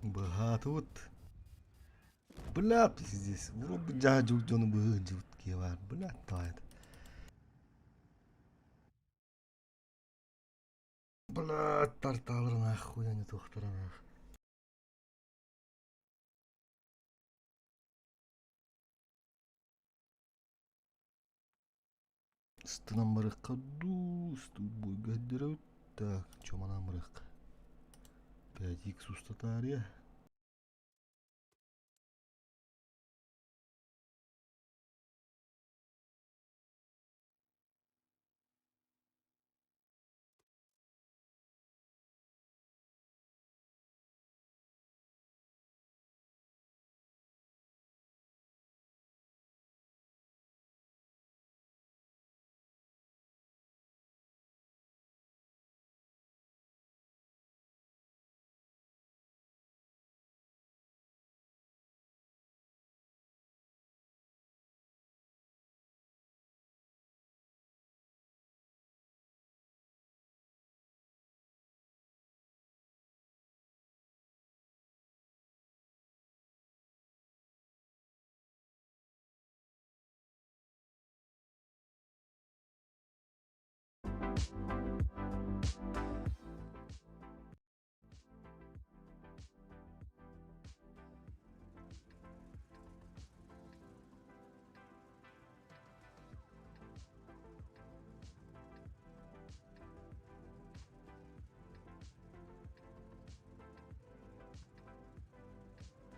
Быһаатыбыт. Бля, пиздец. Вроде дьаһа дьону быһыы киһи баар. Бля, давай. Бля, тартаалар нахуй, они туохтара нах. Ыстынан барыахха дуу, ыстуут бойга Так, чё манан барыахха. 5х устатаарыйа.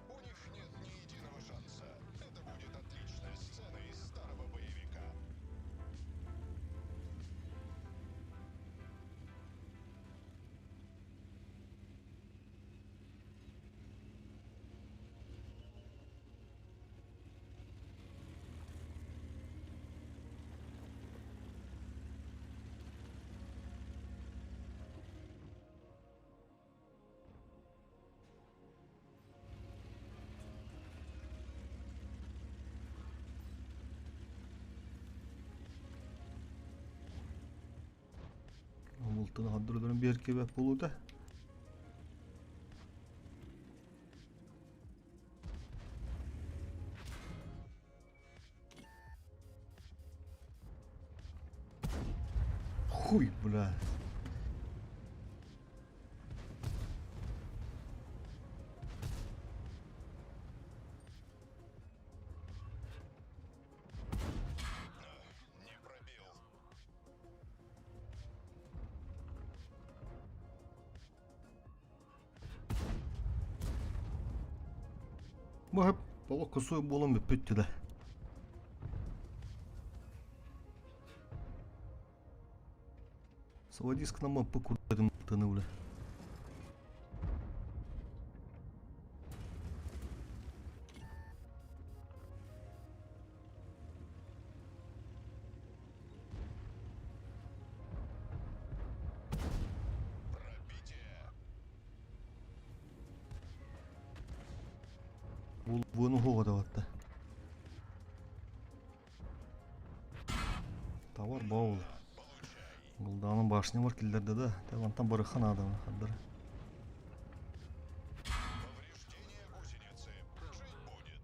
У них нет ни единого шанса. Это будет отличная сцена из старого боевика. Бултун хандырдырын бер кебек болуда. Хуй, бля. Не пробил. Бу болок косой болон бүппүт да. Савадиск на маппы курдым тыны Пробитие. Буну хоҕа Товар баул. Гулдаанын башня бар киллерде да. Тавантан барыхан адам хаддар. Повреждение гусеницы. Жить будет.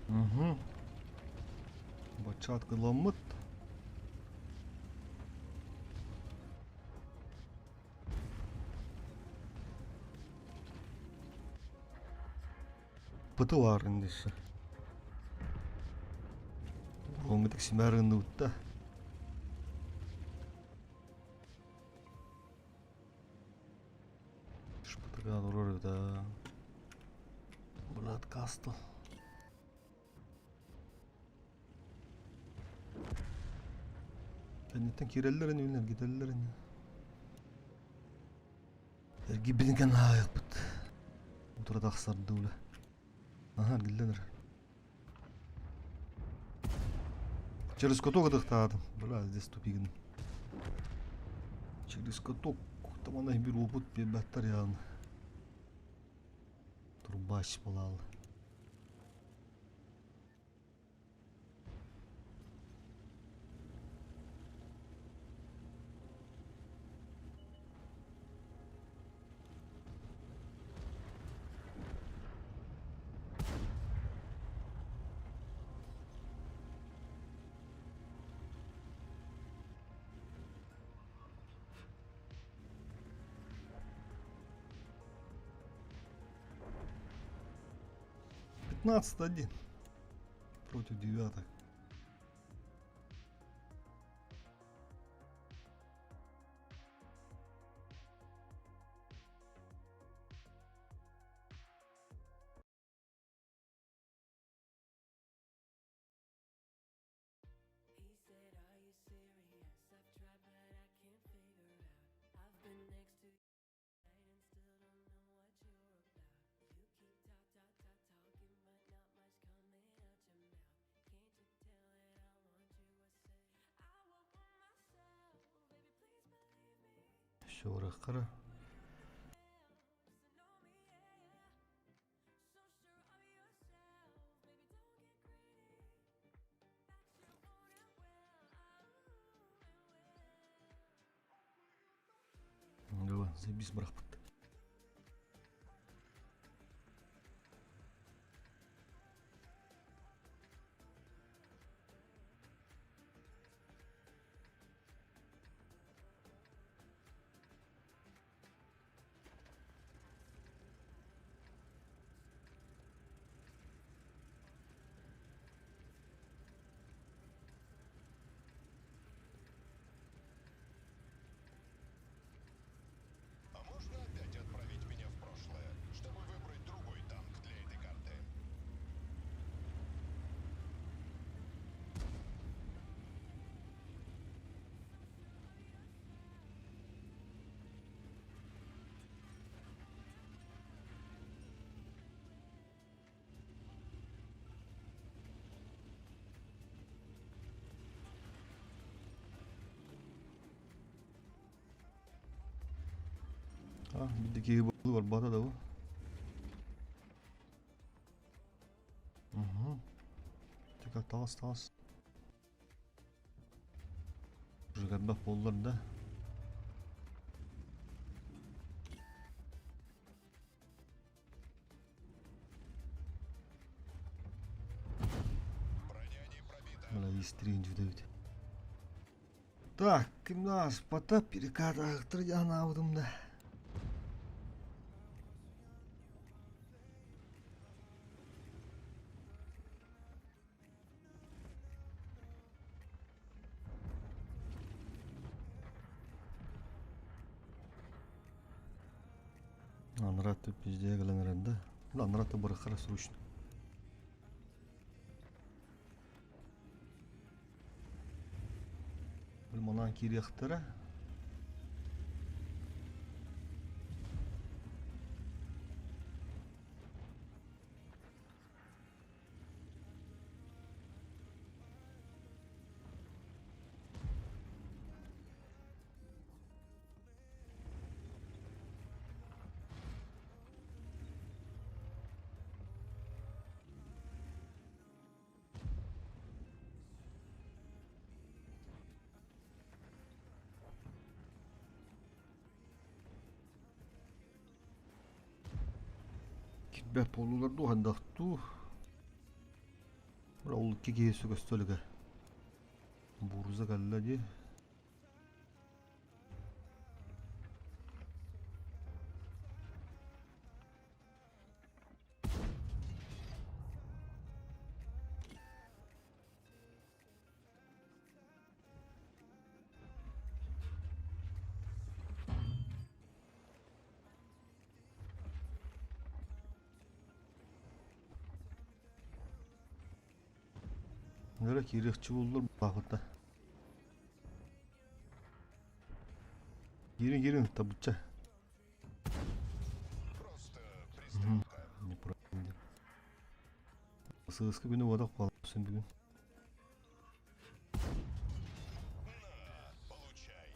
Угу. Бачат кыламмыт. Пыты бар индиші. Оңытык симәрін утта. Шпытыга дурur да. Брат Кастл. Кэнниттэн киирэллэрин үүнэр китэллэрин. Эргийбитин аайыппыт. Утура тахсардыы Аха, гиллэнэр. Через каток ытыктаатым. Бля, здесь тупигин. Через каток. Там она бир опыт биэрбэттэр яғын. Турбач буолаал. 15-1 против девяток. Өссө барыахха Давай, заебись бырахпыт. А можно опять отправить меня в прошлое, чтобы выбрать другой танк для этой карты? А, биирдэ киһи барбата да бу. Угу. Тика таҕыс таҕыс. Уже элбэх буоллар да. Броня не пробита. Бля, истрин эбит. Так, ким ааспата перекат анаабытым да. Анраты пизде кэлэн эрэн да. Анраты бырахара срочно. Манан киириэхтэрэ. Кирбэт буоллулар дуу хайдах дуу. Ол икки киһи көстө Бурза кэллэ дии. Нөрө киириэхчи буоллар баахыта. Киирин киирин табычча. Просто пристрелка. Не правильно. Сыыска күнү уотах буолсын бүгүн. На, получай.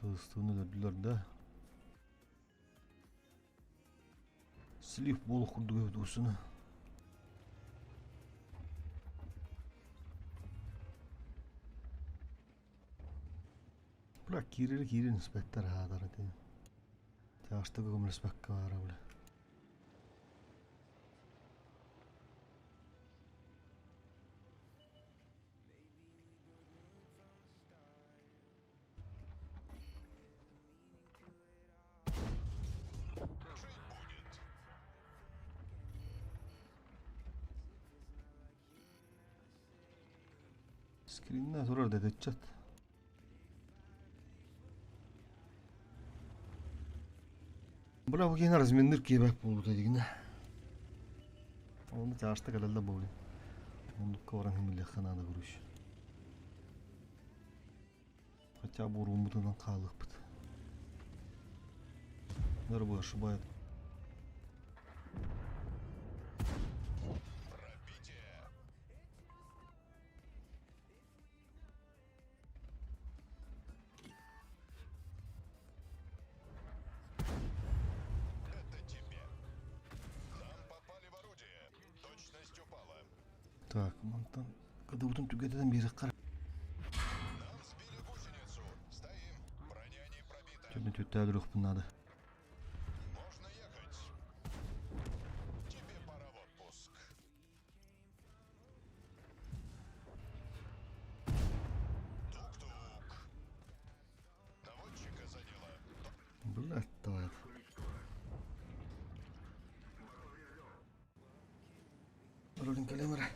Тыстыны өлөрдүлэр да. Слив буолуох курдук эбит уусуна. Бля, киирэр киирэн испэттэр аатар этэ. Тяжтыга көмөлөспөккө баара бля. Скринна турар да ыччат. Бля, бу киһини разменныр киэбэк буолбута дигинэ. Оны чаашта кэлэллэ буолуй. Оннукка баран химилиэххэ наада короче. Хотя бы урууммутунан хаалыахпыт. Нервы ошибает. Пробитие. Это тебе. Нам попали в орудие. Точность упала. Так, мантан кыдыбытын түгэтэтэн биэрэххэ. Нам сбили гусеницу. Стоим. Броня не пробита. Түбүн түттээ надо. Можно ехать. Тебе пора в отпуск. Тук-тук. Наводчика задело. Блядь, давай. Ролин калемера.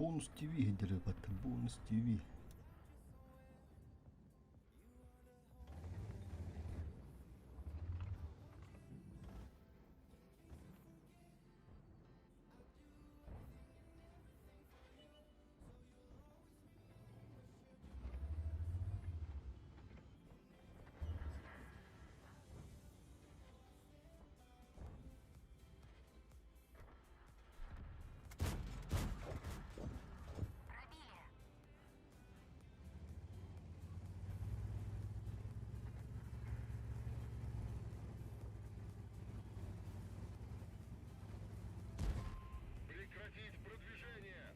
Бонус ТВ деребата, Бонус ТВ. Прекратить продвижение!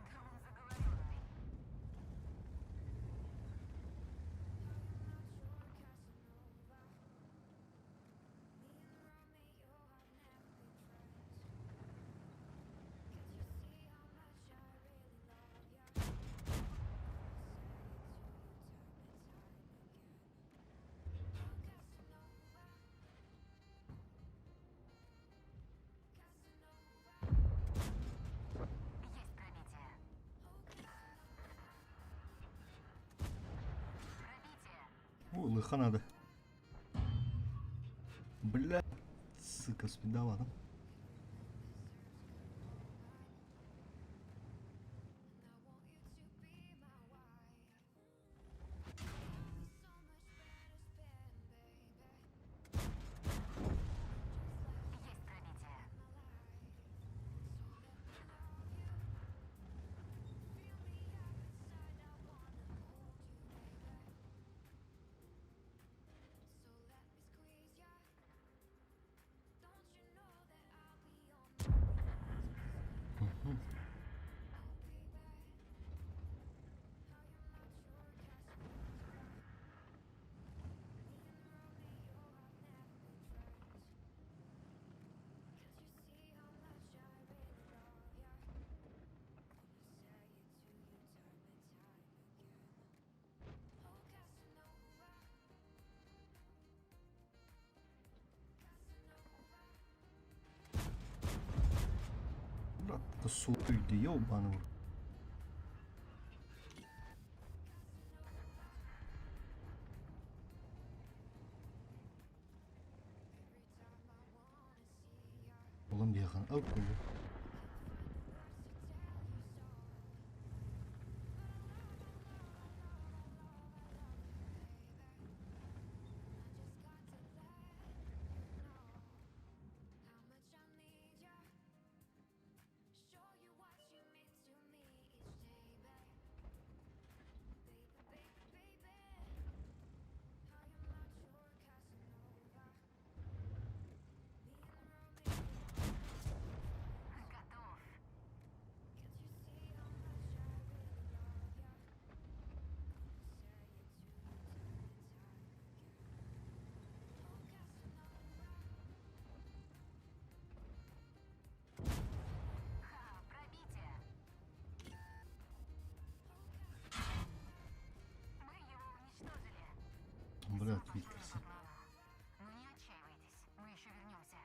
Дрон заговоренный. Есть пробитие. Пробитие. О, лыха надо. Бля, сука, спидала, да? Есть пробитие. Брат, это суйды, ёбаный. В рот. Улам биэхэн ап буолла. Готов. Ха, пробитие. Мы его уничтожили. Блядь, Всё пошло не Викторс. по плану. Но не отчаивайтесь, мы еще вернемся.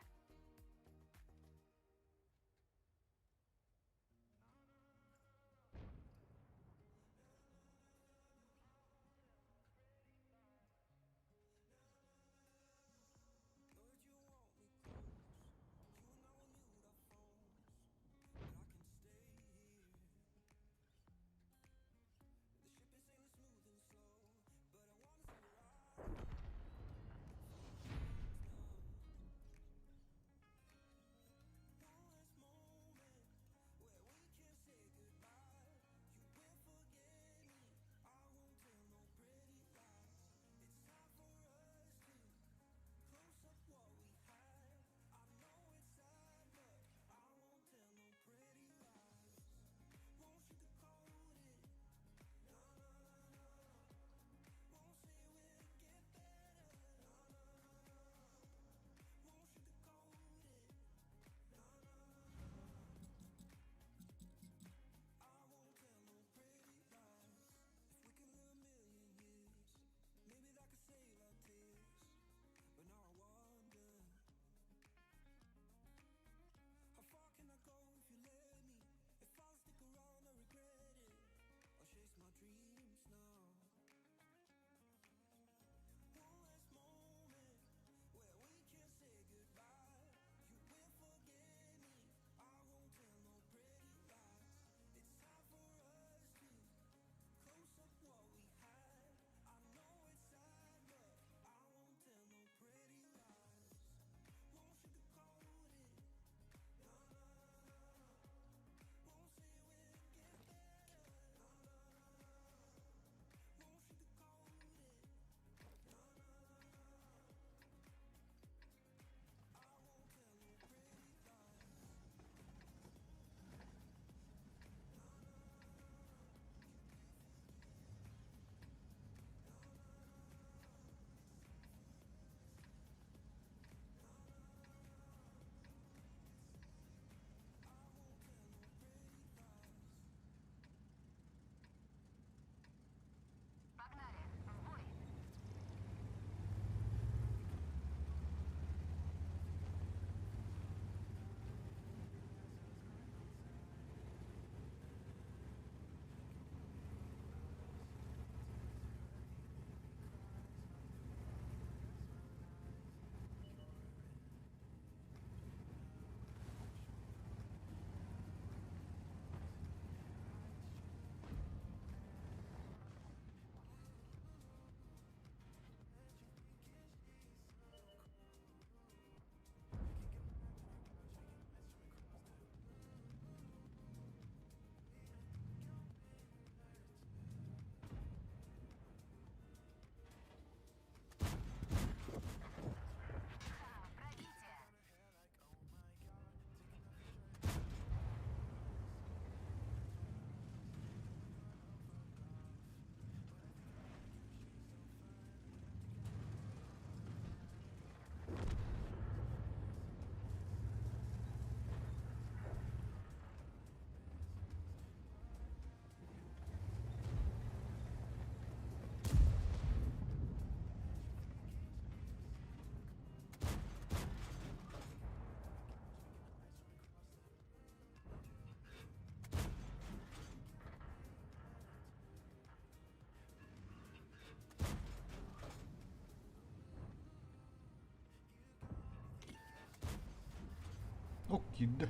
Киирдэ.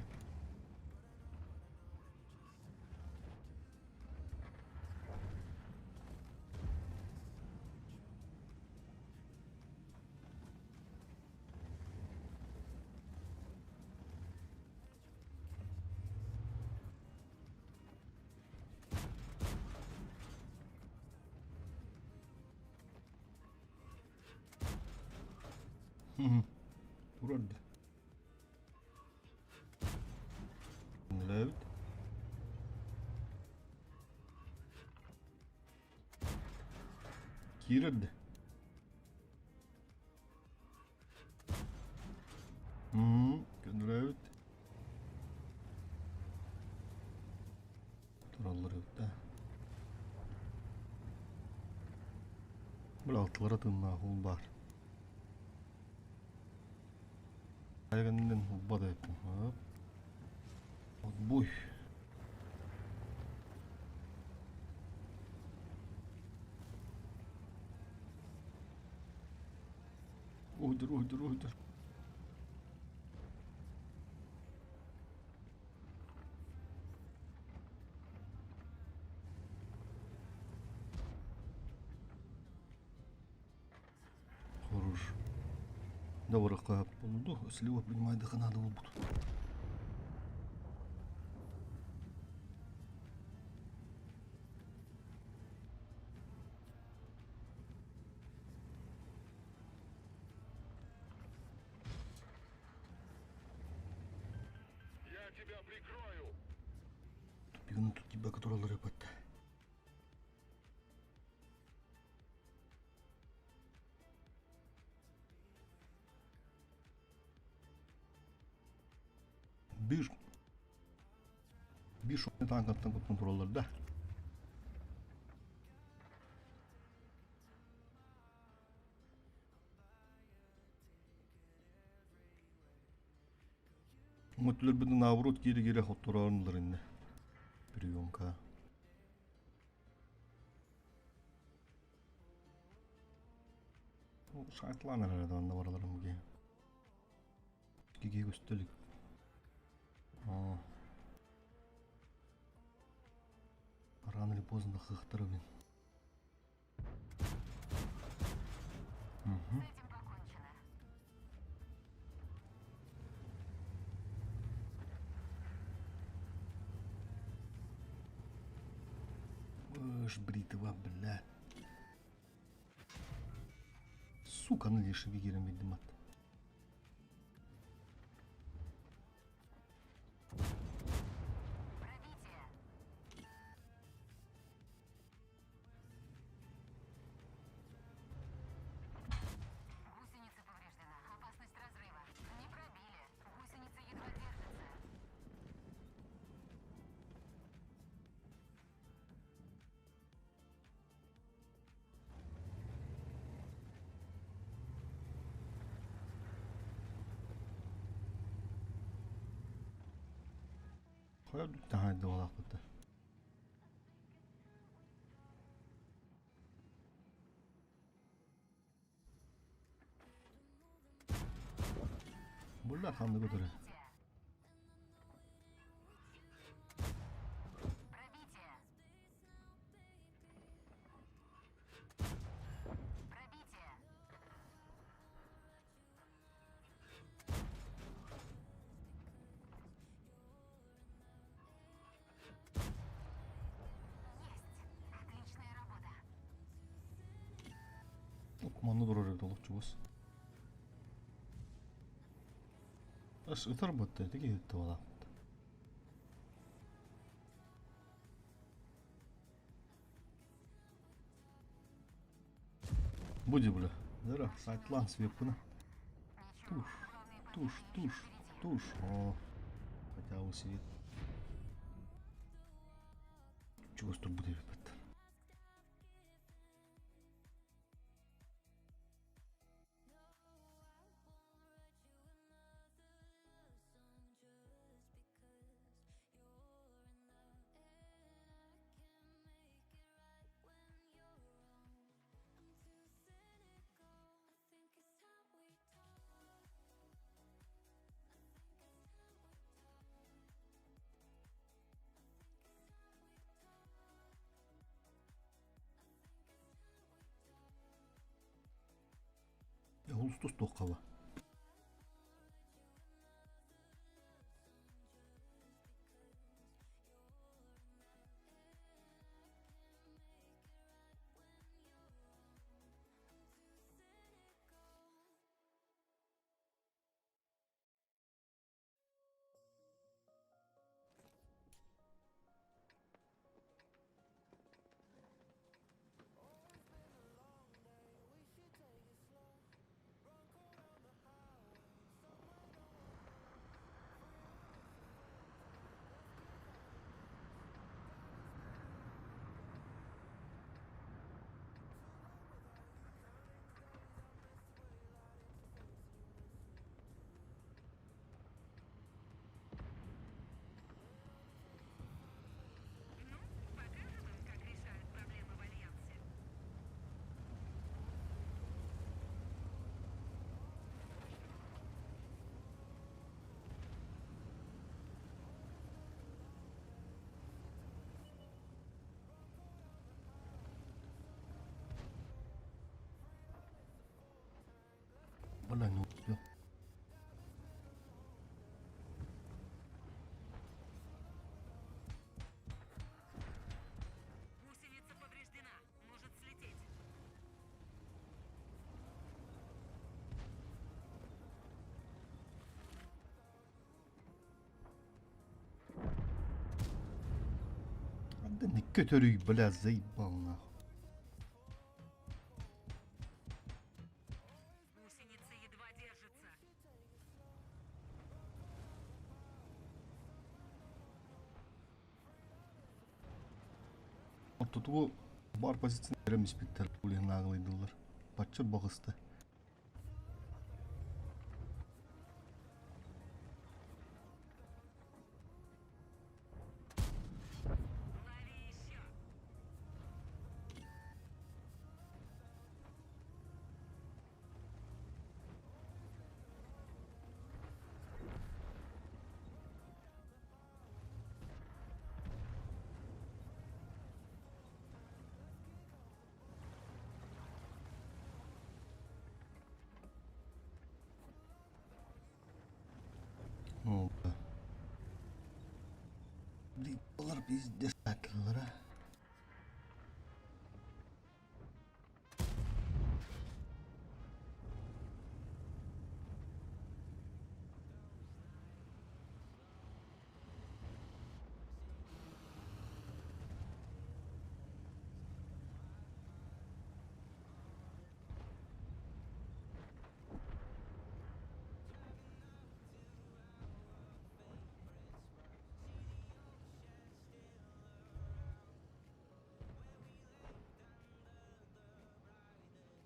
Турар да. Эбит. Киирэр да. Көннөрөбүт. Тураллар эбит да. Бу алтылара тыыннаах ол баар. Айганнан улбат эбиппин. Отбой. Уйдур, уйдур, уйдур. Хорош. Добрых буолду. Слева принимай надо буолбут. Я тебя прикрою. Тупиганы тут тебя, который рыпать. Биир биир танкаттан куттан тураллар да. Мөтүлөр наоборот киири-киири хоттороорнулар инне. Приемка. Сайтлан эрэ онно бараларым ге. Киги көстөлүк. Аа. Рано или поздно хахтары блин. Угу. С этим покончено. Эш, бритва, бля. Сука, ну лишь вигерем видимо. Пробитие. Гусеница повреждена. Опасность разрыва. Не пробили. Гусеница едва держится. Таһаа дуолаахпыт. Булла ханды көтөрө. Пробитие. Пробитие. Есть. Отличная работа. Манны турар эбит олох чугас. Ас ытар батта тиги туолаахпыт. Буди бля. Дара, сайтлан свеппына. Ничего. Туш, Главные туш, потери туш, еще впереди. туш. О, хотя бы свет. Чугас турбут эбит бат. Устустуохха ба. Ну, покажем им, как решают проблемы в Альянсе. Бля, не успел. Гусеница повреждена, может слететь. Да не көтөрүй, бля, заебал нахуй. Гусеница едва держится. Ортотугу бар позицияны берем испиттер улиһын ааҕылыйдыллар. Бачча баҕыста. Лови еще. О, бля. Блин, пиздец, а.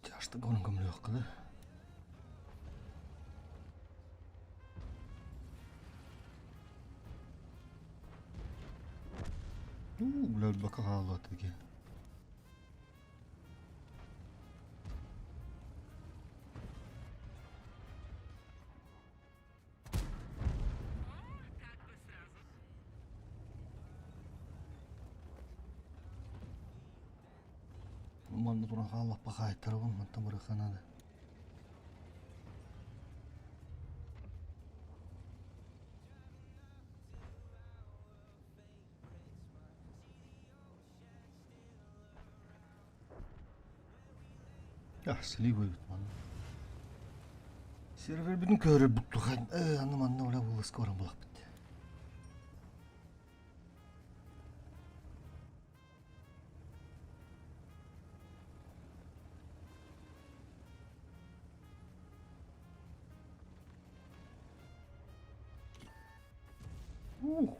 Чашты гонын көмлөк кылы. Ну, бля, бака хаалат эки. О, так бы сразу. Манна туран хааллаппа хаайтарабын, мантан барыха надо. Сливы бит манна. Сервер бүтүн көрөр буттухан. Э, аны манна ола булыска баран булак бит. Ух.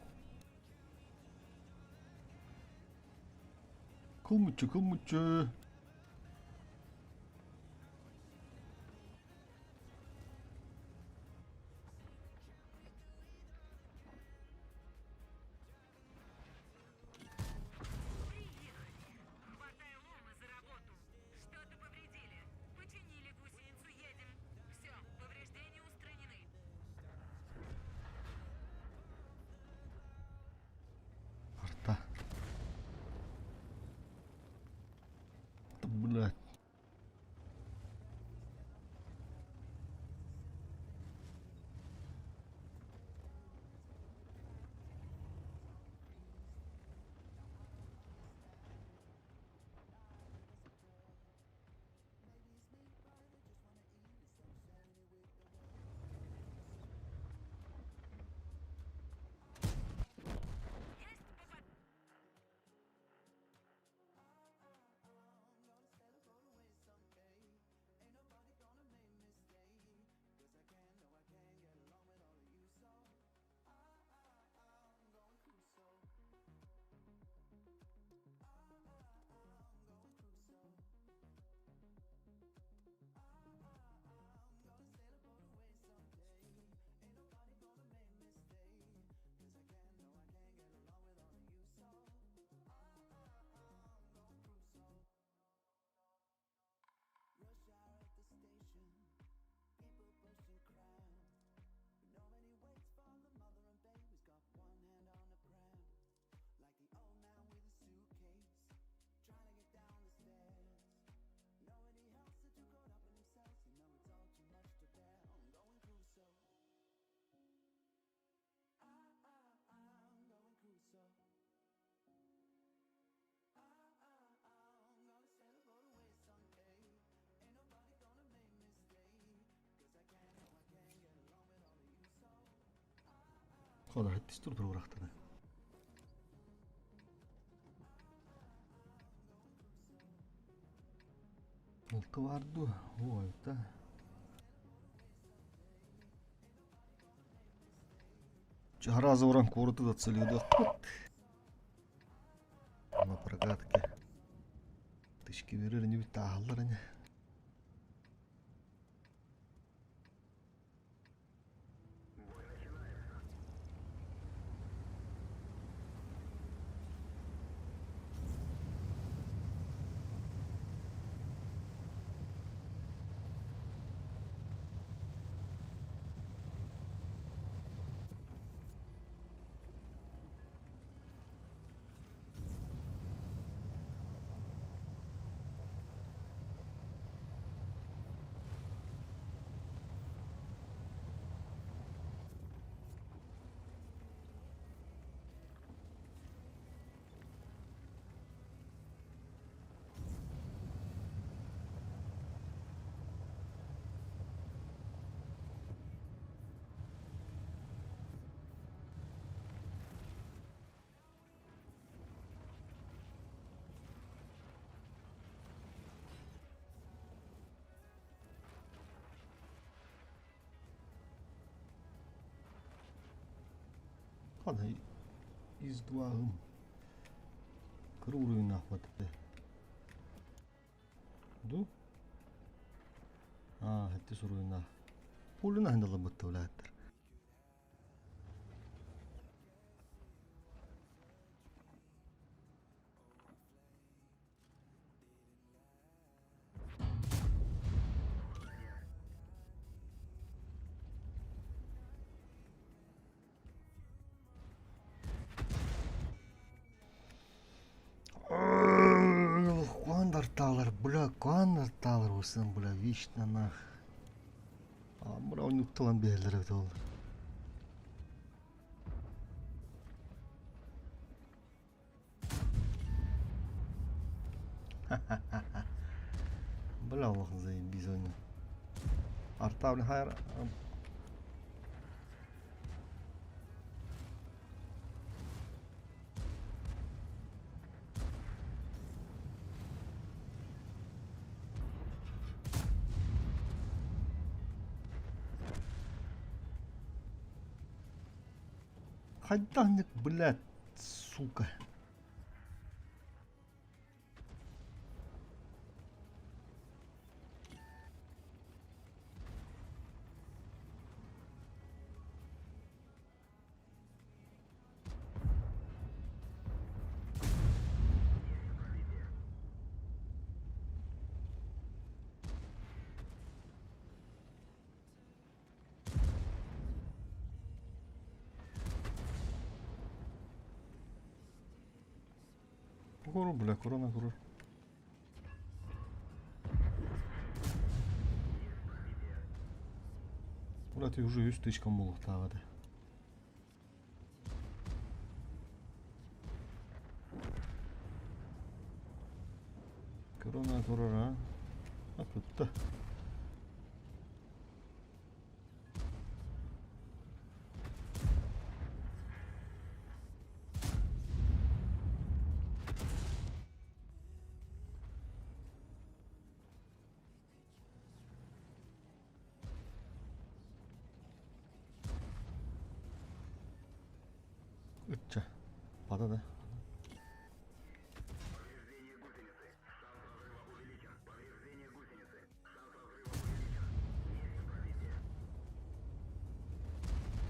Кылмычы, кылмычы. Приехали. Хватай ломы за работу. Что-то повредили. Починили гусеницу, едем. Все, повреждения устранены. Арта. Хода хэттис тур туруорахтана. Алта баар дуо? Оо, алта. Чараза уран куораты да На прокатке. Тычки берер не тааллар ини. Хана из-двагым кыра уровень хватит. Ду? Аа, хэттис уровень. Пулюна хандала бутта улааттар. Куандарталар, бля, куандарталар усын, бля, вечно нах. А, бля, он утталан бээлер эбит ол. Бля, олох заебись они. Арта, бля, хайр. Хайдах, блядь, сука. Кору, бля, корона кору. Бля, ты уже үс тычкам буолуохтааҕа этэ. Корона турар, а? А тутта. Ычча. Бата да.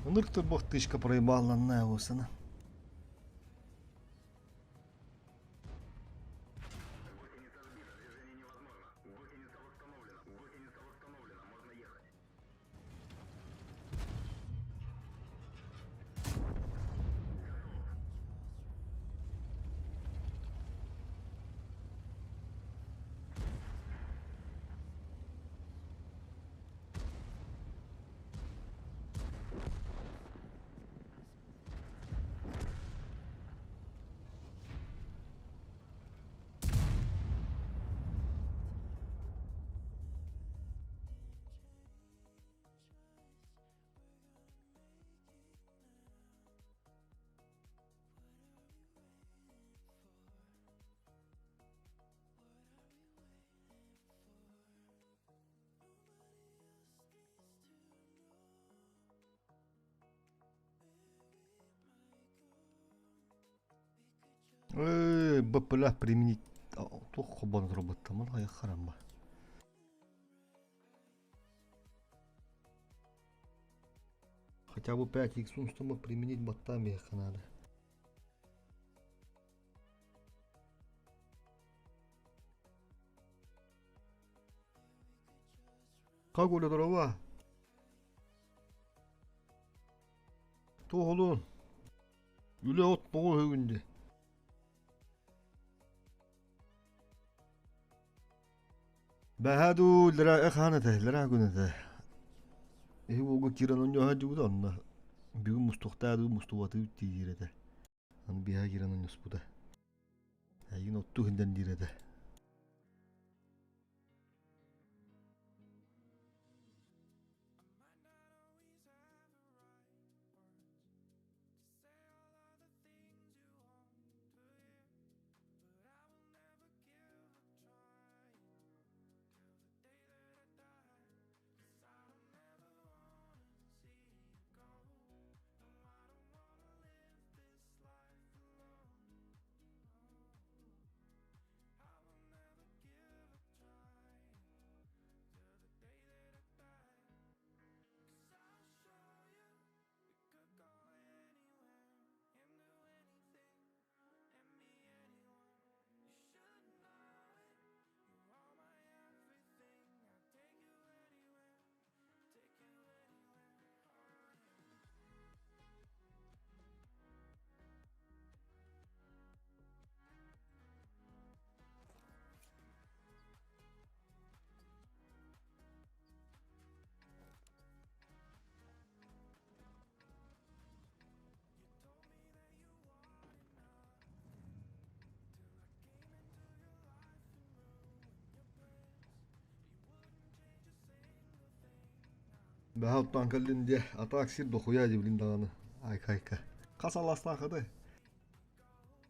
Ынырык турбох тышка проебалланна осана. Ээ, бля, применить туох холбоно турбуттаммын хайа харамма. Хотя бы 5 икс чтобы применить баттаан биһиэхэ наада. Как Оля здорова? Туох олуон? Үлэ от тоҕо үһүгүн Бэһээ дуу, лера хаан этэ, лера күн этэ. Иһи уолга киирэн онньоһо дьубута онно. Бүгүн мустуохтаа дуу, мустубатыы диир этэ. Аны биэһэ киирэн онньоспута. Эйигин оттуу иһиндэн диир этэ. Бэһэ оттоон кэллин диэ, атаак сир дохуйа дьиблин даҕаны айка-айка. Хас алаастаахытай?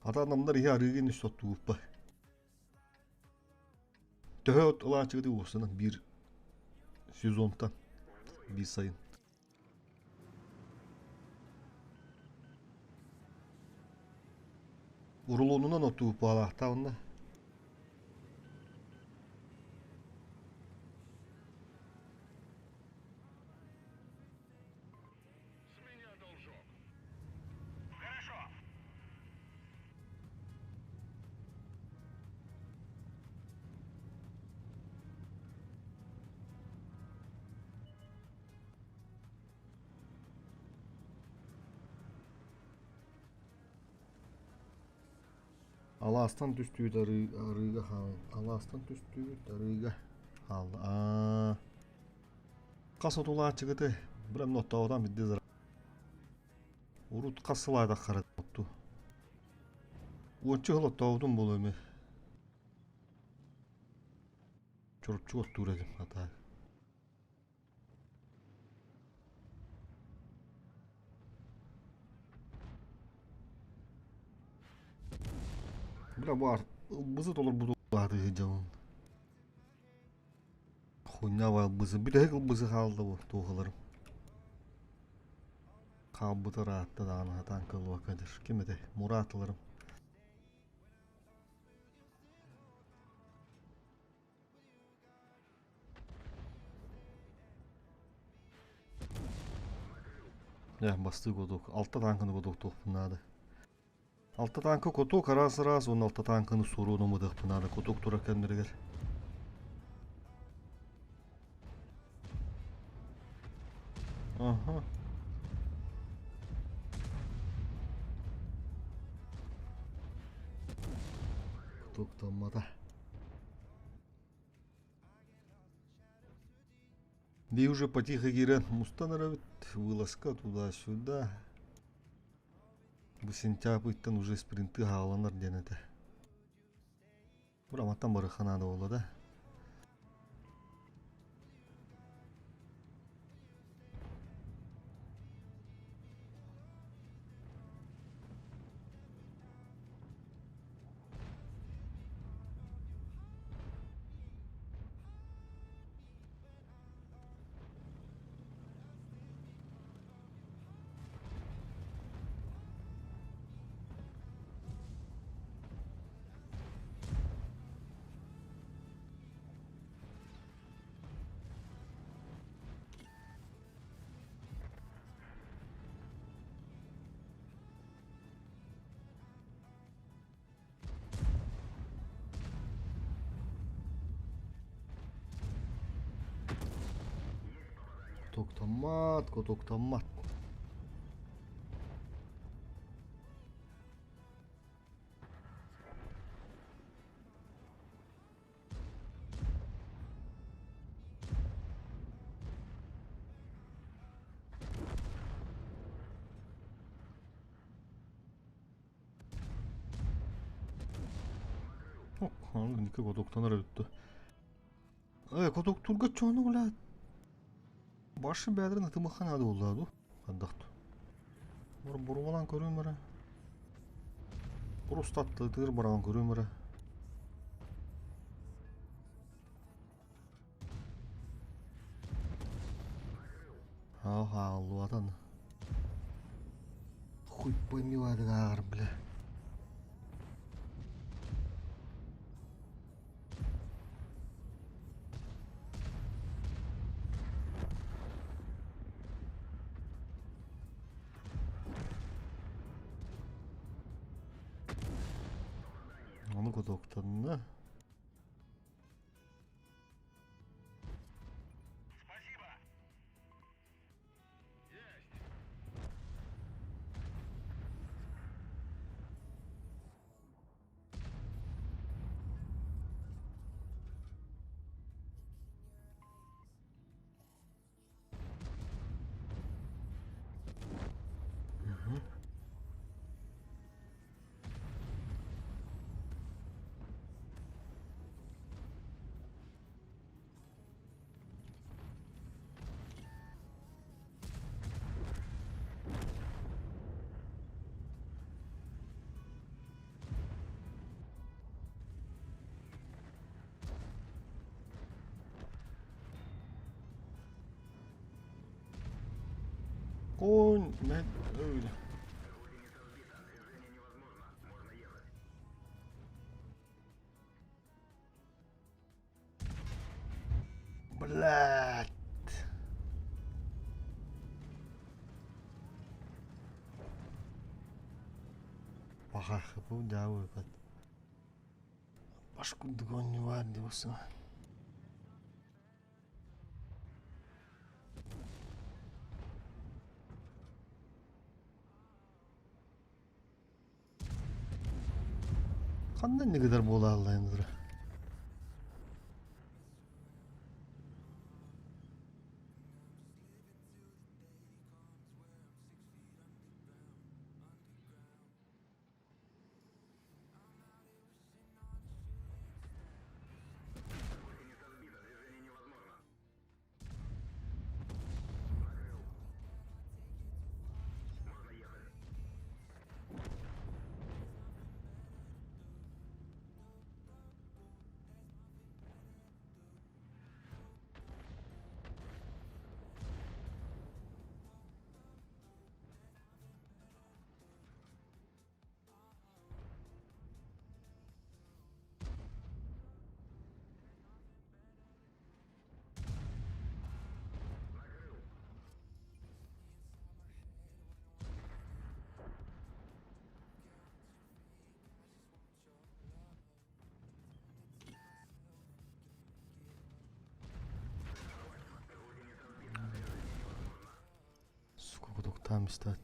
Ата намнар иһи арыыгын үс оттууппа. Төһө от ылааччыгыты уопсанан биир сезонтан биир сайын. Урулуонунан оттууппалаахтаҕына Алаастан түстүүт арыыга хаал алаастан түстүүт арыыга хаалла аа хас отулааччыгыты бирам оттоотам бидде Урут хас сыл аайдаххара отту. Уонча сыл оттообутум буолуо ими. Чурапчы оттуур этим хата. Бля баар ылбызы толорбуту бааты сылдьабын. Хуйня ылбызы бүтэһик ылбызы хаалла бу туохаларым. Хаалбыта ыраатта даҕаны сатаан кылбакка дыр. Ким этэй? Муратыларым. Дьэ, бастыы кутук. Алта тааҥканы кутуктуохпун наада. Алта тааҥка кутук араас-араас уонна алта тааҥканы суоруун омудуохпун наада кутук турар кэмнэригэр. Аха. Кутуктаммата. Би уже потихо киирэн мустан эрэбит, вылазка туда-сюда. Бу сентябрьтан уже спринты хааланар диэн этэ. Бураматтан барыхха наада буолла да. Кутуктаммат, кутуктаммат. Кутуктанар эбит. Кутуктурга чону бля. Башы бәдірін ытымыхан ады олады. Қандақты. Бұр бұрғалан көрім бірі. Бұр ұстатты тыр барған көрім бірі. Аха, аллуатан. Хуй пойми ағыр, бля. Оны кутуктанна. Спасибо. Есть. Конь, öyle. Блядь. Бахах, bu da bu. Башку дгонь болсын. Қандай не kadar бола алайын. Сука, кутуктам истат.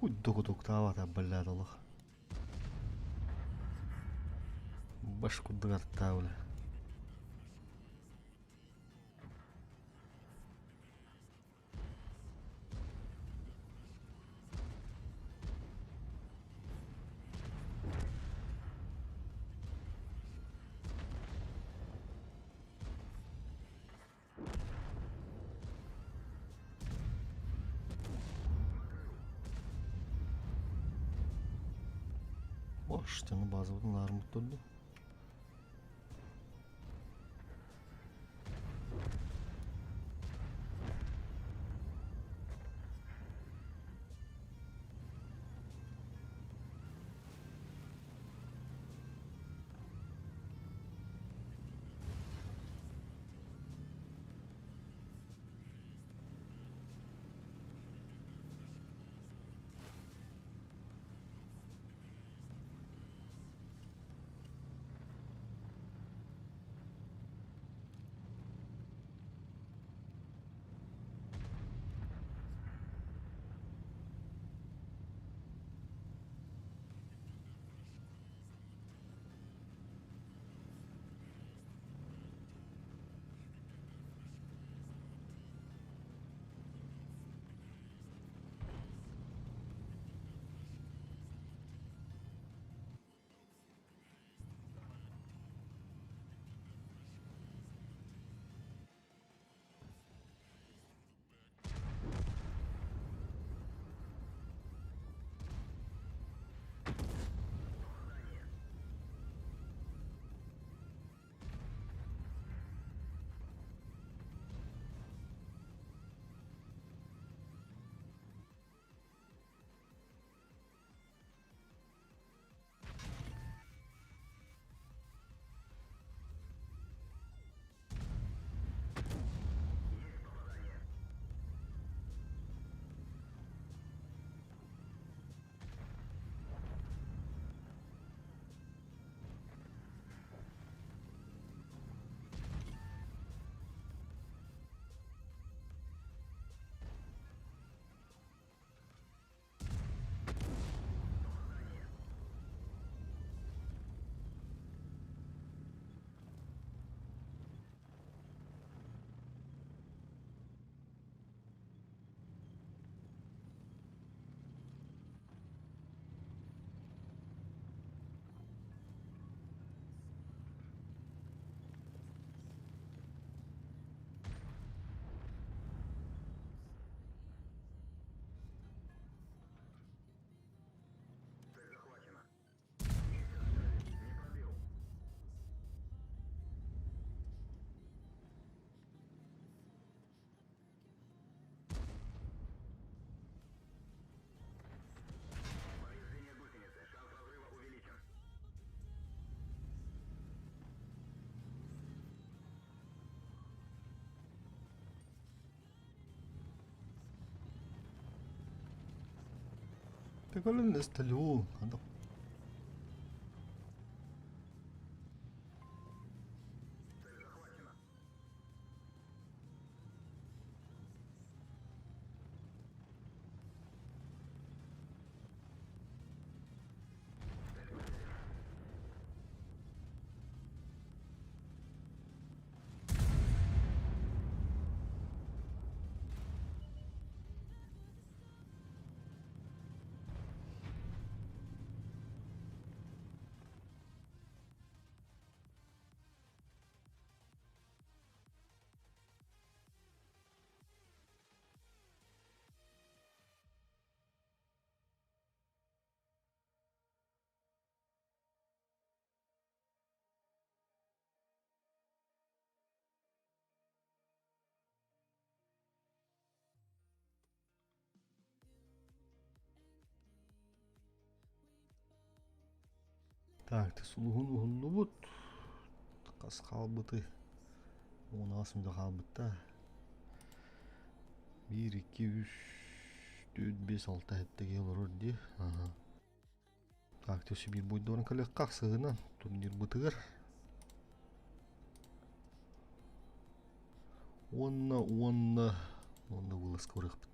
Куйда кутуктаабата блядь олох. Баш курдук аттаабыла. Баштаны базабытын аармыт турду. Пеколин эстэлүү ханнык Так, сулуһун уһуллубут. Хас хаалбыты 10 мүнүүтэ хаалбыт да. 1, 2, 3, 4, 5, 6, 7 киһи олорор дии. Аха. Так, төсө биир буйдуорун кэлиэххэ ахсыһынан турнирбытыгар. Уонна, уонна, уонна вылазка барыахпыт.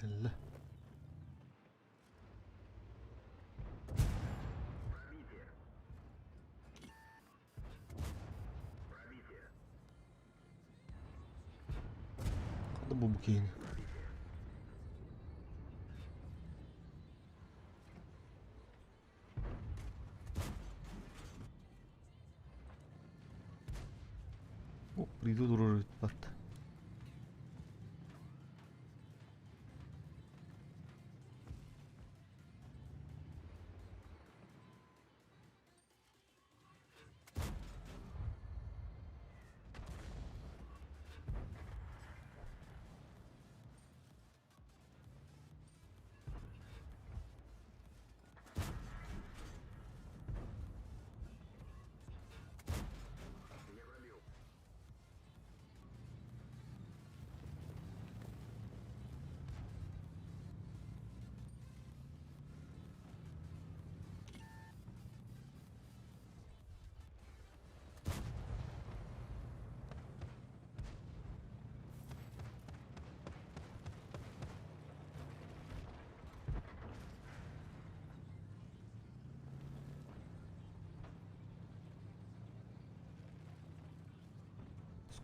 Кэллэ. Хата бу киһини. Приду турар ыппат.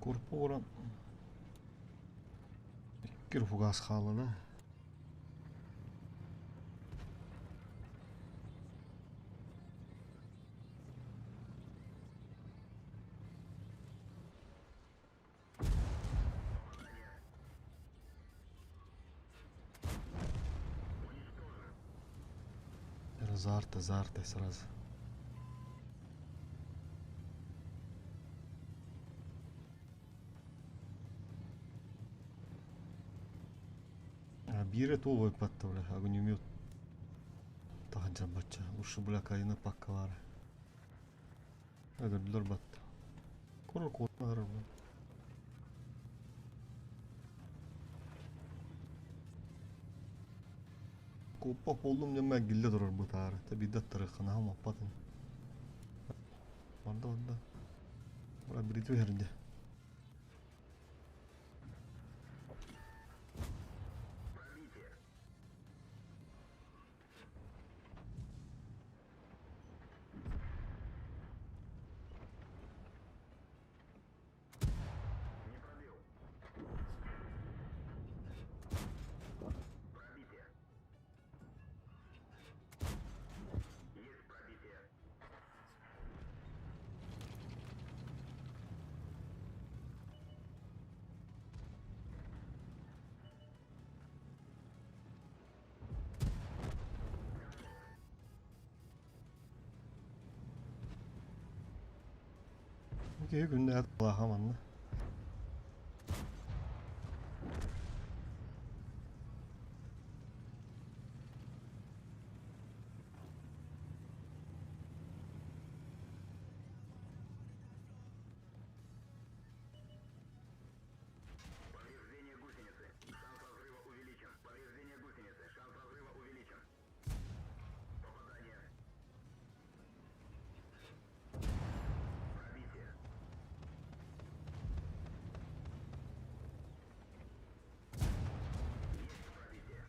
Скорпоран икки фугас хаалана. Зарта, зарта сразу. А биирэ туох ыппатта бля, огнемет. Таһырдьа бачча, ушу бля кайына паккалара. Өлөрдүлэр батта. Куру куотар бу. Куоппах буоллум диэн мэлгиллэ турар бытаары. Та биирдэ аттарыаххына маппатын. Барда барда. Бара бирити түһэрдэ. Киһи күннээх талааха манна. Повреждение гусеницы. Шанс разрыва увеличен. Повреждение гусеницы. Шанс разрыва увеличен. Попадание. Пробитие. Есть пробитие.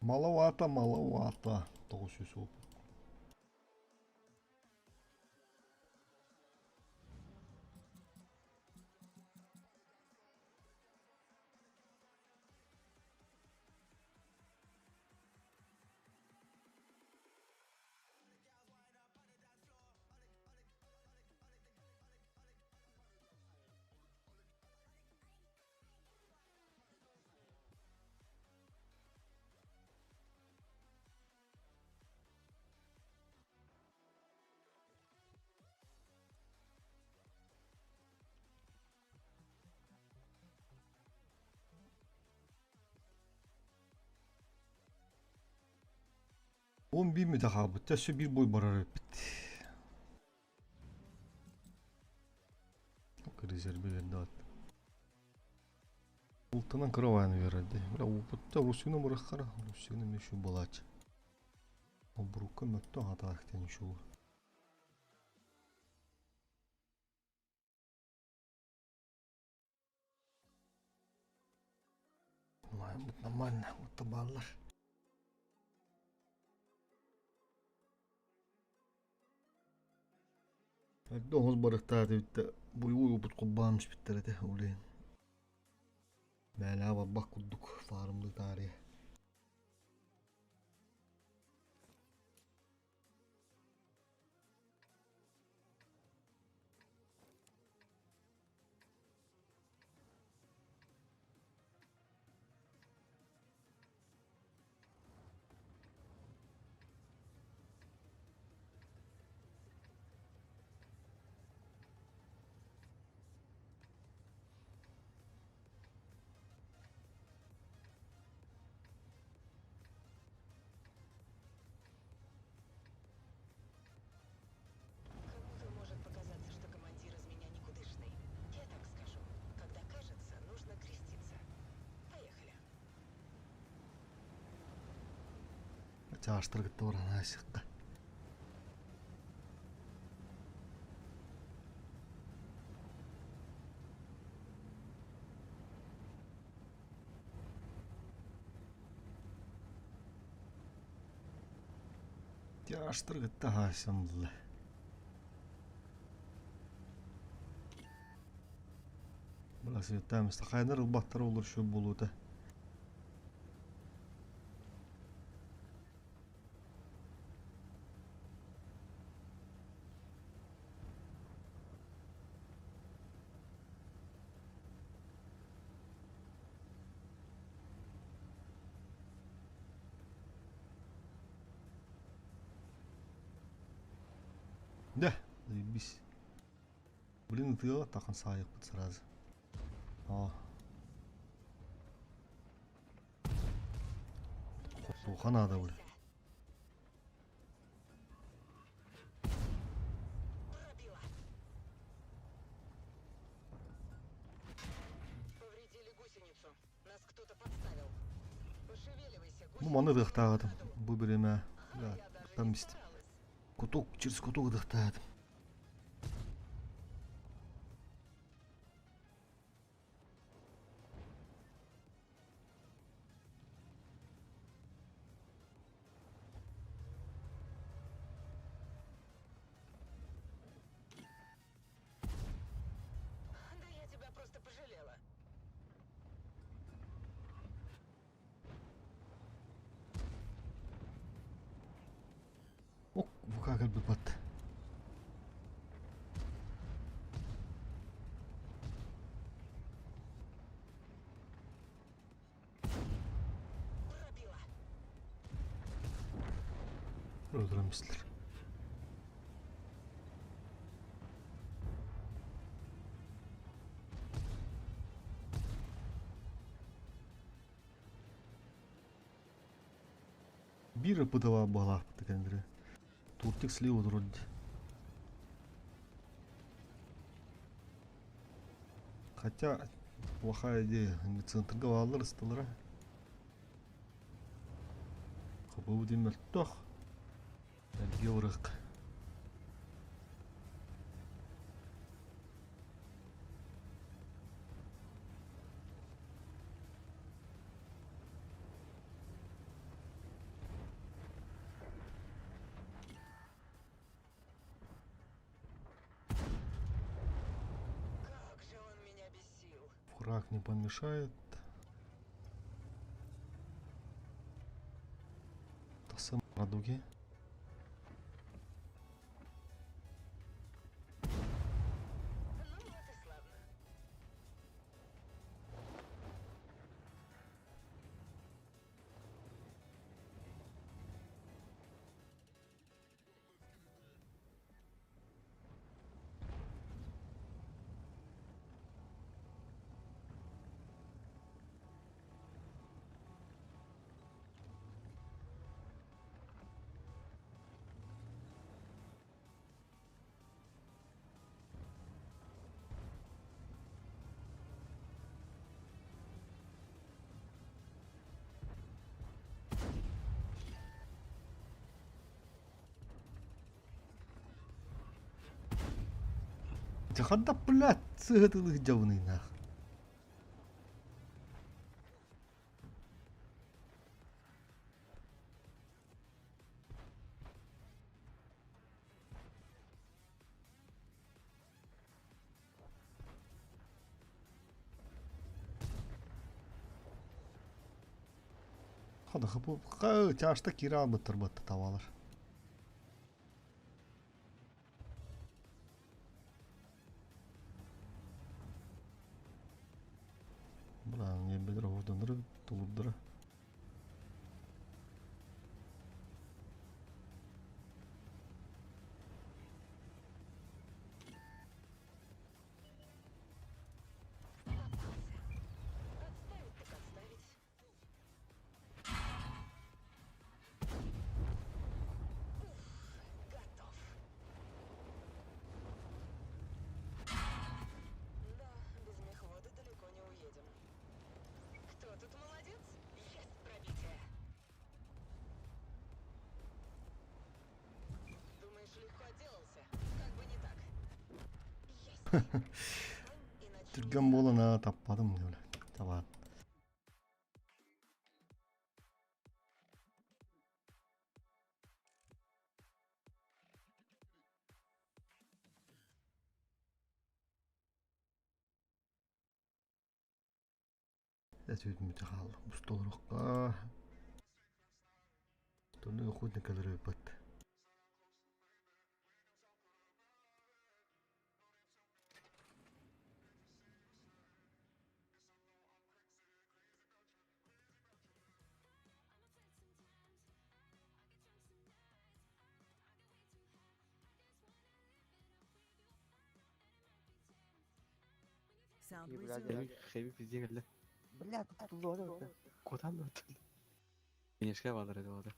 Маловато, маловато. 900 опыт. 11 мүнүүтэ хаалбыт. Өссө биир бой барар эбиппит. Резерве берді. Ултанан кыра берді. Бля, опытта Русина бұраққара. Русина мен шу болач. Ол бұрыққа мөтті атақтен шу. Нормально, вот баллар. Доғыз барықтарды бітті. Буй опыт құлбамыш біттірді. Олейін. Мәлі бабақ куддук фармды тария. Кому-то может показаться, что командир из меня никудышный. Я так скажу. Когда кажется, нужно креститься. Поехали. Чааштыргытты бар анасыққа. Чааштыргытты хасамдылы. Бұласы өттәмісті қайнар ұлбаттар олыр шу болуды. Да, заебись. Блин, ты тахан сайық бұд сразу. А. Қотуға надо, бля. Пробила. Повредили гусеницу. Нас кто-то подставил. Пошевеливайся, Бу гусеница. маны дықтағадым. Бу біреме. А я даже Там не истим. старалась. Куток, через куток дықтағадым. Да я тебя просто пожалела. Ок, как бы бат. Пробила. Öldüremişler. Bir пытала была такая Туртик слева вроде. Хотя плохая идея. Центр алыр сталара. Хабы демелтох. Георг. Как же он меня бесил. Фраг не помешает. Тасым радуги. Ну вот и славно. Ханна, блядь, сыһытылыы дьабыныйнаах. Чашта киирэ хаалбыттар буотта табалар. Быраан диэн оһуорданнар тулурдара. Попался. Отставить так отставить. Уф, готов. Да, без мехвода далеко не уедем. Кто тут молодец? Есть пробитие. Думаешь, легко отделался? Как бы не так. Есть. Встань и начни Түргэн буолан аа таппатым диэн. Табаат. Этүүтүмүтэ хаалла. Устолорукка. Тонну охотник кэлэр бат. Sound Iyi birader. resumed. Хеви пизде келді. Бля, tutuldu orada. Котан да өтті. Менешке балдар еді олар.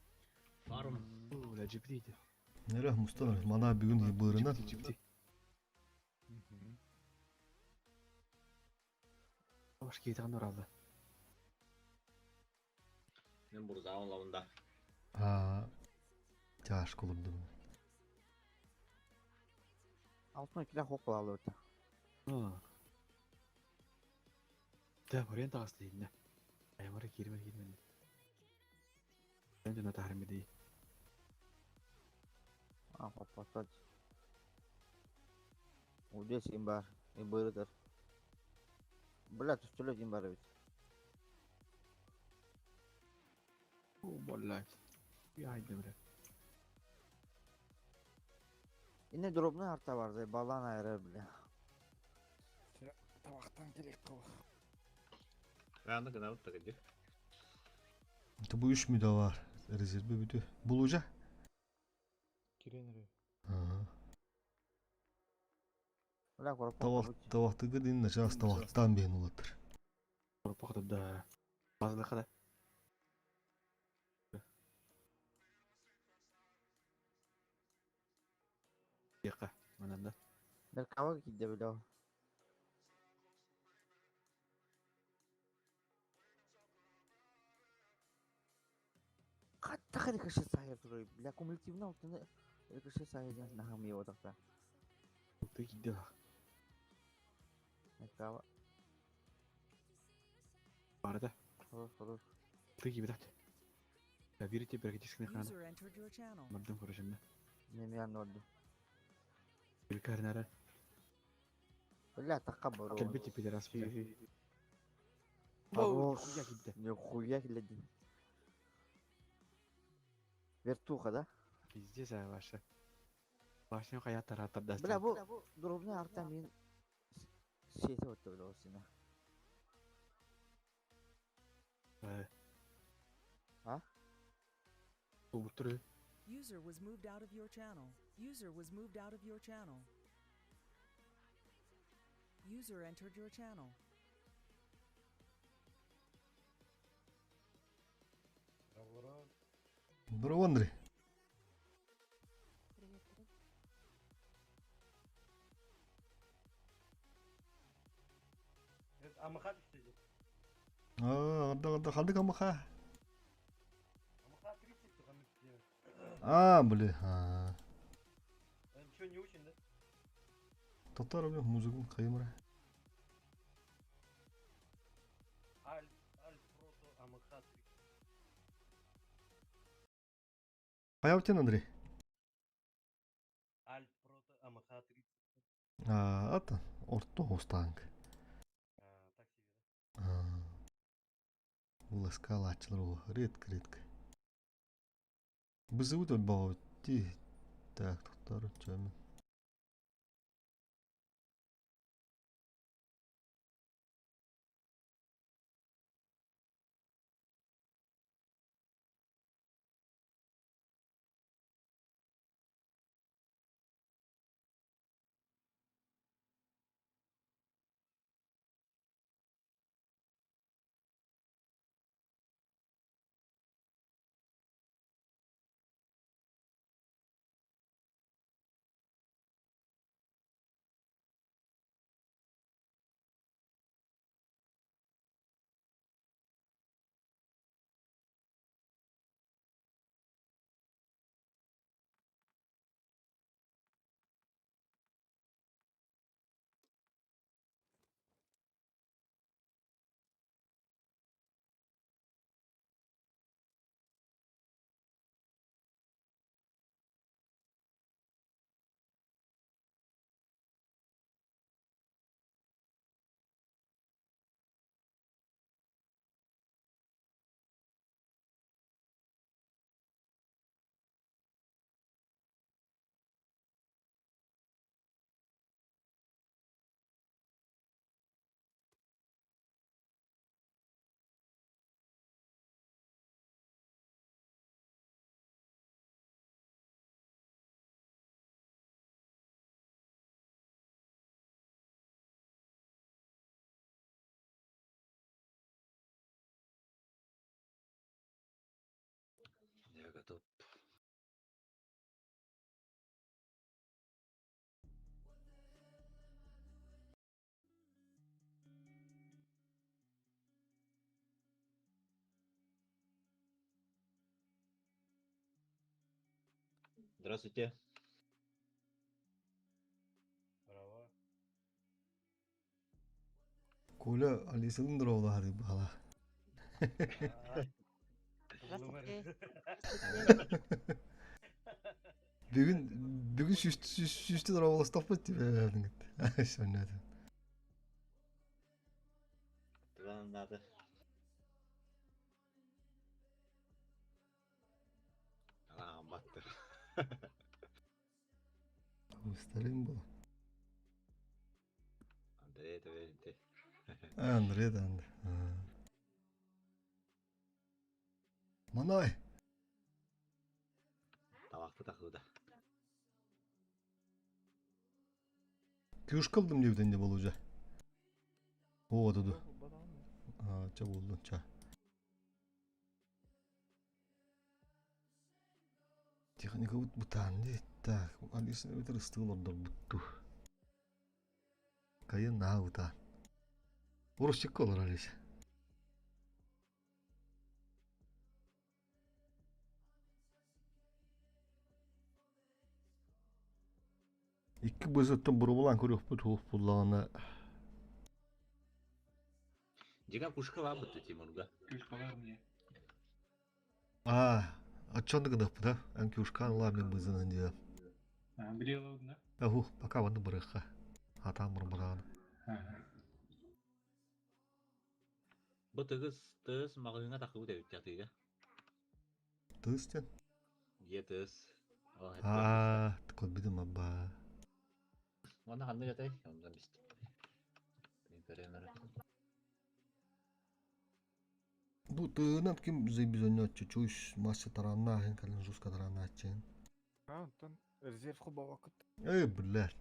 Фарм. Бля, жіпті Нere мустан мана бүгүн бырынан. Жіпті. Баш кейтаған оралды. Мен бурзаун лавында. Аа тяж колумдум. Altına kilah okul aldı orada. Да, барен тағасты дейін. Аймара кирме кирме. Мен жана тахарым дей. Ah patlat. Удес имбар, имбырыдыр. Бля, түстүлө имбар бит. О, блядь. Я айды, бля. Yine drop'un harita vardı. Balan ayrı bile. Табақтан керек қыл. Аны гына уттагы. Bu üç mü de var? Rezervi бүтү. Булужа. Кирен Аа. Бля, корпа. Тавак тавактыгы дин начаас тавактан бен улаттыр. Походу, да. Базылыққа да. Яқа, манан да. Merkava gitti bile o. Katta ricochet sahaya duruyor. Бля, кумулятивно altını ricochet sahaya naham iyi odakta. Ты киді. Merkava. Барды. Хорош, хорош. Ты киді. Я верите, практически на User entered your channel. Мырдым көрішімді. Ne yan oldu. Білкәрін Бля, takka Келбетте пидорас. Хорош. Хуя кидді. Нихуя глядин. Вертуха, да? Пиздец, а ваша. Башня қая таратып даст. Бля, bu drop'un harita min şeysi oldu bile o sine. Ha? Бұлтыр. User was moved out of your channel. User was moved out of your channel. User entered your channel. Бро Андрей. Привет, привет. Амаха түсті. Аа, анда анда хандык амаха. Амаха 30 туған Аа, бля. Аа. Ничего не очень, да? Татар блин музыка кайымра. Аль, Аль Прото АМХ-30. Хайабытын Андрей? Альт Прото АМХ-30. А, ата орто останг. А, так себе, да? Ласкалааччылар ол редко редко. Бызыбыт өлбөҕөбүт дии. Так, тохтоор чөмүн. Я готов. Здравствуйте. Права. Коля Алисаның дроулаһары бала. Здравствуйте. Бүгүн бүгүн сүүстэ дроуластахпыт дип Соннады. Вам надо. А, баттыр. Устарым был. Андрей, это верите. Андрей да Андрей. Манай. Табакты такыда. Кюшкалдым диэбитин дии болужа. Оо дуду. Аа, ча булдун ча. Техника бут бутаан дии. Так, Алиса өтөр ыстыгыл ордорбутту. Кайын наа бутаан. Урусчикка олор Алиса. Икки бызыттан бурулаан көрүөхпүт хуох буллаҕына Дика пушка бабыты Тимурга. Кюшкалар мне. Аа, оччону гыныахпыт а? Эн кюшкаан ылаа мин бызынан дии. А, Бреловна. Ахух, пока ванны барыахха. Атаан мурмураан. Ага. Бу тыгыс тыгыс маҕаһыыҥҥа тахсыбыт эбит атыыга. Тыыс диэн? Дьиэ тыыс. Ол Аа, көрбүтүм абба. Уонна ханнык этэй? Онно бистим. Көрөн эрэ. Бу тыынан ким заебезонньооччу чуйс масса тарааннааһын кэлин жуска тарааннааччыын. А, онтон резерв хубабакыт. Эй, блядь.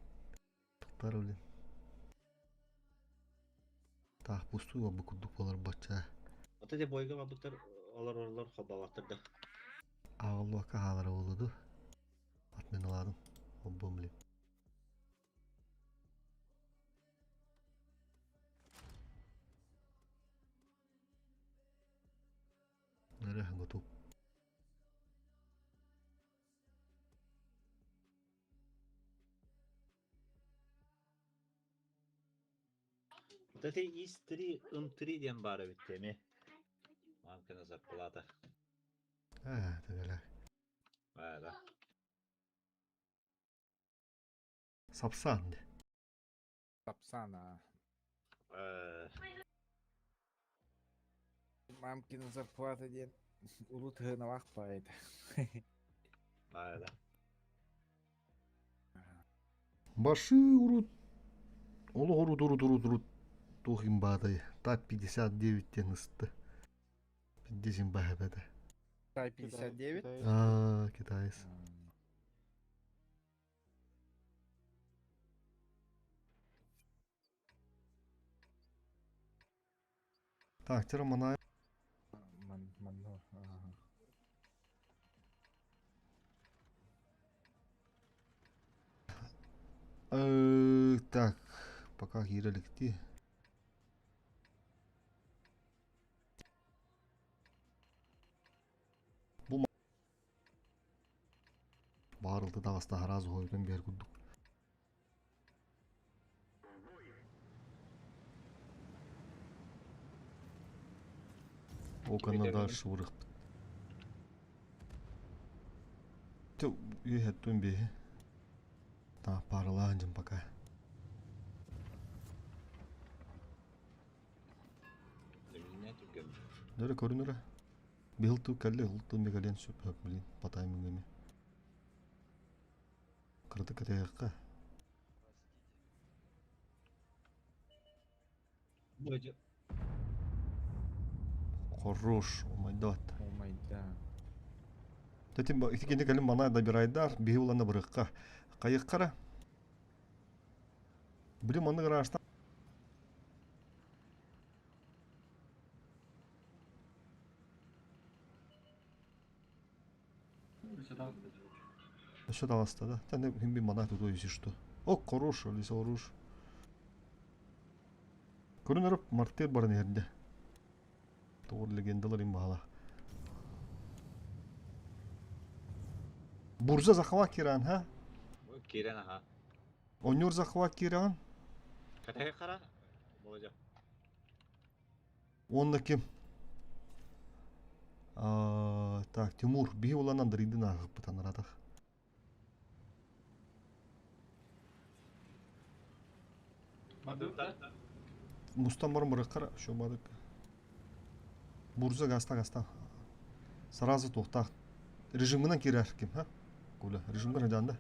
Тохтар блин. Таах пустую бу курдук буолар бачча. Ото де бойга бабыттар олор олор хобалаттар да. Ааҕыллыбакка хаалара буолуо дуу. Отменаладым. Оббом блин. Эрэ готов. Кстати, ИС-3, М3 диэн баар эбит эмиэ. Мамкина зарплата. Аа, төгөлө. Да. Сапсан. Сапсана. Мамкина зарплата диэн урут ыһыналаах поэт. Да. Башы урут олох урут урут урут урут туох имбаатай Type 59 диэн ысты. Пиздец имба эбэтэ. Type 59? Аа, китаец. Так, теперь манай Ман манно. Ага. Так, пока киирэ Бу баарылты таҕыста араас уһуйутун биэр курдук. Окана дальше урыхпыт. Үһэттун биһи. Та паралаан дьым пока. Дөрө көрүнөрө. Бил ту кэлле хылтын мегален сөп блин по таймингами. Кырды кэтээххэ. Хорош, oh my god. Oh my god. Тетим ити кини кэлин мана добирайдар, биһи улана бырыкка. Кайыккара. Блин, манны гаражта. Еще даласта, да? Та не химби мана тут если что. О, хорош, алиса хорош. Көрүнөр мартир баран ерде. Тоғыр легендалар им баала. Бурза захват киран, ха? Кирен, аха. Онюр захват киран. Катаға қара? Болажа. Онна ким? Так, Тимур, биһи улан Андрейдин ағыппыт анаратах. Мустан бар мырыққара, шо бадык. Бурза гаста гаста. Сразу тоқтақ. Режимынан кирер ким, ха? Куля, режимгә жанда.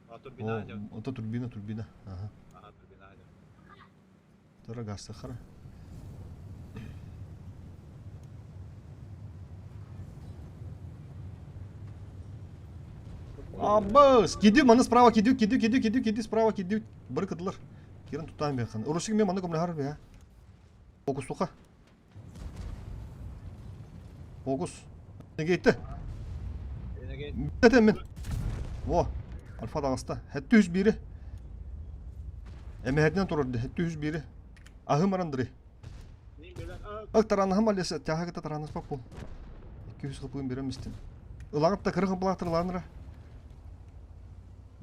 А, турбина. О, турбина, турбина. Ага. Ага, турбина. Тора гаста хара. Абыс, киди, маны справа киди, киди, киди, киди, киди, справа киди. Бір кыдылар. Кирен тутан бехан. Урусик мен маны көмле харбы, я. Фокус туха. Фокус. Неге итти? Бітен мен. Во, альфа дағыста. Хәтті 101-і. Әмі хәтінен тұрырды, хәтті 101-і. Ахым арандыры. Ак таранахым алеса, тяға кіті таранас бақ бол. 200 қыпығын берем істен. Ылағып та кырық былақтырланыра.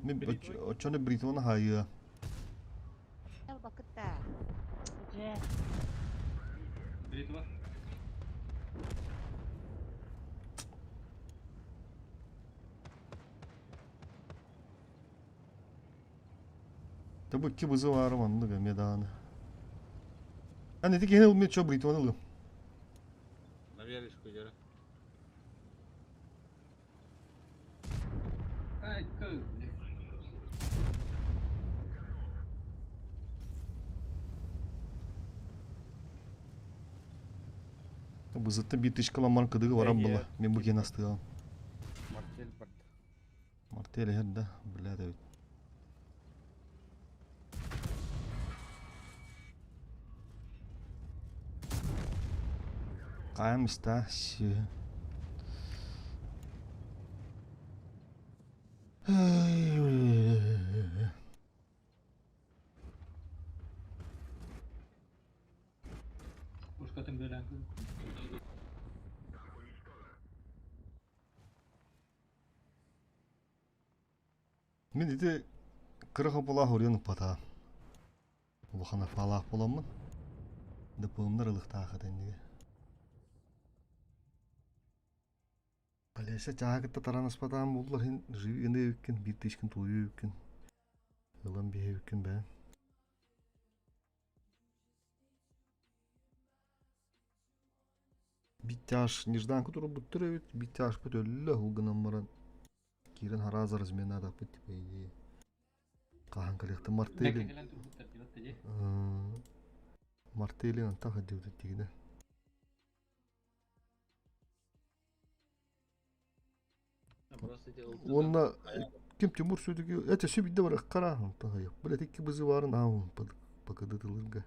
Мен очоны бритваны хайы. Бакытта. Бритва. Табы ки бызы бар манныга меданы. Ан эти кене улмет чо бритваны лы. Наверишку жара. Ай, как, блядь. Бызытты бит ишкаламан кыдыгы барам была. Мен бу кен астыгам. Мартель бард. Мартель хер да, бля да. Кайым иста си. Пушкатын бөлән. Мен ити кырыхы була хорьон пата. Улахан афалаах буоламмын, ДПМ-нар ылыахтаах этэ иннигэ. Олеся чааһы кытта таранаспатаҕым буоллар иһин живи гына эбиккин, биир тыычкын тулуйуо эбиккин, ылан биһиэ эбиккин бээ. Биттяж нежданка турбуттар эбит, биттяжпыт өллө, ол гынан баран киирэн харааза разминаадахпыт типа идея. Хаһан кэлиэхтэн Мартелин. Кэлэн турбуттар диэбэт дии. Мартелин антах сылдьыбыт тигинэ. Уонна ким Тимур все-таки это все видно барахкара онтон Блядь, икки бызы баарын аун покадытылырга.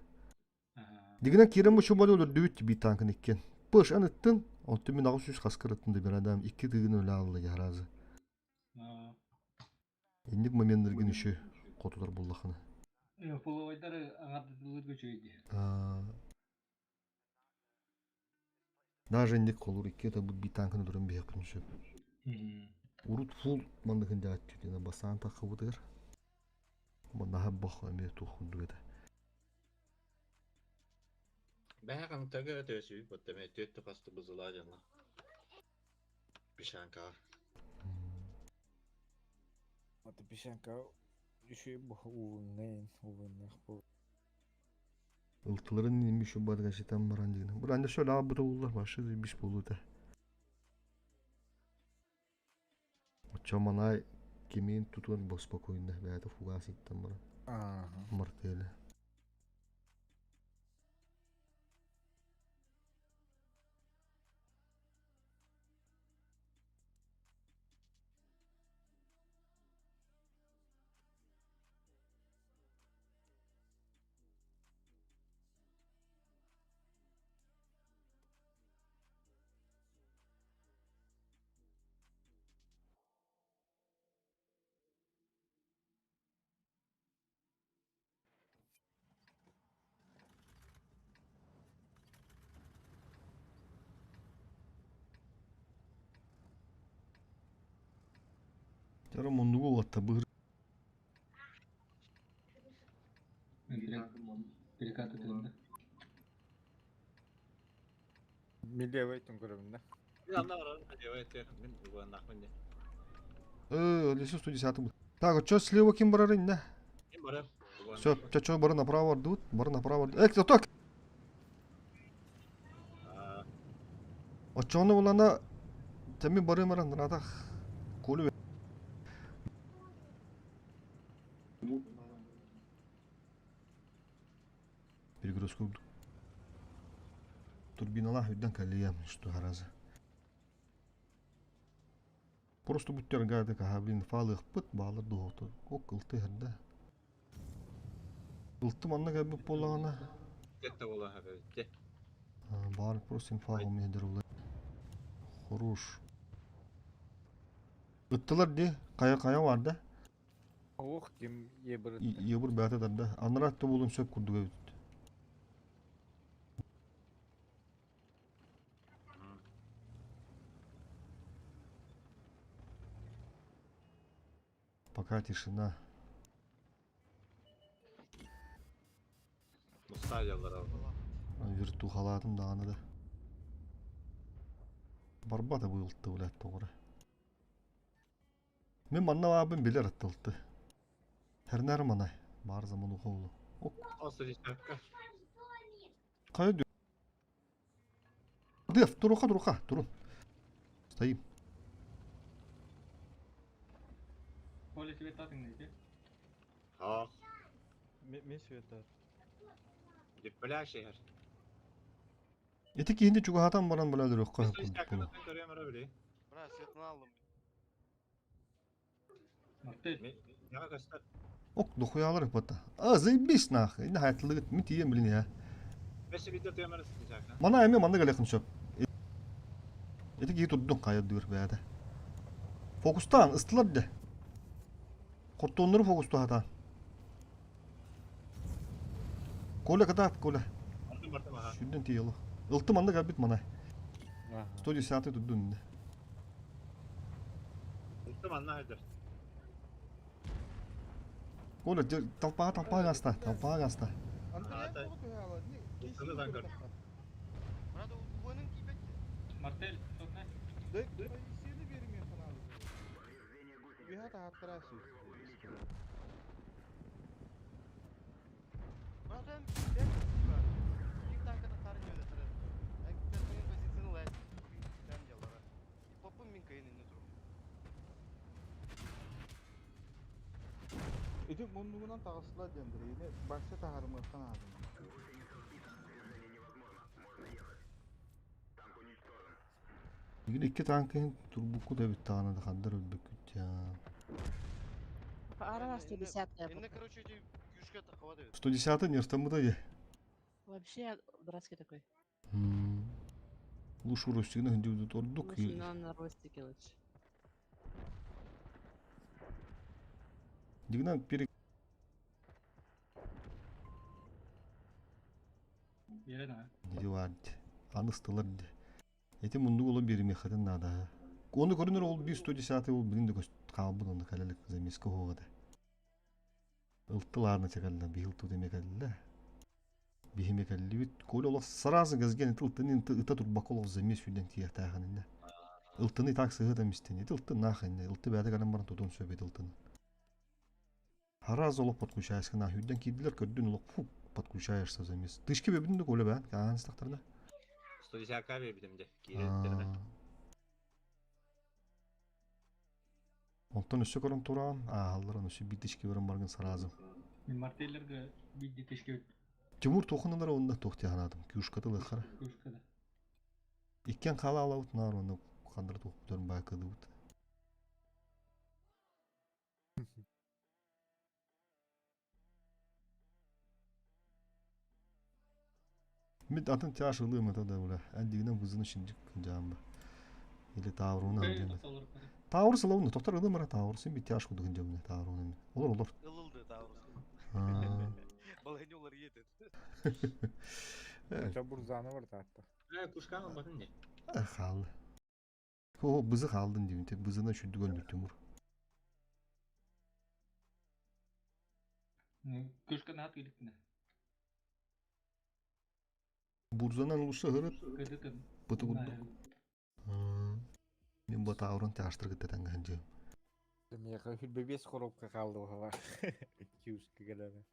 Дигинен киирэн бу өлөрдүбүт биир танкын иккиэн. Пыш ан ыттын, онтон мин 800 хаскар ыттын да бір адам икки тыгын өлө алла яразы. Инник моментларгын еще хотулар буллахына. Половойдар аңардылырга үчүгэй дии. Даже инник холур икки это бут биир танкын өлөрөн биһиэхпин сөп. Урут фул манныгын дьааттүтүнэ басаан таххыбытыгар. Маннаха бох эмиэ туох курдук этэ. Бэһэ тага төсүй боттаме төттө хасты бузула дьанна. Пишанка. Вот пишанка еще увыннeen увыннах бу. Ылтыларын инми şu баргашитан баран дигин. Бу анда шол аба бутуллар башы биш болута. Оччо манай кимин тутуан боспокойно бэйэтэ фугас иттэн баран. Ага. Мартеле. Дьэ муннугу уотта быһыр Перекаты тыынна. Милевейтин көрөбүн да. Мин уганнахмын де. Лесу 110 был. Так, что слева ким барар инне? Ким барар? Все, чо бары направо бардыбыт, бары направо барды. Эк, так. Очону булана теми бары маран радах. Колю. Перегрузку турбиналах үрдэн калиям, что хараза. Просто буттер гады каха, блин, фалых пыт баалар дуоту. Ок ылты херде. Ылты манна кәбіп болағана. Кетті бола хабетте. Бар просто инфа умедер улы. Хорош. Ыттылар де, кая кая бар да. Ох, ким ебір. Ебір бәті да. Анара атты болын сөп курдуга бүт. Пока тишина. Мусталялар алды. Виртухалатым даҕаны да. Барбата быылтты блядь тоҕура. Мин манна баабын билэр аттылты. Тэрнэр манай. Баар заман ухолу. Ок. Осы десятка. Хайа дю. Дев, туруха, туруха, турун. Стоим. Коля тебе татың дейді. Ha. Мен света. Диплә шehir. Ити киһини чугаһатан баран бала өлөрүөххэ Осы курдук десятка буолуо. көрөм ара биле. Бра, светын алдым. Мартель. Мен яга көстөр. Ок, дохуялар ыппата. А, заебись нахуй. Инна хаятылыгыт мин тиийэн билин я. Бесе видео төмөр десятка. Мана эми манна кэлиэххин сөп. Ити киһи турдун хайа дыыр бэйэтэ. Фокустаан, ыстылар дэ. Хоттуоннору фокустаатаан. Коля кытаат, Коля. Бардым бардым аха. Сүрдэн тиийэло. Ылты манна кэлбит манай. 110 турдун инне. Ылтым анна хайдар. Коля, толпаға толпаға гаста, толпаға гаста. Андрея Ата. тоҕо түһэ хаалла? Не, Ылтыны киисиҥ тангар. көрдөххө. Брат, убанын кийбет. Мартель, сотна. Позицияны бермиэххэ наада буолуо. Үөһэ таһааттараа сүүс. Брат, эн бэт брат. Ким танката тарын өлөтөрө. Эн бэттеген позицияны лайт. Тэн ялара. Поппун мин кайын инне турум. Ити муннугунан таҕыстылар диэн Андрейни Вася таһаарымыахха наада. Бүгүн икки танка иһин турбуккут эбит даҕаны да хандар өлбүккүт дьаа. Ара 110-я Инне, пока. короче, эти күүскэ тахабат эбит. 110-й нертаммыта дии. Вообще дурацкий такой. Лучше Ростигына хындыбыт ордук. Лучше на, на Ростике лучше. Дигнан пере Елена. Дивард. Аныстылар ди. Эти мундук оло беримехатын надо. Оны көрүнөр ол 110-й ол билин да хаалбыт онда калелик замеска хоогада. Ылтыларны чакалла бихил тудеме калла. Бихиме каллибит. Коля олох сразу газген ылтын ыта турбак олох замес хүден тиятааханында. Ылтыны так сыгыта мистен. Ылтын нахын. Ылты бәдә калам баран тутун сөбет ылтын. Харазы олох подключаешься на хүден кидилер көрдүн олох фу подключаешься замес. Тышки бебин да коля бә. Каан стактарда. 110 бербитим де. Кииреттерine. Онтон өссө көрөн туран, ааллар өссө битишки баран баргын сразу. Мин мартеллерге бидди тешке Тимур тохынылар онда тохтяханадым. Кюшкаты лыхара. Кюшкада. Иккен қала алабыт нар оны қандыр тоқпутарын байқадыбыт. Мит атын тяж ылым это да бля. Әндигінен вызыны шиндик жамба. Или тавруна андыймын. Таур сылауны тоқтар ылым ара таур сен бит тяж кудыгын жамны тавруны. Олар олар. Ылылды Таурус. Балайны олар етет. Ча бурзаны бар таатта. Кушкан албатын не? Хал. О, бызы қалдын деймін. Бызына шүдді көлбүт Тимур. Кюшка нат иликтине. Бурзанан улуса хырыт. Кыдыкын. Быты курдук. Мен бу таурун тяштыр кыттатан ханжы. Меха хүлбебес коробка қалды оға. Киуска келеді.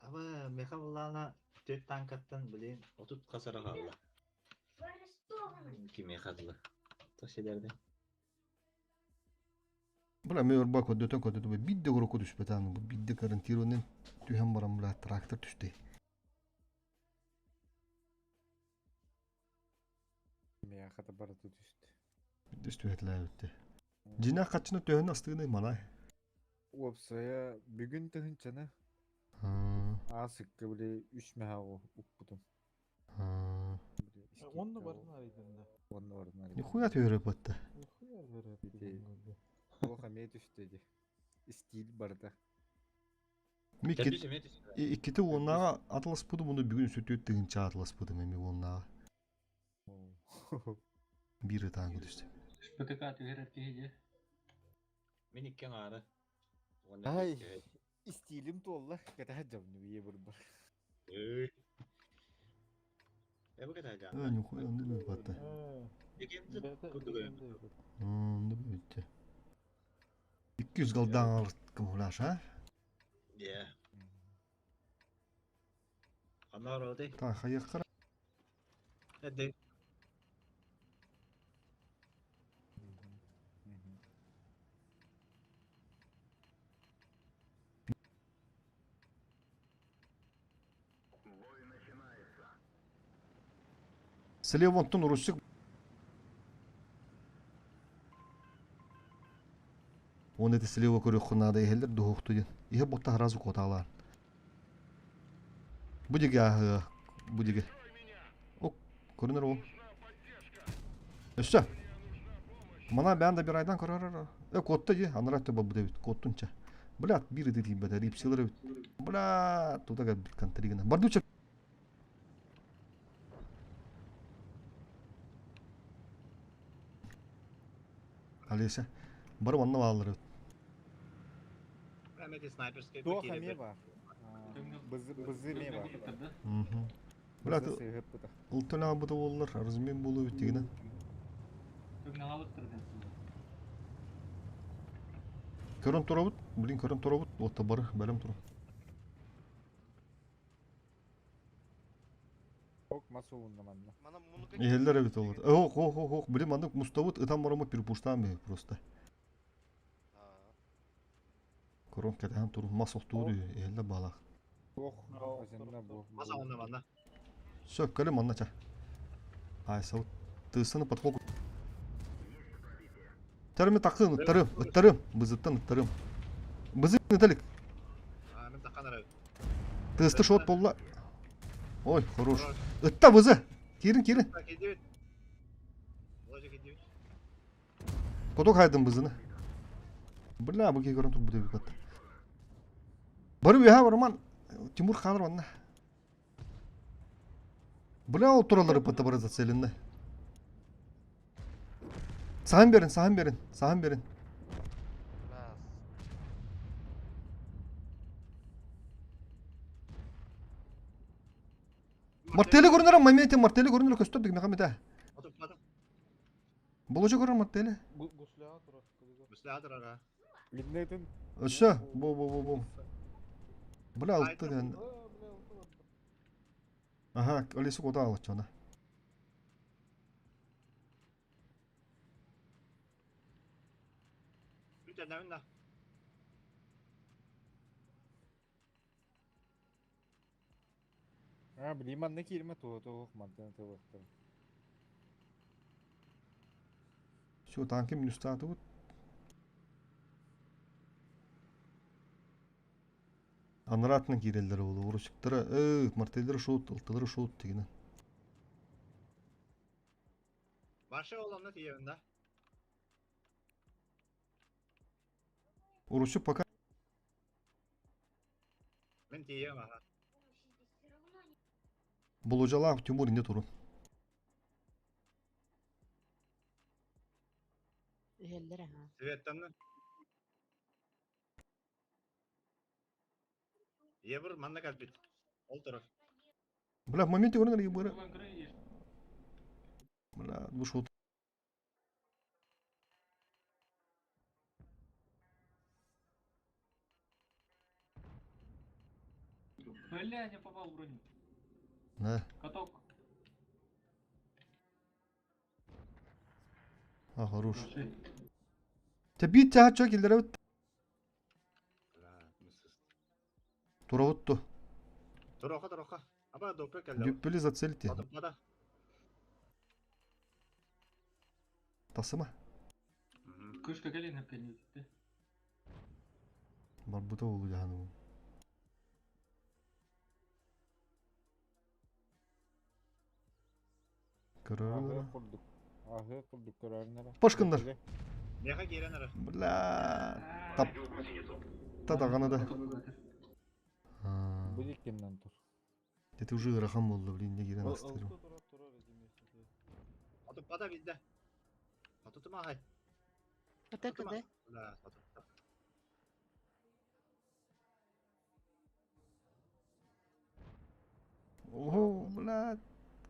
Ама меха буллана төт танкаттан билин отут касара қалла. Киме хадылы. Тоселерде. Бля, мен орба көдөтөн көдөтө бидде көрөкө түспетан бу бидде гарантированный түһэн баран бля трактор түстэ. Меха да бары түсті. Бидде түһэтлээ Жина качына төһөн астыгына манай. Опсая бүгүн тыһынчаны. Асыкка биле үч меха уппутум. Онны барын арыйдын да. Онны барын арыйдын. Нихуя төһөрө батта. Нихуя төһөрө. Оха ме түстү ди. Стиль барда. Ми иккити уоннага атыласпыды муну бүгүн сүтүт тыгынча атыласпыды меми уоннага. Бири таңгы түстү. ПТК түһэрэр киһи Мен иккен ары. Ай, стилим туолла. Кэтэ жабны бие бурбар. Эй. Э, бу кэта жа. Э, нихуя онды батта. Онды бүтте. 200 голдан кымулаш, а? Yeah. Анар оды. Та хайыккара. Эде. Слева онтон Русик Он это слева көрөххунада эхелер духухту ден. Ихе ботта харазу коталар. Будиге ахы, будиге. Ок, көрүнөр ол. Өссө. Мана бән да бир айдан көрөр. Э, котта же, анара төбө бу дебит, коттунча. Блят, бир иди тибет, рипсилер бит. Бля, туда бит контригна. Бардуча. Алеся. Бар онна баллар. Прямо эти снайперские Туох эмиэ бар. Бызы ме бар. Бля, ылтын аабыта буоллар, размен буолуо бүттигинэ. Көрөн турабыт, блин, көрөн турабыт, уотта бары бэлэм туран. Ок мас уунна манна. Иһэллэр эбит олор. Ох, ох, ох, ох, блин, маннык мустабыт, ытан бараммыт перепуштаан биһи просто. Көрөн кэтэһэн турун, мас охтуур иһэллэр баалаах. Ох, азынна бу. Мас аҕынна манна. Сөп, кэлин манна ча. Ай, сабыт. Тыысыны подхок. Тарымы такын, ыттарым, ыттарым, бызыттан ыттарым. Бызы ыталик. А, мен такан арай. Тысты шот болла. Ой, хорош. Ытта бызы. Кирин, кирин. Кидибит. Ложа кидибит. Коток хайдын бызыны. Бля, бу кей көрөн турбут эбит батта. Бары үһэ барыман. Тимур хаалар манна. Бля, ол туралары пытта бары зацелены. Саһан берин, саһан берин, саһан берин. Мартели көрүнөр моменте мартели көрүнөр көстөр дигме хамыта. Болочу көрөр мартели. Гусляға турар. Гусляға турар, а. Линнетин. Өссө, бу бу бу бу. Бля, алты ден. Аха, олесу кода алачана. Бүтәнәмин да. А, блин, манна киирмэ туһа туһух мантан тылыктар. Все, танки минустаатыбыт. Анараатынан киирэллэр ол урусиктара, э, мартеллер шоут, ылтылары шоут дегенен. Башы ол онно тиийэбин да. Урусик пока Мин тиийэм аха. Болужалаах Тимур инде турун. Иһэллэр аха. Светтанны. Ебір манна кэлбит. Ол турар. Бля, в моменте көрүнэр ебыры. Бля, бу шут. Бля, не попал в броню. Да. Каток. А, хорош. Те бит таа киллеребит. Туравут ту. Туроха, туроха. Аба доппе кэллэ. Дүппүлү зацельте. Отуппата. Тасыма. Күшкө кэлин эпкенни Барбыта олу жаһаным. Аһыы Көрөр. курдук. Аһыы курдук көрөрүнэрэ. Пашкыннар. Меха киирэн эрэр. Бля. Тап. Та даҕаны да. Бу иккиннэн тур. Это уже ыарахан буолла, блин, не киирэн астырым. Отуппата билдэ. Отутума хай. Это когда? Бля, отутта. Ого, бля,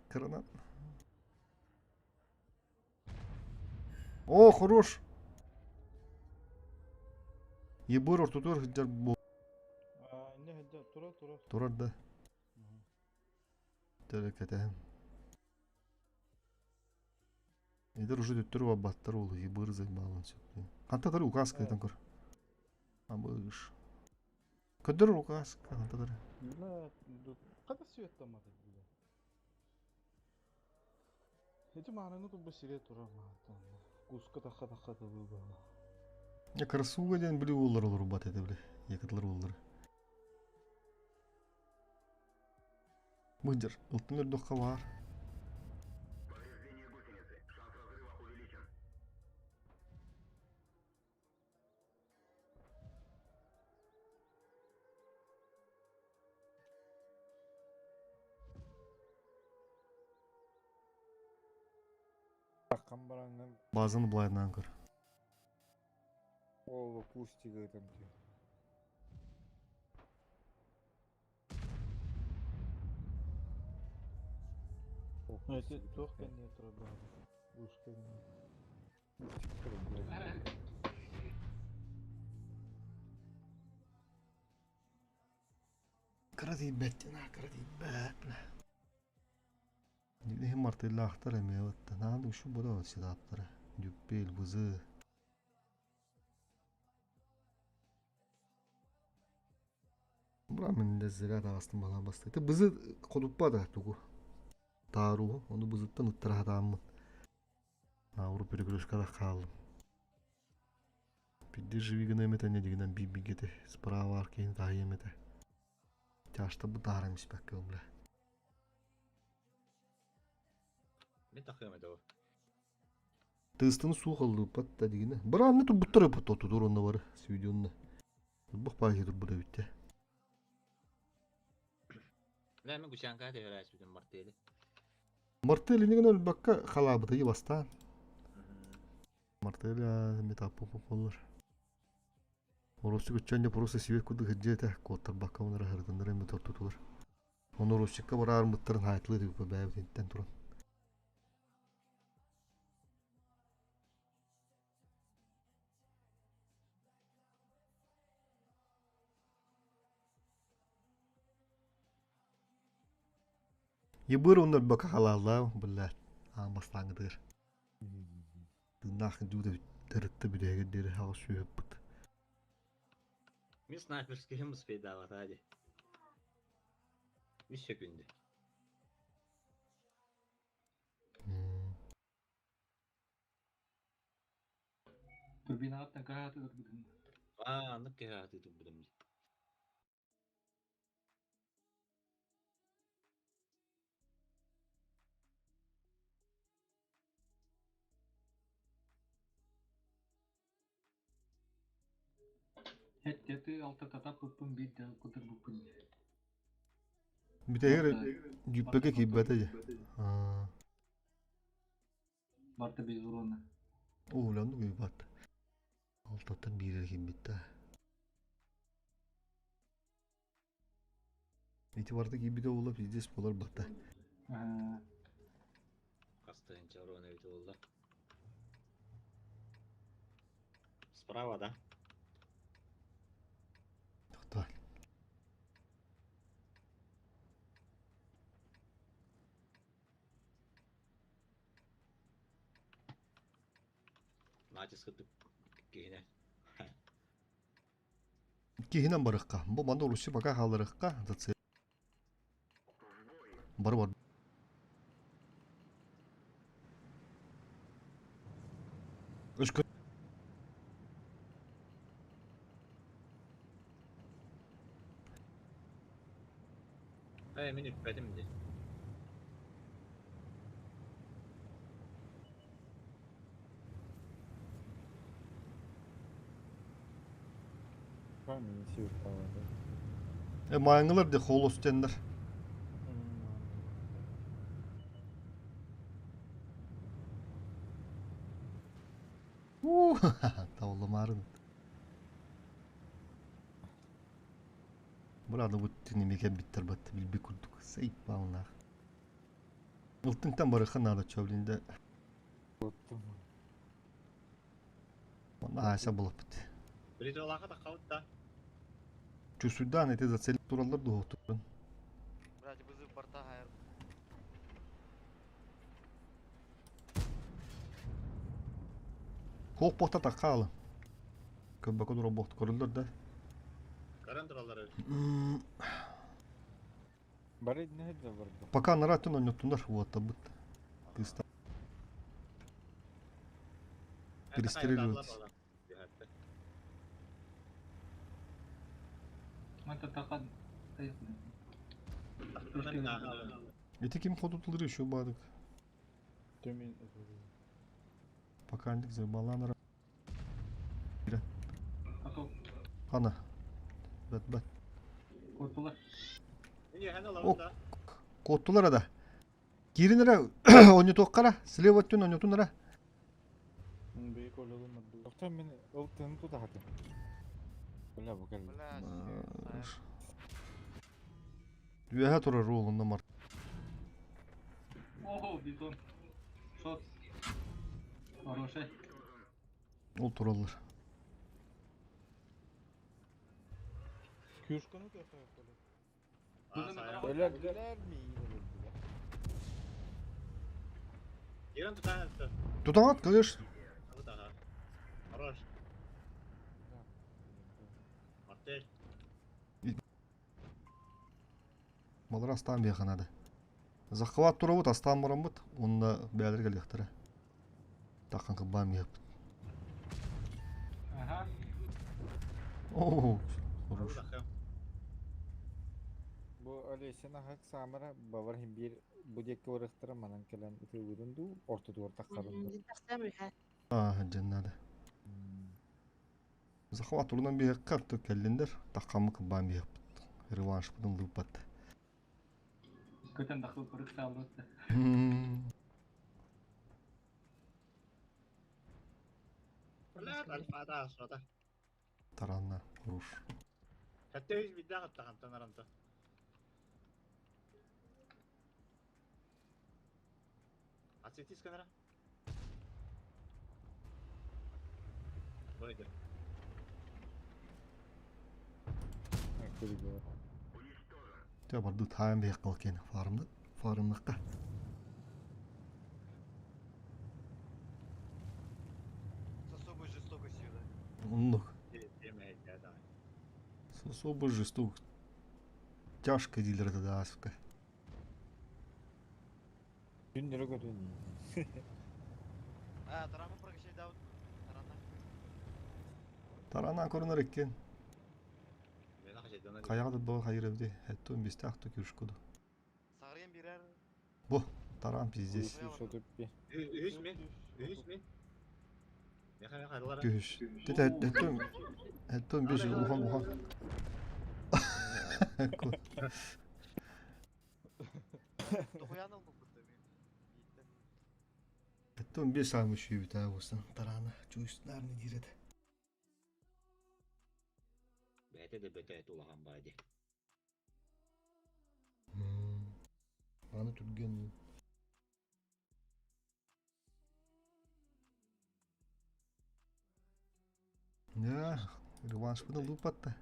гранат. О, хорош. Ебыр ортотугар сылдьар бу Не сылдьар, турар, турар. турар да. Тэлэкэтэһэн. Эдэр уже төттөрү барбаттар ол ебыр займалан сөп. Хантатары указка этэн көр. Абыш. Көдөр указка хантатары. Бля, хата светтамады, бля. Эти мааныны турба сире турар маантан. Куска тахха тахха тылы бала. Я красуга диэн били уоллар олорбат этэ били. Якытлар уоллар. Быдьар, ылтын өрдөххө баар. Повреждение гусеницы. Шанс разрыва увеличен. Таккан бараҥҥын Базаны былайынан көр. ол кустига ытан тү. Эти туох кэннигэр турар баҕайы? Ууска гына. Кыра тиийбэт, кыра тиийбэт. Иһин мартыллаахтар эмиэ баттан. Аан үксү була седаптара. Дьүппэл, бызы. Бра мен зря таҕыстым балаан бастакы. Бызы ходуппа да тугу. Тааруу, ону бызыттан ыттара хатааммын. Науру перегрузкада хааллым. Бидди живи гына эмэтэ недигинен биир справа аркейин таһыйым этэ. Тяжта бу таарам испэккэ бля. Мин тахыам этэ ол. Тыыстын суох ыллыппат да дигинэ. Быраанны турбуттар эппит тутур онно бары сведенно. Турбах паахи турбут эбиттэ. Бля, мен гусянка төһөрөөсүтүн мартыалы. Мартыал инигин өлбөккө халаабыты бастаан. Мартыал метаппу боллар. Оросу күччөннө просто сибет курдук хыджета куоттарбакка онара хырытыннар эми тортутулар. Ону Русикка бараармыттарын хаайтылы түгүппэ бэйэбитинтэн туран. Ебыр оннор бака халааллаа блядь аан бастааҥҥытыгар. Тыыннаах дьуута төрүттэ бүтэһигэр диэри хаҕыс сүөһүппүт. Мин снайперскиһым успейдаабата дии. Үс секунда. Турбинаҕыттан кыһааты турбутум. Аа, аннык кыһааты турбутум дии. Эттети алта татаппыппын биир да кутурбуппун дии. Бүтэһигэр дьүппэкэ киирбэтэ дии. Аа. Барта без урона. Ууланды күйбат. Алтаттан биир киирбит да. Ити барыта киирбитэ буолла пиздец буолар батта. Хастыынча урона эбитэ буолла. Справа, да? Тоқтоо. Натиск киһине. Киһинэн барыахха. Бу манна Руси пока хааларыахха. Бары бар. Өскө Ээ, мин үппэтим дии. Камень сюрпала, да? Э, майыңылар де холос тендер. У, тавламарын. Burada bu тинемеге биттер батты билби курдук. Сейп баалнаах. Ылтынтан барыха наада чөблинде. Онна аса булаппыт. Бритолаха да қалды да. Чусудан эти зацель тураллар дуһутурун. Блядь, вызов борта хайр. Хоох бохта таккаалы. Көббөкө тура бохт көрүллөр да. Каран тураллар. Бары не да барда. Пока наратын ойноттунар уоттабыт. Кыста. Перестреливать. Мата тахан. Эти ким ходутулары еще бадык. Төмен. Пока андик забаланара. Потом Ана. Бат бат. куотулар. О, Коттулар да. Киринера ойнотуоххара, слева өттүн ойнотунара. Бейк ойлодум мадду. Тоқтан мен ылтын тутахаты. Бля, бу кэлли. Блядь, Үөһэ турар уолунна мар. Ого, бизон. Шот. Хороший. Ол тураллар. Кюшканы көрсөҥ Өлөрдүлэр миигин өлөрдүлэр. Киран тутаан этте. Тутаҕыт, конечно. Абыт аха. Хорош. Мартель. Балар астаан биэхэ наада. Захват турабыт, астаан бараммыт, уонна бэйэлэр кэлиэхтэрэ. Таххан кырбаан биэхпит. Ага. Оо, хорош. Бу Олесина хак саамара бавар хин биир бу диэки барыахтара манан кэлэн ытыылыырын дуу, ортотугар тахсарын дуу. Тахсам үһэ. Аа, дьэн наада. Захват турунан биэххэ то кэллиндер, таххаммы кырбаан биэхпит. Реваншпытын лыыппат. Көтөн дахыл кырык сааллыт. Блядь, альфа асота. Таранна, хорош. Хатта үс бидда хатта хантан арамта. Ацетис канара. Выйди. Дьэ барды таайан биһиэххэ ол киэнэ фармны фармныхха. С особой жестокостью, да? Оннук. С особой жестокостью. Тяжко дииллэр этэ да ааспыка. Күннөрө көтөн А, тарамы прокачать Тарана. Тарана көрүнэр иккиэн. Хайаҕа да буо хайыр эбити. Эттуун бистээх ту күршкуду. Сарыйан бирер. Бу таран пиздец. Үһүс мин. Үһүс мин. Күһүс. Тете эттуун эттуун бис улахан улахан. Дохуян ылбыппыт да мин. Эттуун бис аамы сүүбүтэ бусан тарана чуйснаар не диир этэ. Бэйэтэ да бөтөөт улахан баа дии. Аны түргэн Дьэ, реваншпытын лууппатта.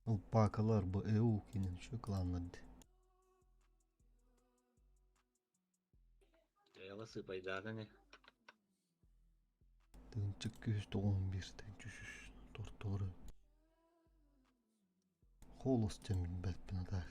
Ылпаакалар бу ЭУ кинин үчүгэй кланнар дии. Эла сыпайдаата ини. Тыынчык күүс тоҕуһун биир тыынчы үс тортолору Холос диэн билбэппин а так.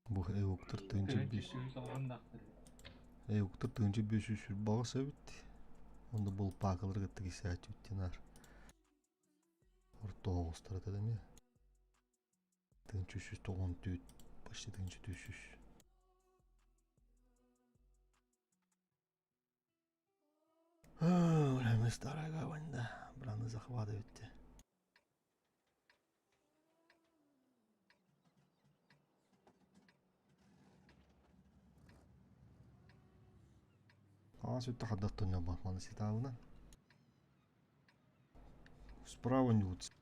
Бу эуктар тыынча биэс эуктар тыынча биэс сүүс сүүрбэҕис эбит. Онно булпаакалары кытта кисээччибит динар. Орто оҕустара этэ эмиэ. Тыынча үс сүүс тоҕон түүт, почти тыынча түс сүүс. Бля, старая гавань, да. Браны захватывать. Аас өттө хардаттон ньобон маны ситаабынан. Справа ньуут.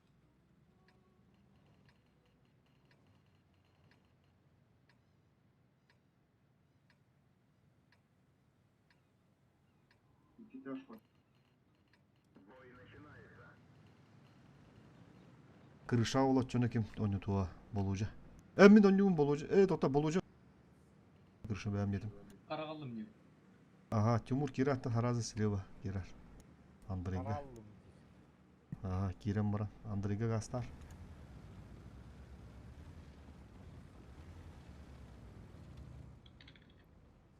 Крыша олоччуну ким онньутуа Болужа. Э мин онньугум Болужа. Э тота Болужа. Крыша бэйэм диэтим. Карагаллым диye. Ага, Тимур киирэр харазы слева киирэр. Андрейга. Ага, киирэн баран. Андрейга гастар.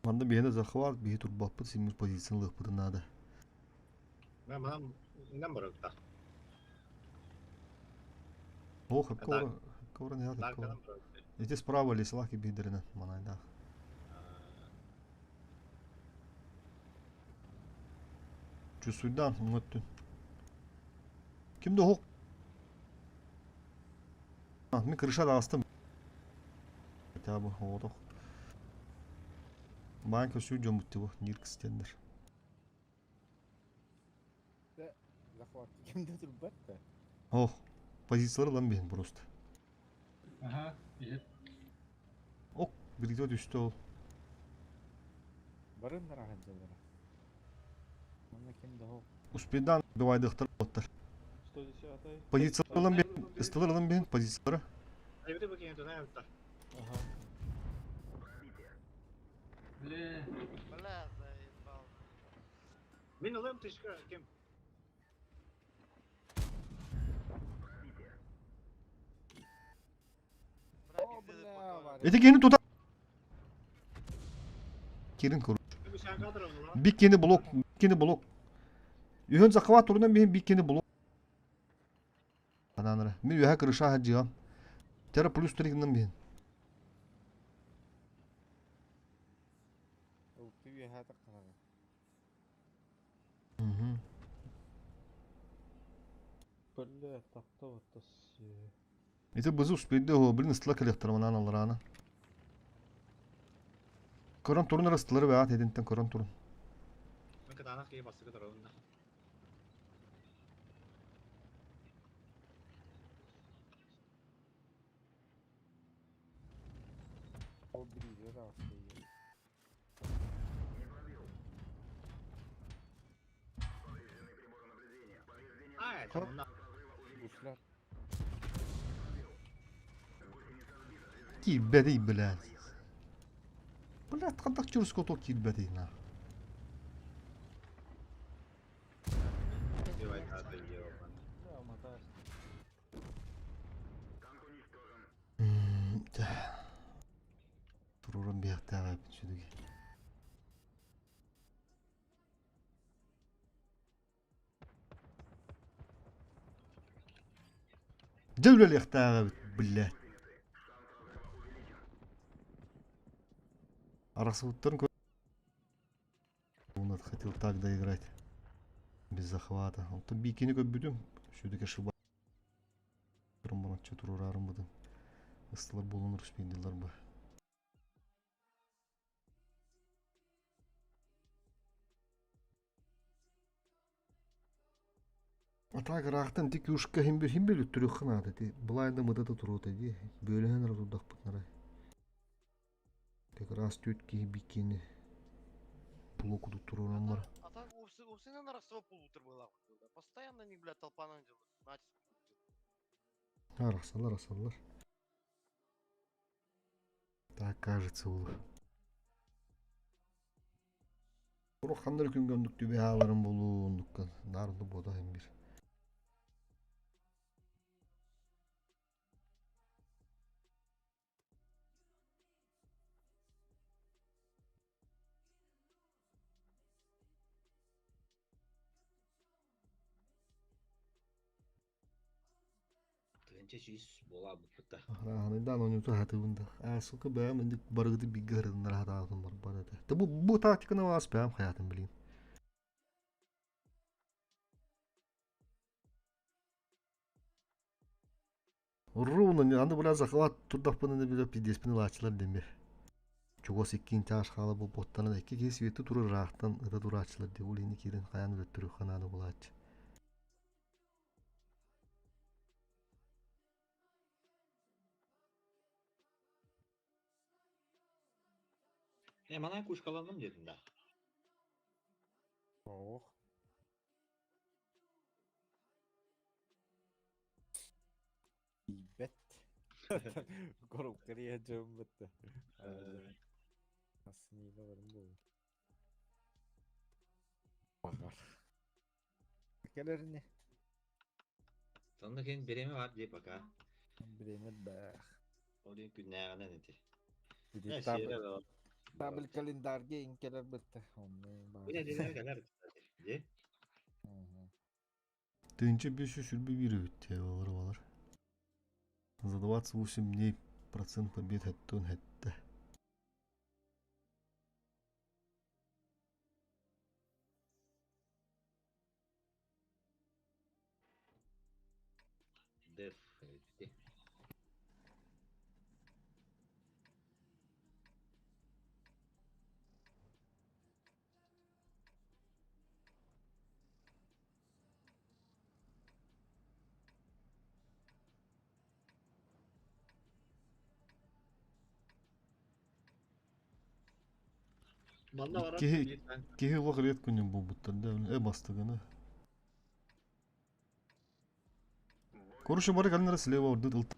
Манна биһиэнэ захват, биһи турбаппыт, симмит позицияны ылыахпытын наада. Мам, иннан барыта. О, хапка хапка не хапка. Эти справа лесалаки бидеринен манайдаах. Чувствуйдан, өттүн. Ким да хоқ. Мин крыша таҕыстым. Хотя бы оҕотох. Баан көсүү дьон бу Ниркс диэннэр. Захватка кимде турбат да. Ох, позициялары ылан биһин просто. Ага, иһит. Ок, билигин түстэ ол. Барын раһаддылара. Онно ким да ол. Успедан бывайдыхтар оттар. 110-й. Позициялары ылан биһин, ыстылар ылан биһин позициялары. Айбыты бу киһи тунай алта. Ага. Бля. Бля, заебал. Мин ылым тышка ким? О, бля, Варя. Эти кини тута. Кирин кур. Биккини блок, биккини блок. Үһөн захват турунан биһин биккини блок. Ананара. Мин үһэ крыша хаджыгам. Тера плюс 3 гынан биһин. Ылты үөһэ тахханара. Угу. Бля, тапта вот Ити бызы успейді о, блин, ыстыла келехтер манан алларана. Көрөн турун ырыстылары бэҕэт этинтэн көрөн турун. Мен кытаанах киһи бастакы турабын да. Ол бириигэ таҕыста ийэ. А, это онна. Гусляр. Киирбэтий, блядь. Блядь, хантах чурско то киирбэтий на. Убивай, да, ёбаный. Бля, мотаюсь. Туруран биэхтээҕэ сүдүги. Дьэ үлэлиэхтээҕэ блядь. Арахсыбыттарын Он хотел так доиграть. Без захвата. Онтон бикини көрбүтүм. Сүдүкэ шыба. Турумманаччы турураарым бытым. Ыстылар буолан успейдилар бы. Атаак ыраахтан ити кюшка химбир химбир үттүрүөххэ наада ити былайда мыта туруота дии бөөлөһөн эрэ турдахпытына как раз түт киһи бикини блоку туруоран бар. А так упсынан арахсыбат буолбуттар быһыылаах да. Постоянно они, блядь, толпанан делают. Натиск. Арахсаллар, арахсаллар. Так кажется ол. Урук хандар күнгө ондук түбэ хааларын болуу ондукка наарынды бода хем бир. Тыһыынча сүүс буолаа буппута. Аһыныйдаан онньуту хатыбын да. Аа, сука, бэйэм инник барыгыты бигэ ырыннара хатаабытым барбат этэ. Та бу тактиканы аас бэйэм хаятым билин. Ровно аны бля захват турдахпын бля пиздеспин ылааччылар демир. Чугас иккин чаас хаала буолбуттарына икки киһи свети турар ыраахтан ыта турааччылар дии ол иһини киирэн хайаан өлөттөрүөххэ наада буолааччы. Э, манан кушкаланным дедим да. Ох. Тиийбэт. Коробка дьон бытта. Аснина барым буолар. Баҕар. Кэлэрини. Сонно кин биреме бар дии пока. Биремет бээх. Ол дин күннээҕинэн ити. Ити Э, сиэрэ баа. табель календарге инкелер бытта. Онно Бу баар. нэдиэлэҕэ кэлэр дии. Тыһыынча 521 эбит олар балар. За 28 дней процент побед хэттон хэттэ. Деф эбит. Манна барар Киһи биир танк. киһи олох редко не буолбуттар да э бастыгына. Короче, бары кэлин эрэ слева ордут ылт.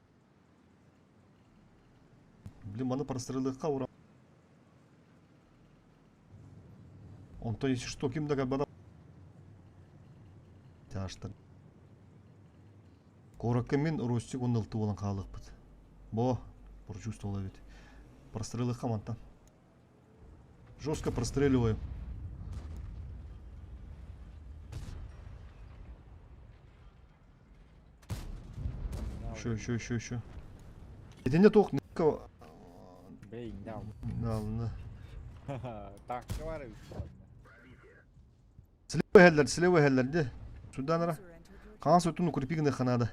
Блин, маны прострелыахха ура. Онтон если что, ким да кэлбэтэ тяжтар. Куоракка мин Ростик уонна ылты буолан хаалыахпыт. Бо, прочувствовала эбит. Прострелыахха мантан. Жестко простреливаем. Еще, еще, еще, еще. Итиннэ туох Бэй, нау. Нална. Танка бар эбит. Слева иһэллэр, слева иһэллэр дии. Сюда нара. Хаҥас өттүн укрепи гыныахха наада.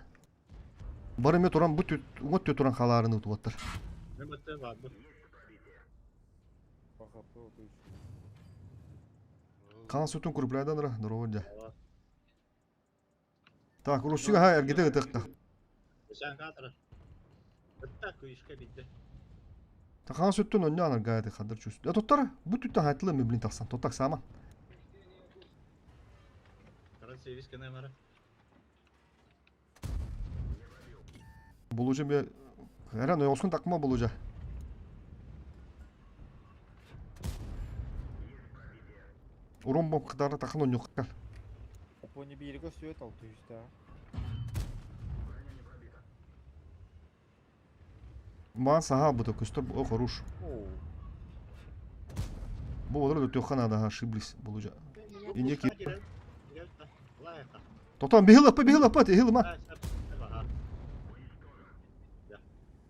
Бары эмиэ туран бу уҥа өттү туран халаарын ыытыбаттар. Хаҥас өттүн укрепляйдан ра, здорово дьэ. Так, Русик аха эргитэ ытыахта. Хаҥас өттүн онньоон аргааты хадыр чувств. Да тоттор, бу түттэн хайтылы ми блин тахсан. Тоттак саама. Булужа бе Эрен ойоҕоскун такма булужа. Урон бомб кытары тахан онньуққа. Япония бииргэ сүөт алты үстээх. Маан саха бута көстөр о хорош. Бу олар өтөххө надо ошиблись булужа. Инде Тотон биһил аппа биһил аппа тиһил ма.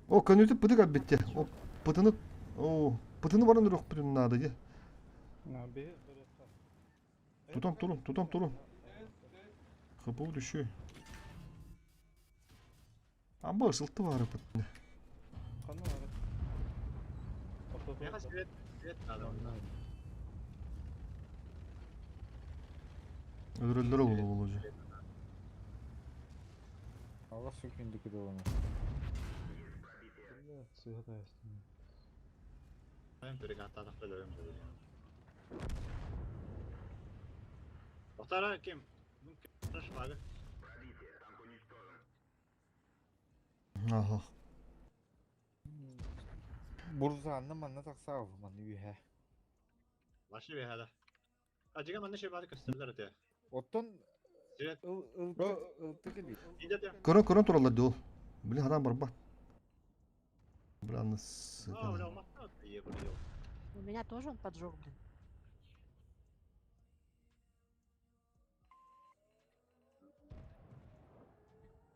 О көнүтү пытык албитте. О пытыны о пытыны баран үрөхпүтүн наада ди. Тутан турун, тутан турун. Хапу düşüyor. Амба ысылты бары пытны. Өлөрөллөр ол болужу. Алла сүкүндүкү доланы. Аха. Бурзаанна манна тахсаав манна үһэ. Ваши бэһэдэ. Ажыга манна шебады көстөллөр өтө. Оттон ыл ыл ылты кели. Көрөн көрөн тураллар дуу. Блин, хадан барбат. Бля, У меня тоже он поджег, блин.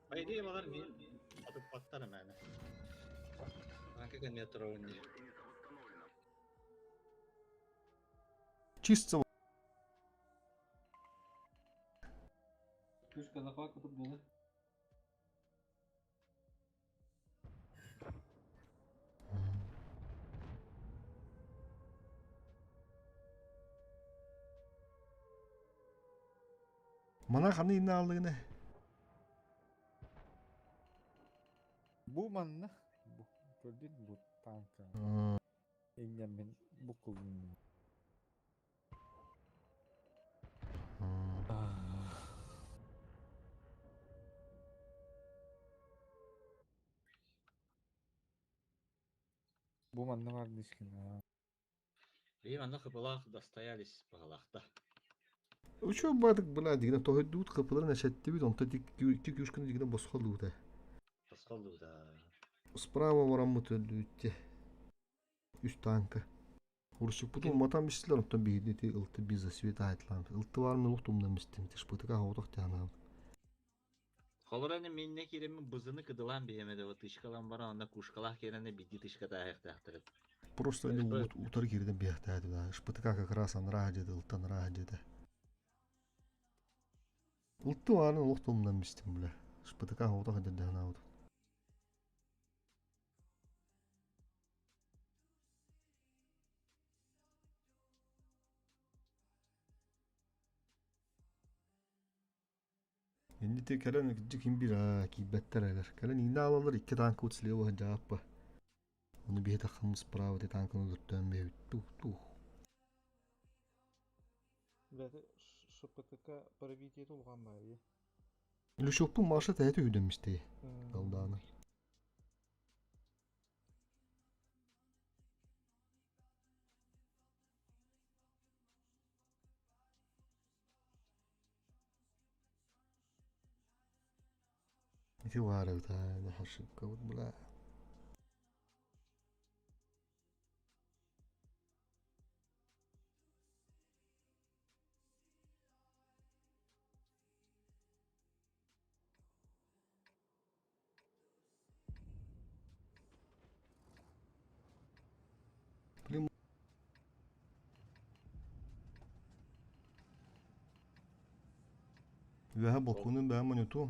По идее, балар не атып мэне. Анка метро не. Чисто Пушка захват тут была. Мана ханы инна алыгына. Бу манна бу көрдүн бу танка. Иннем мен бу кулун. Бу манна бар дишкин. И манна хыпылах достоялись пагалахта. Учу бадык бля дигне тоһойдуут кыпыларын эшеттибит онто икки күшкүнү дигне босхоллуута. Босхоллуута. Справа бараммыт өлдүүтте. Үс танка. Урсукпутун матан бистилер онтон биһидни ти ылты без засвета айтлам. Ылты бар мен ухтумдан бистим. Тишпытыка хоотох тянаам. Холораны минне киреми бызыны кыдылан биһемеде вот тышкалан бара онна кушкалах керене бидди тышка таахтахтырып. Просто они утар кирден биэхтээди да. Шпытыка как раз анраа деді, ылтан анраа деді. Ылты барын олохтумдан бистим бля. Шпытыка хоотох деддехнаабыт. Инди кэлэн ким бир аа киибэттэр элэр. Кэлэн иинэ аалалар икки танка ут слева жааппа. Ону биһи таххаммыс справа ти танканы өлөртөөн бэйбит. Тух тух. Бэти ШПТК пробитиета улахан баайы. Лүшокпун Маша тэһэ түһүдэммистей. Далдааны. Ити баарыта ошибка бла. Блин. Үөһэ балконун бэйэм монету.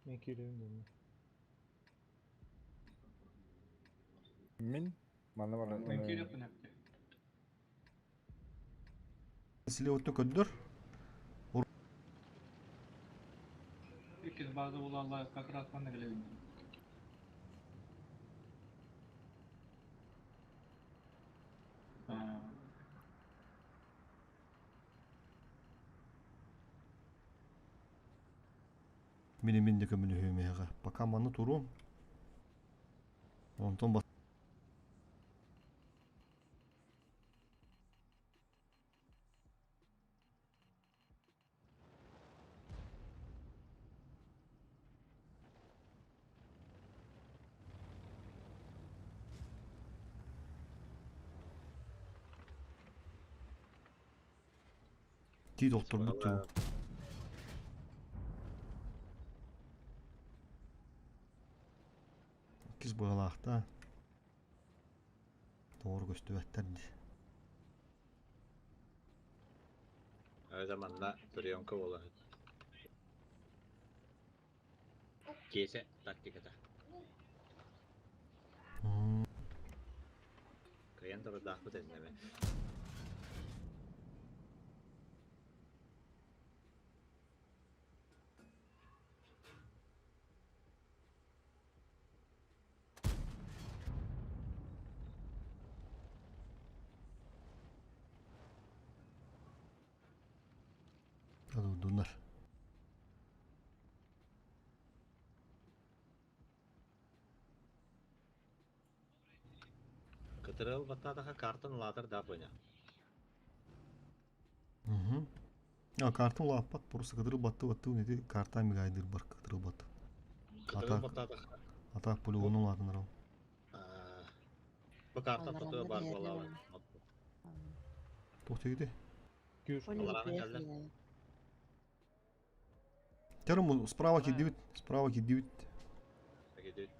Мен киирэбин дэннэ. Мин манна баран Мен киириэхпин эптэ. Слева көрдөр. Иккис база булалла как раз манна кэлэбин. Аа, Мин мин де көмөлөһүөмэҕэ. Пока манна туруом. Онтон бас Тии докторбут дуу. Иккис быһалаахта. Тоҕор көстүбэттэр дии. Это манна приемка буолар. Киэсэ тактиката. Кыайан турардаахпыт этинэбэ. Дуннар. Кытырыл баттаатаха картан улаатар да поня. Угу. А картын улааппат, просто кытырыл батты батты нети карта мигайдыр бар кытырыл батты. Кытырыл баттаатаха. Атак полигону улаатынар ол. Бу карта тотуга бар буолаабат. Туох тегити? Алараны кэллэ. Терму справа кидибит, справа кидибит. Кидибит.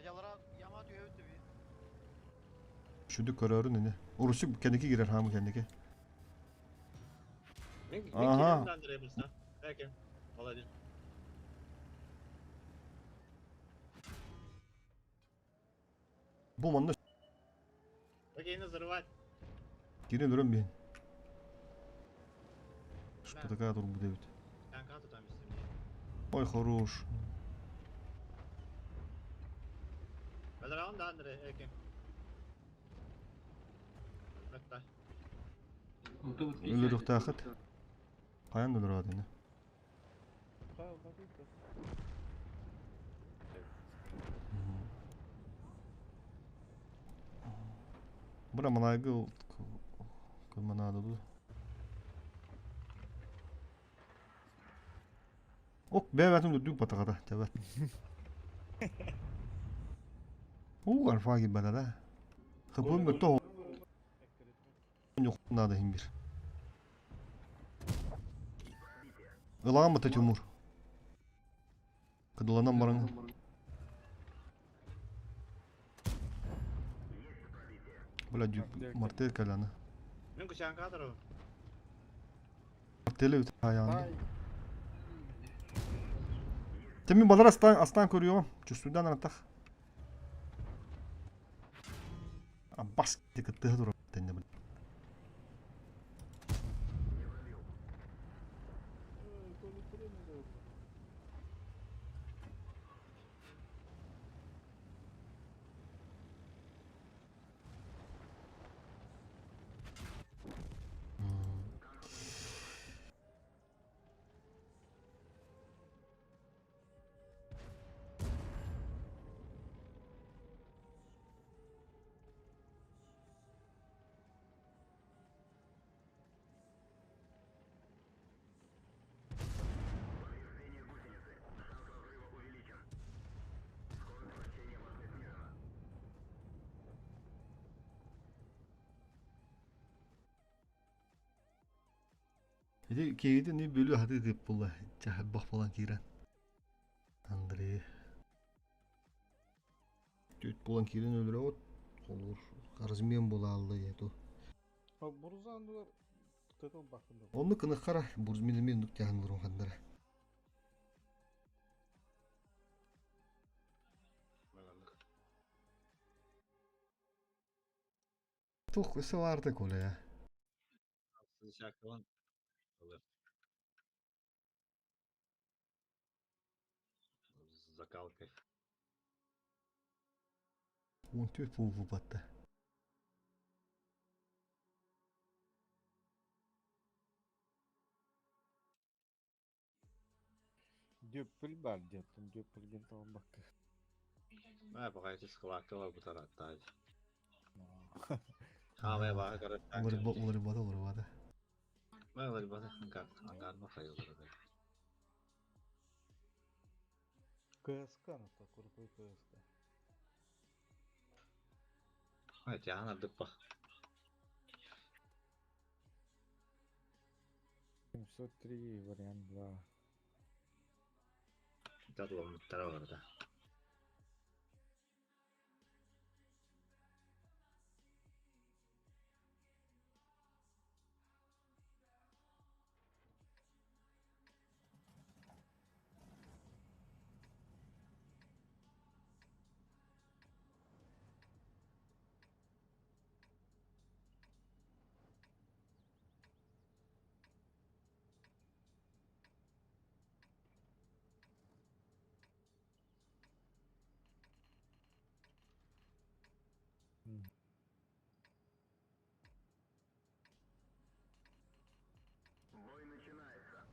Ялара яма түһэбит түби. Шүдү көрөрүн эне. Урусу кенеки кирер хамы кенеки. Ага. Молодец. Бу манна Окей, взорвать. Кирен өрөн бен. Что такая турбу дебит. Ой, хорош. Өлөрүхтаахыт. Хайан өлөрөөт ини. Бура манайгы кыманаады ду. Ок, бэбэтим дүрдүк батагата, тэбэт. Уу, арфа киббата да. Хыпым мөттө надо хим бир. Ылаан бата Тимур. Кыдыланан баран. Бля, мартель каляны. Мен кучан кадру. Мартели үт ayağını. Temin balar aslan aslan koruyor. Чувствуйдан артах. Бас кытты тур тенне бил. Ити киһитин и бүлүү хатыы тыып буолла. Чаһарбах буолан киирэн. Андрей. Түт буолан киирэн өлөрөҕүт. Холуур размен буолаалла диэту. Бурзандылар тытыл бакында. Онну кыныххара бурзмин мен нук тяхан бурун хандара. Тух өсө баарда коля. Шакалын ылыр. С закалкой. 14 буолбу батта. Дүппүл бар диэттим, дүппүл диэн тоҕо бакка. Мэ баҕайы схваткалар бутараттаай. Хаамай баҕа караттаан. Уларыбата, уларыбата. Мэ уларыбата ангар ангарма хайылары. КСК на крутой КСК. Ай, тяна дыппа. 703 вариант 2. Татломуттара барда. Бой начинается.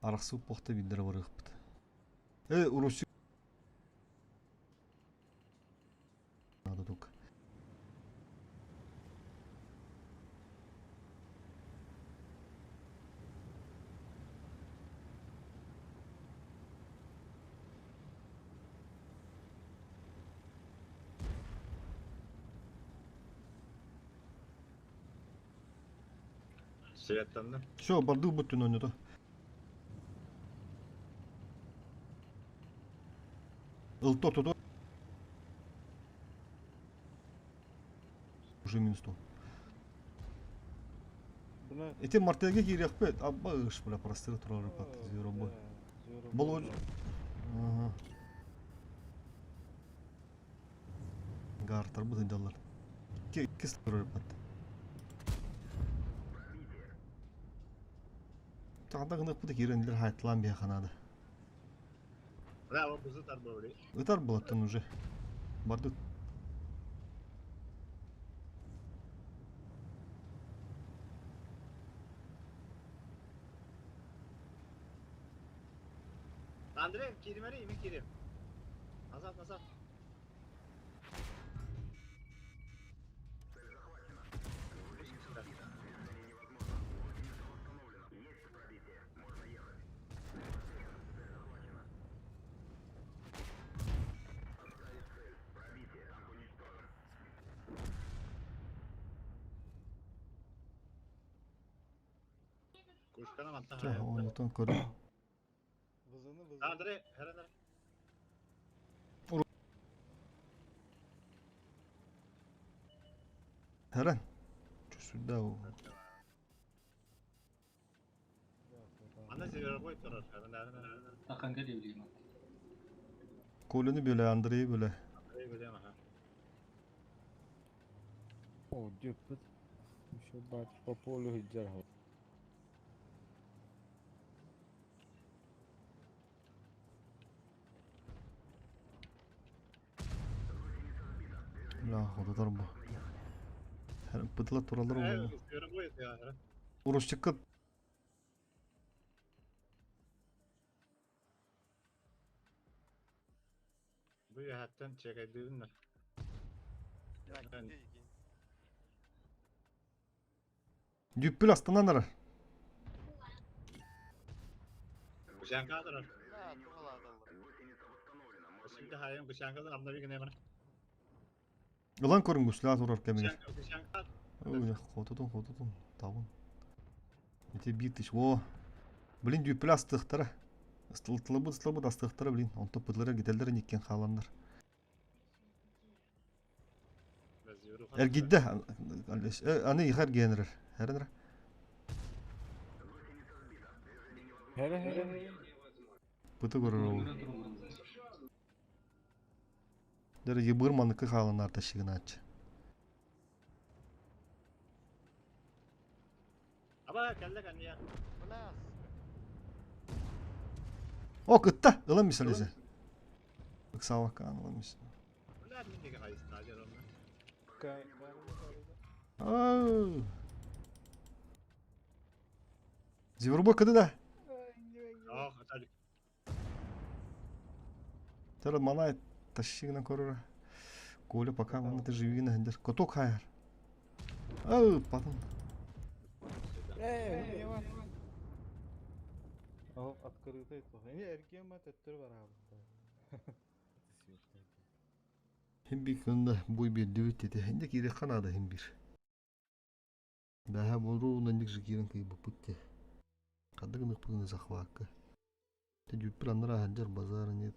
Арахсыы похта биндere барыахпыт. Э, Руси Надо только. Светтанна. Все, барды бүттүн ойното. Ылто тото. Уже минус 100. Бына Эти мартеге кириэхпит, абба ыш, бля, простыр турар пат, зеро бой. Боло... Ага. Гартар бу даллар. Кис турар пат. Тағда гынық бұды киренлер хайтлан бия ханады. Браво, бузы тарбовли. Ытар болаттан уже. Барды. Андрей, киримери, мен кирим. Назад, назад. Кушкана мантан. Ча, онутан көрө. Вызыны вызыны. Андрей, херенер. Херен. Чүсүдә о. Ана зверобой турар. Херенер, херенер. Таканга диэбилиим Колени бөле, Андрей бөле. Андрей билем, аха. О, дүппүт. Еще бат по полю хиджар. Ла, хототар бу. Херен бытыла туралар Э, ол. Зверобой я, херен. Урушчыкка Бу яһаттан чекайдыын. Так, где Евгений? Дүппүл астанан ара. Кушанка турар. Да, тула даллар. Şimdi hayım kuşanka da amna bir güne bana. Ылан көрүн гусла турар кемигер. Кушанка, кушанка. Ой, хотутун, хотутун, табын. Ити биир тыш. О, блин, дүүппүлэ астыахтара. Ыстылтылабыт, ыстылабыт астыахтара, блин. Онто пытлара гителлэр никкен хааланнар. Эргийдэ. Аны ихар генерер. Хэрэнэр. Хәрэ хәрэ. Пыты көрөр ол. Дәрі ебыр маныкы хааланар ташыгынааччы. Аба кэллэ кэнниэ. Блас. О, кытта! Ылан мисализе. Ыксаабаккаан ылан мис. Бля, мин диэки хайыстаа дьэр онно. Ау! Зивербой кыды да. Ох, аталик. Тара манай тащигынан көрөр. Коля пока манна ты живигина хендер. Коток хайар. Ау, потом. Э, не бар. О, открытый то. Эми эргиэн ма төттөр барабыт. Хим bir күндө буй бердибит дети. Хинде кире канада хим бир. Бәһә болру нандик же кирен кый бупут те. Кадыгы нык захватка. Те дюппер аннара ханжар базар нет.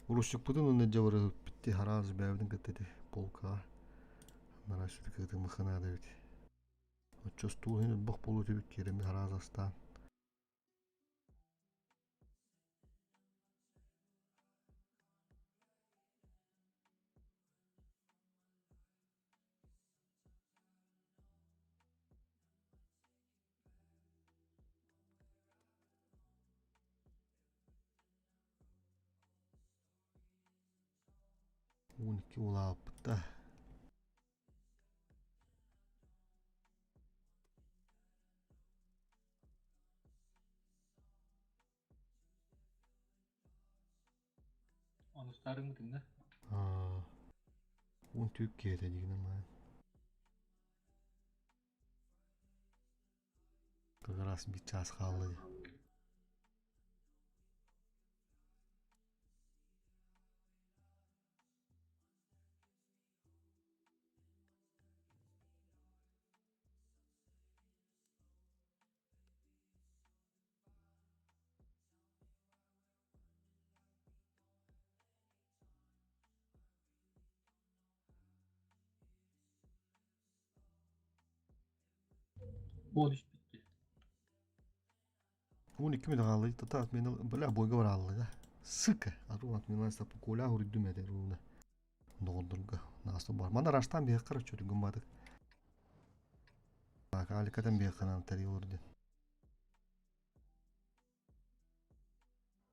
Урусчукпутун онно дьабары битти хараас бэйэбитин кытта ити полкаҕа анараа сүтүк мыхынаада эбит. Оччо стул иһин өлбөх буолуо этибит киирэммит хараас астаан. 12 улааппыта. Оны старың да? Он түйүк киһитэ дигинэ маан. Как раз бир час хаалла дии. 13 bitti. 12 mi хаалла тата отмена бля бойга бараалла да. Сыка. Ару отмена стапы коля хурдум эде руна. Доғдурга. Насту бар. Мана раштан бия кара чөтү гымбадык. Так, аликатан бия канан тари олорду.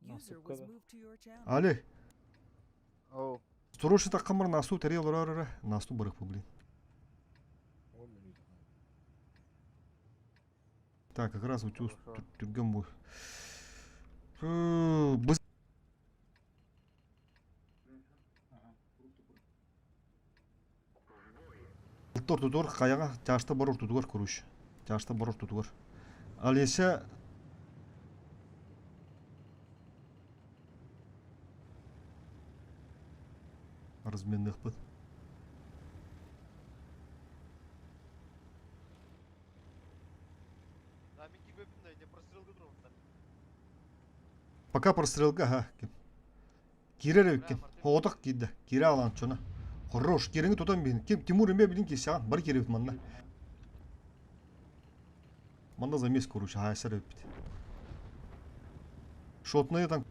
User was moved to your channel. Али. Оу. Сторожи таккамар насту тари олорор. Насту барык бу блин. Так, как раз утюз түргөн бу. Быз Тор тутур каяга жашта борор тутугар куруш. Жашта борор тутугар. Алеся разменных быт. Да, мин кирбеппин да, прострелга турабыттар. Пока прострелга, ха. Кирер өккен. Хооток кидде. Кире алан чона. Хорош, киреңи тутан бин. Ким Тимур эме билин кисян, бар киребит манна. Манна замес куруш, хайсар өппит. Шотны там.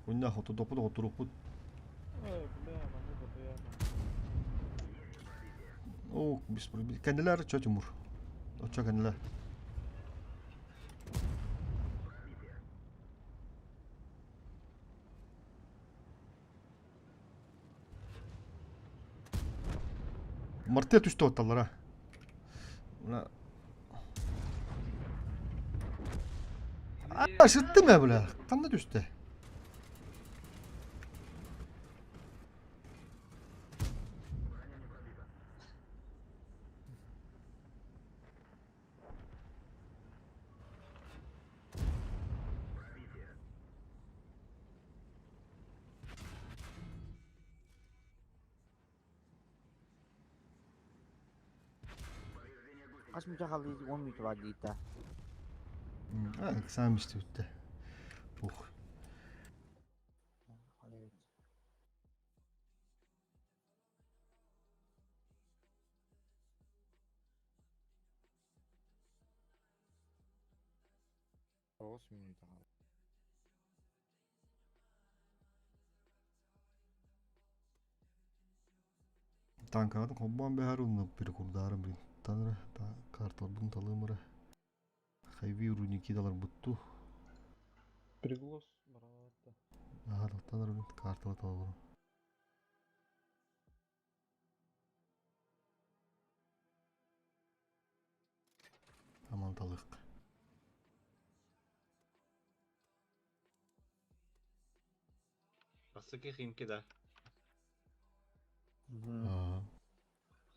Унна хото допу до турупут. Ой, бля, манны батуя. О, без проблем. Кенделер чо Тимур. Очо кенделер. Марте түсті отталара. Мына. А, шытты ма, бля? Қанда түсті? Хас мүнүүтэ хаалла 10 мүнүүтэ баар диэтэ. А, экзамен истибиттэ. Ух. Тоҕус мүнүүтэ хаалла. Танкаҕытын холбоон бэһэр уонна перекурдаарым блин. Танара карталарбын талыам эрэ. Хайвей рудники таларбыт дуу. Приглас баралаатта. Аха таттан эрэ картала талаларым. Аман талыах. Бастакы Химки да. Аа.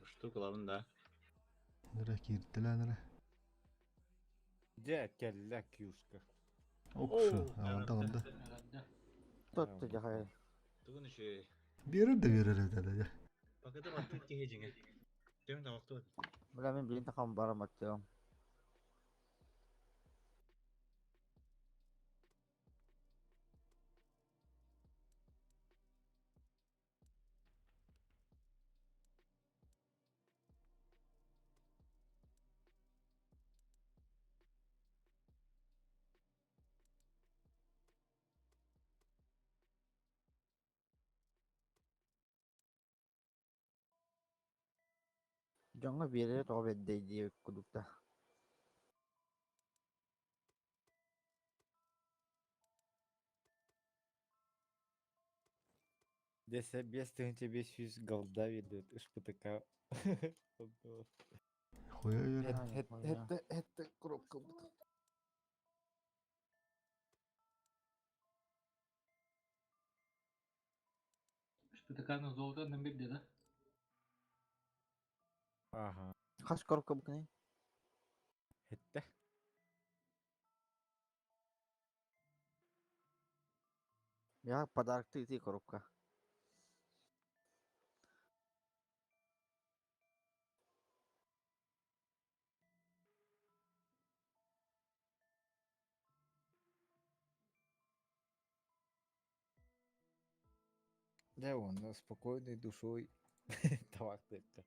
Штук ылабын да. Нэрэ кииртэлээн эрэ. Дьэ, кэллэ Кьюшка. Окшу, аҕалда аҕалда. Тотто дьахай. Тугун үчүгэй. Биэрэр да биэрэр этэ да. Пакыты баттык киһи дьиҥэ. Түм тамактыбыт. Бля мин билин тахам барам аттыам. Дьоҥҥо биэрэрэ тоҕо бэрдэй диэбит курдук да. Десэ 5500 голда биэрдибит ышпытыка. Хуя Хет хет хетте хетте коробка бут. ШПТК-ны золото номер да? Ага. Хас коробка букны? Хетте. Я подарок ты ты коробка. Да, он спокойной душой табактыкка.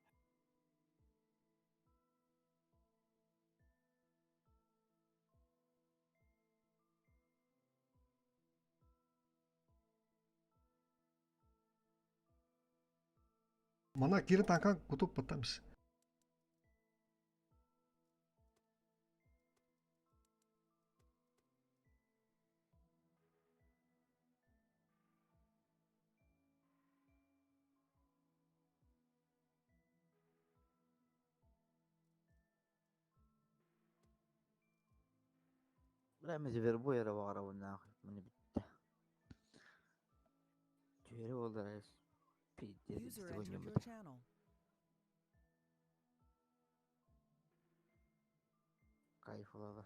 Мана кири танка кутуп баттамс. Бля мин звербой эрэ баҕарабын нахуй маны бүттэ. Түһэрэ буоллар пиздец User entered your оонньуубут. channel. Кайф ылала.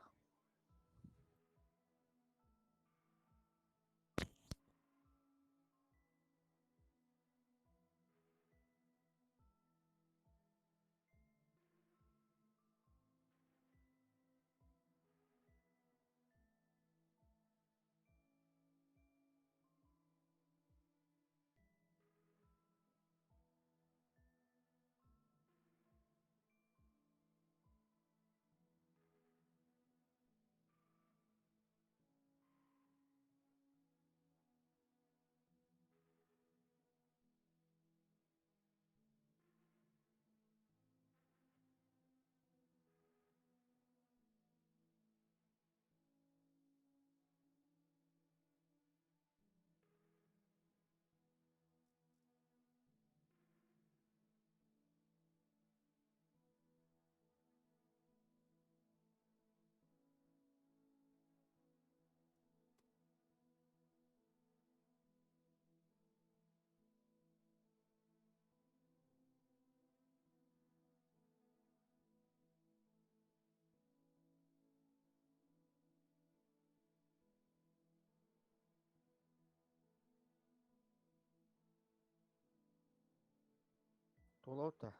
Туолаута.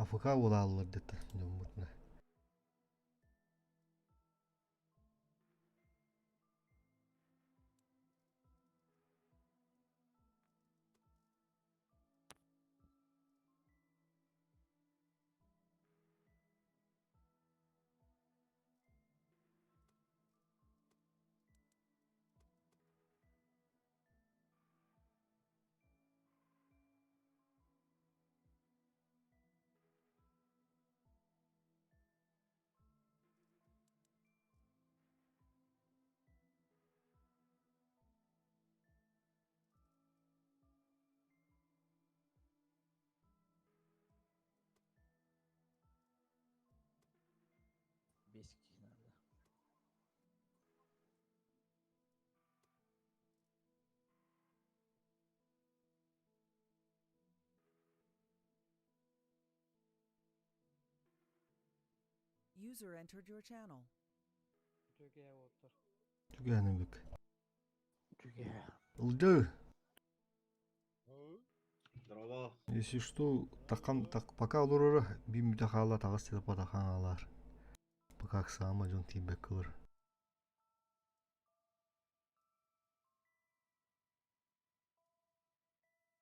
АФК буолааллар дэтэ дьоммутуна. Биэс киһи наада. User entered your channel. Үтүөкээ уоттар. Түгээнэбик. Үтүөкээ. Ылдьаа. Здорово. Если что, такам так пока олорор бир мүтэ хаала таҕыс телепатахан аалаар. Пока саама дьон тиийбэккэ ылар.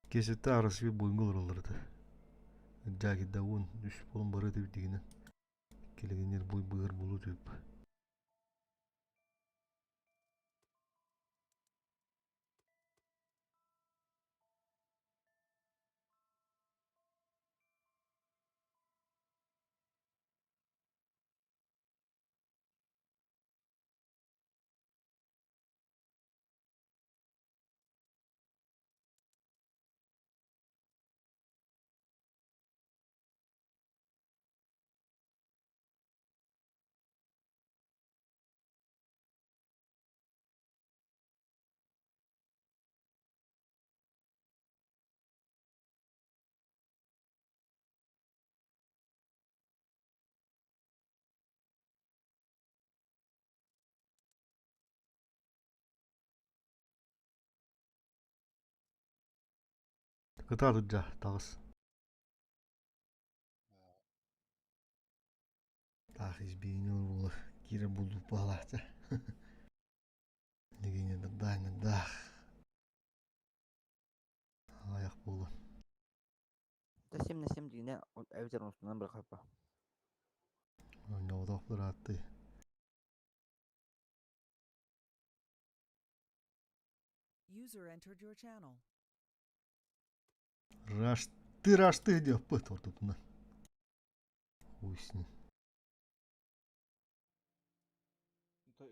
Киэсэтэ Арасыйа буойуҥҥа олороллор этэ. Дьаакирда 13 буолан барыа этибит дигинэн. Килэгиннэр буй быар булуу түп. Кытаат ылдьаа, таҕыс. Таах избиэнньэ буола киирэр булдук баалаахта. Нэгиҥэ даах Аҕыйах буолуо. Да 7 на 7 дигинэ эбэтэр онусунан бырахаппа. Оонньооботох бырааттыы. User entered your channel. Рашты, рашты диэппит ортотунан. Хуй с ним.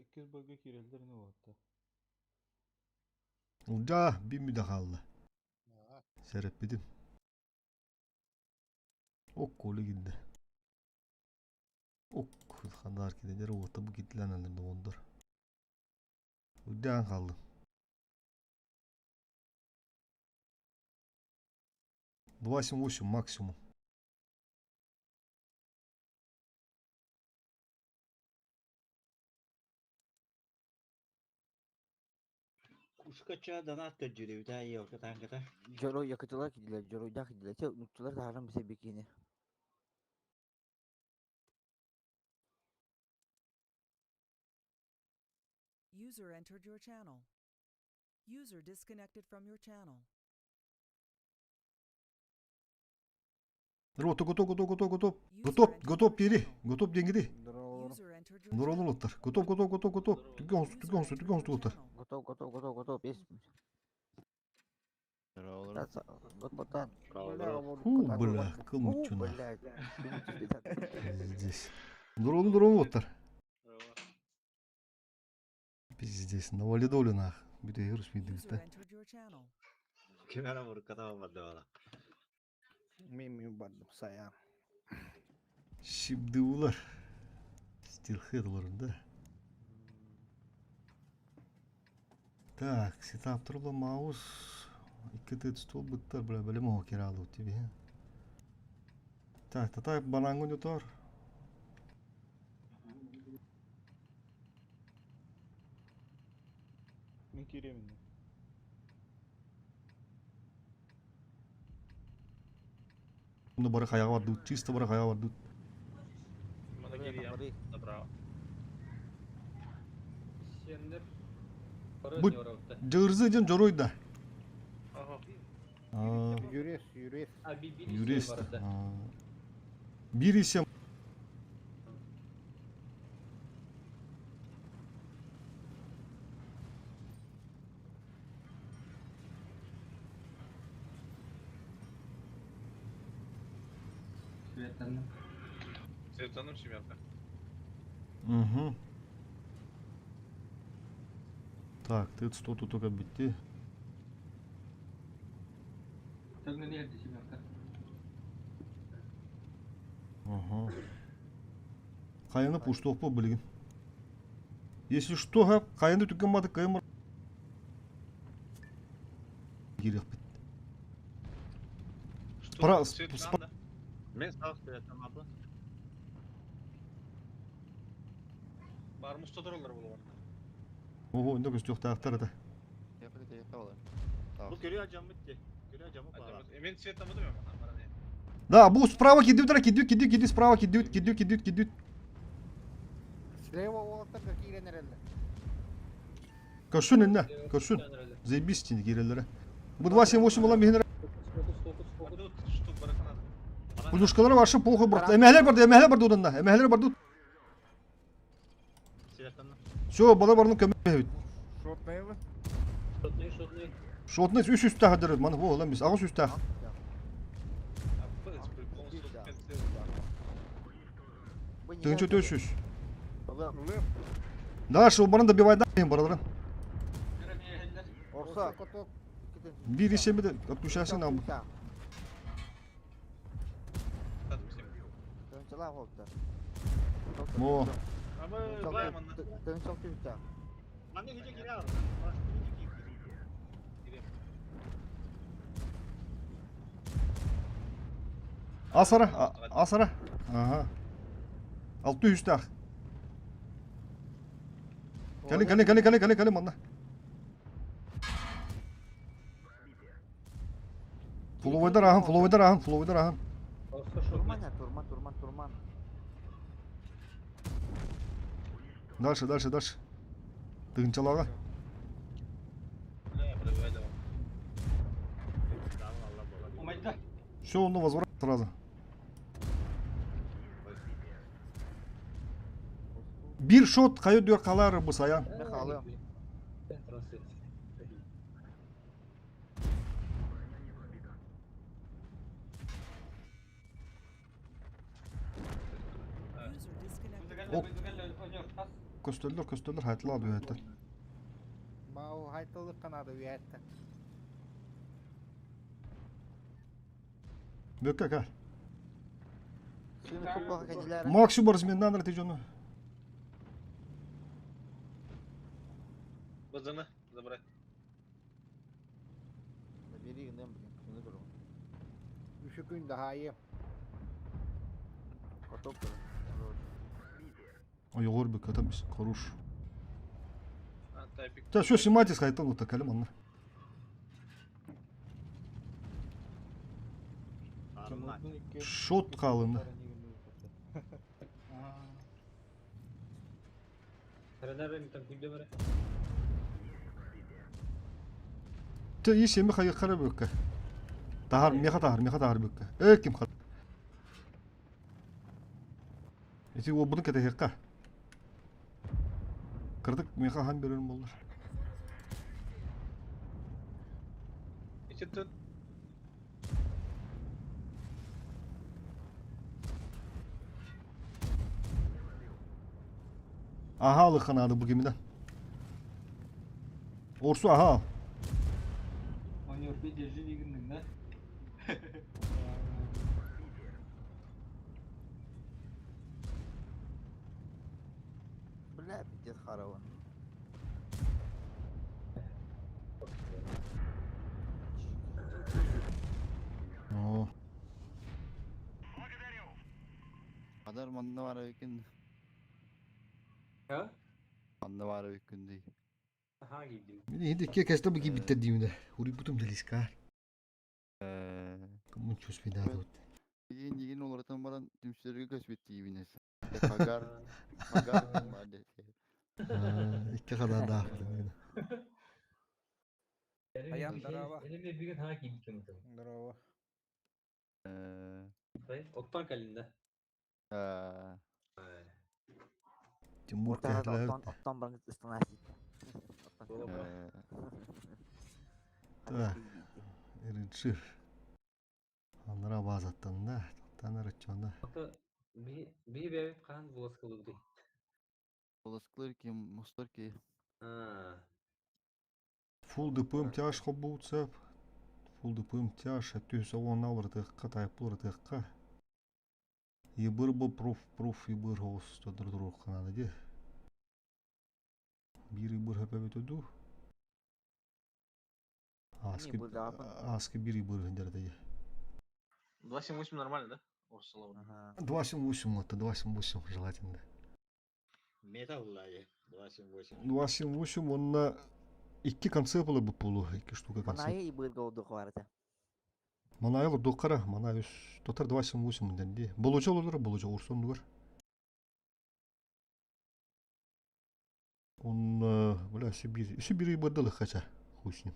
Иккис бөлгө киирэллэр ини уолаттар. Ылдьаа биир мүдэ хаалла. Сэрэппитим. Ок Коля киирдэ. Ок ханаар киирдэр уота бу киирдилэр доҕордор. Үрдээн хааллым. 2,78 максимум. Кушкача донат көрдүүрүбүтэ елка тааҥката. Дьоро якытылар кидилэр, дьоруйдаах кидилэр. Чэ, нууччалар таһааран бисэ бикини. User entered your channel. User disconnected from your channel. Готов, готов, готов, готов, готов. Готов, готов диэри. Готов диэҥҥити. Нурланыр уоттар. Готов, готов, готов, готов. Түгэн оҥосту, түгэн оҥосту, түгэн оҥосту уоттар. Готов, готов, готов, готов. Есть. Фу, бля, кыл муччуна. Здесь. Дрону, дрону уоттар. Пиздец, на валидоле нах. Бүтэ успейдибит да. Ким эрэ мурукката барда Мин бардым сайаан. Шибдуулар. Стилхед олорун да. Так, сетап турла маус. Икки тыт стол быттар, бля, бэлэм оһо кираалуу тебе. Так, татай барангун ютор. Мин киириэм иннэ. Ну бары хайаҕа бардыбыт, чисто бары хайаҕа бардыбыт. Направо. Бу Дьырзы диэн дьоруой да. Юрист, юрист. Юрист. Биир исем. Светлана. Светлана семерка. Угу. Так, ты 100 тут только битти. Ага. Хайаны пуштуохпу билигин. Если что, ха, хайаны түгэн маты кайым киириэхпит. Спра... Спра... Мен сау Светлана Бар мустатыралар булугар. Ого, инде көстүөхтаахтар это. Бу көрү ажаммыт де. Көрү ажаммыт баар. Мен цветамыдым мен баран. Да, бу справа кидют, кидют, кидют, кидют, справа кидют, кидют, кидют, кидют. Слева уолаттар киирэн эрэллэр. Көрсүн инне, көрсүн. Заебись тини киирэллэрэ. Бу 278 буолан биһинэр. Пулюшкалары вообще плохо брат. Эмэһэлэр барды, эмэһэлэр барды уданна. Эмэһэлэр барды. Все, бала барны көмө Шотнайбы? Шотный, шотный. Шотный үс үстәх дөрөт, маны бу оламбис. Агыс үстәх. Тыгынчы төшүш. Дальше баран добивай да, бараларын. Орса. Bir işemi de отключайся нам. О. Асара, асара. Ага. Алты үстәх. Кәле, кәле, кәле, кәле, кәле, кәле, манна. Фуловойдар аһын, фуловойдар аһын, фуловойдар аһын. Турман, турман, турман, турман. Дальше, дальше, дальше. Тыгынчалаға. Все, он возврат сразу. Bir шот кайы дör калар бу саян. Ок. Көстөллөр, көстөллөр хайтла дүһәттер. Мау хайтылык канады үәтте. Бөккә кал. Максим разменнан рты жону. Базаны забрать. Набери, блин, не выбрал. Үчү күн дахайы. Котоп. Ой, егор бөккә там хорош. Та все, снимайтесь, хайтан вот такалым анна. Шот қалыны. Те ис эми хайы кара бөккә. Тахар, меха тахар, меха тахар бөккә. Э ким хат. Эти о буны кете хекка. Кырдык меха хан берерим болдар. Ити тут Аха алыхан ады бу gemiden. Орсу аха ал. Онёр bir держи дигиннин да. Бля, пиздец харава. О. Адар манна бар эбикин. Ha? Манна бар эбикин дии. Аха кийдим. Мин инде ке кәстә бу кибиттер димдә. Ури бутум делиска. Кому чувствует да вот. Игин игин уларытан баран түмсэргэ көспүт тиибинэс. Хагар, хагар баар Икки хададаахпын. Аян здорово. Здорово. Оттон кэлиннэ. Тимур Оттон оттон баран ыстанаасит. Так, Ириджир. Анара базаттанна, тахтан араччана. Би бэбит хаан буласкылыгды. Буласкылыр ким, мустар ки. Фул дыпым тяж хоббуутсап. Фул дыпым тяж өттүс оҕонна уларытыахха, тайпы уларытыахха. Ебыр бу пруф пруф ебыр хоҕус тодор туруохха наада дии. Биир ыбыр хөпөбүтэ дуу? Ааскы ааскы биир ыбыр сылдьар дии. 2.78 нормально, да? Орсоловна. 2.78 вот, 2.78 желательно. Металл лайы. 2.78. 2.78 уонна икки концепт буолар буолуо, икки штука концепт. Манайы ибырга олдук барыта. Манайы олордуоххара, манай үс тотар 2.78 дэн дии. Болуча олорор, болуча урсундугар. Он, бля, Сибирь, Сибири быдылы хотя, хуй с ним.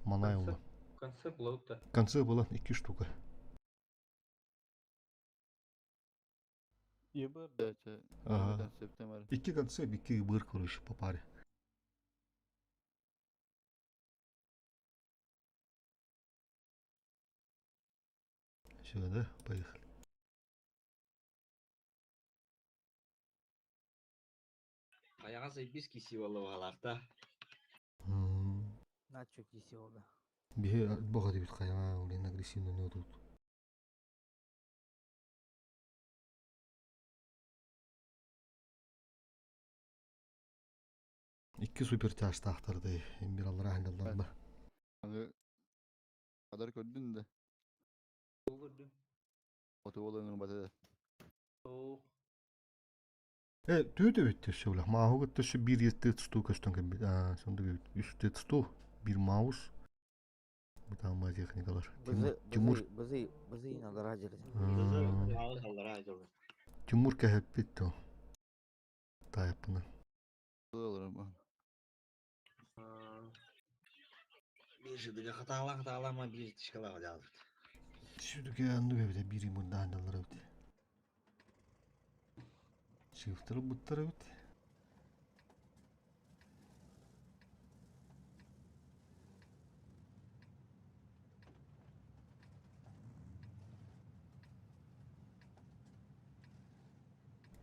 Манай ула. Концепт была Концепт была икки штука. Ага. Икки концепт, икки ыбыр, короче, по паре. Все, да? Поехали. Айаҕа сайбис киси буолла Начо киси буолла. Биһи баҕа дебит хайаҥа, блин, агрессивно тут. Икки супертяжтаахтар дии, бир аллараа сылдьаллар Аны Хадар көрдүн да. Көрдүм. Оту буолан бата. Э, түүтэ бүттэ өссө бля. Мааһу кытта өссө биир тесту көстөн кэлбит. Аа, сонда үс тесту, бир маус. Бутаама техникалар. Тимур Бызы бызы аллараа дьэрэ. Тимур кэһэппит то. Таайаппына. Биир жидыга хатаалаан хатаалаан биир тишкалаах дьаалбыт. Сүдүкэ анны бэбитэ биир мундаан эбит. Шифтер буттар эбит.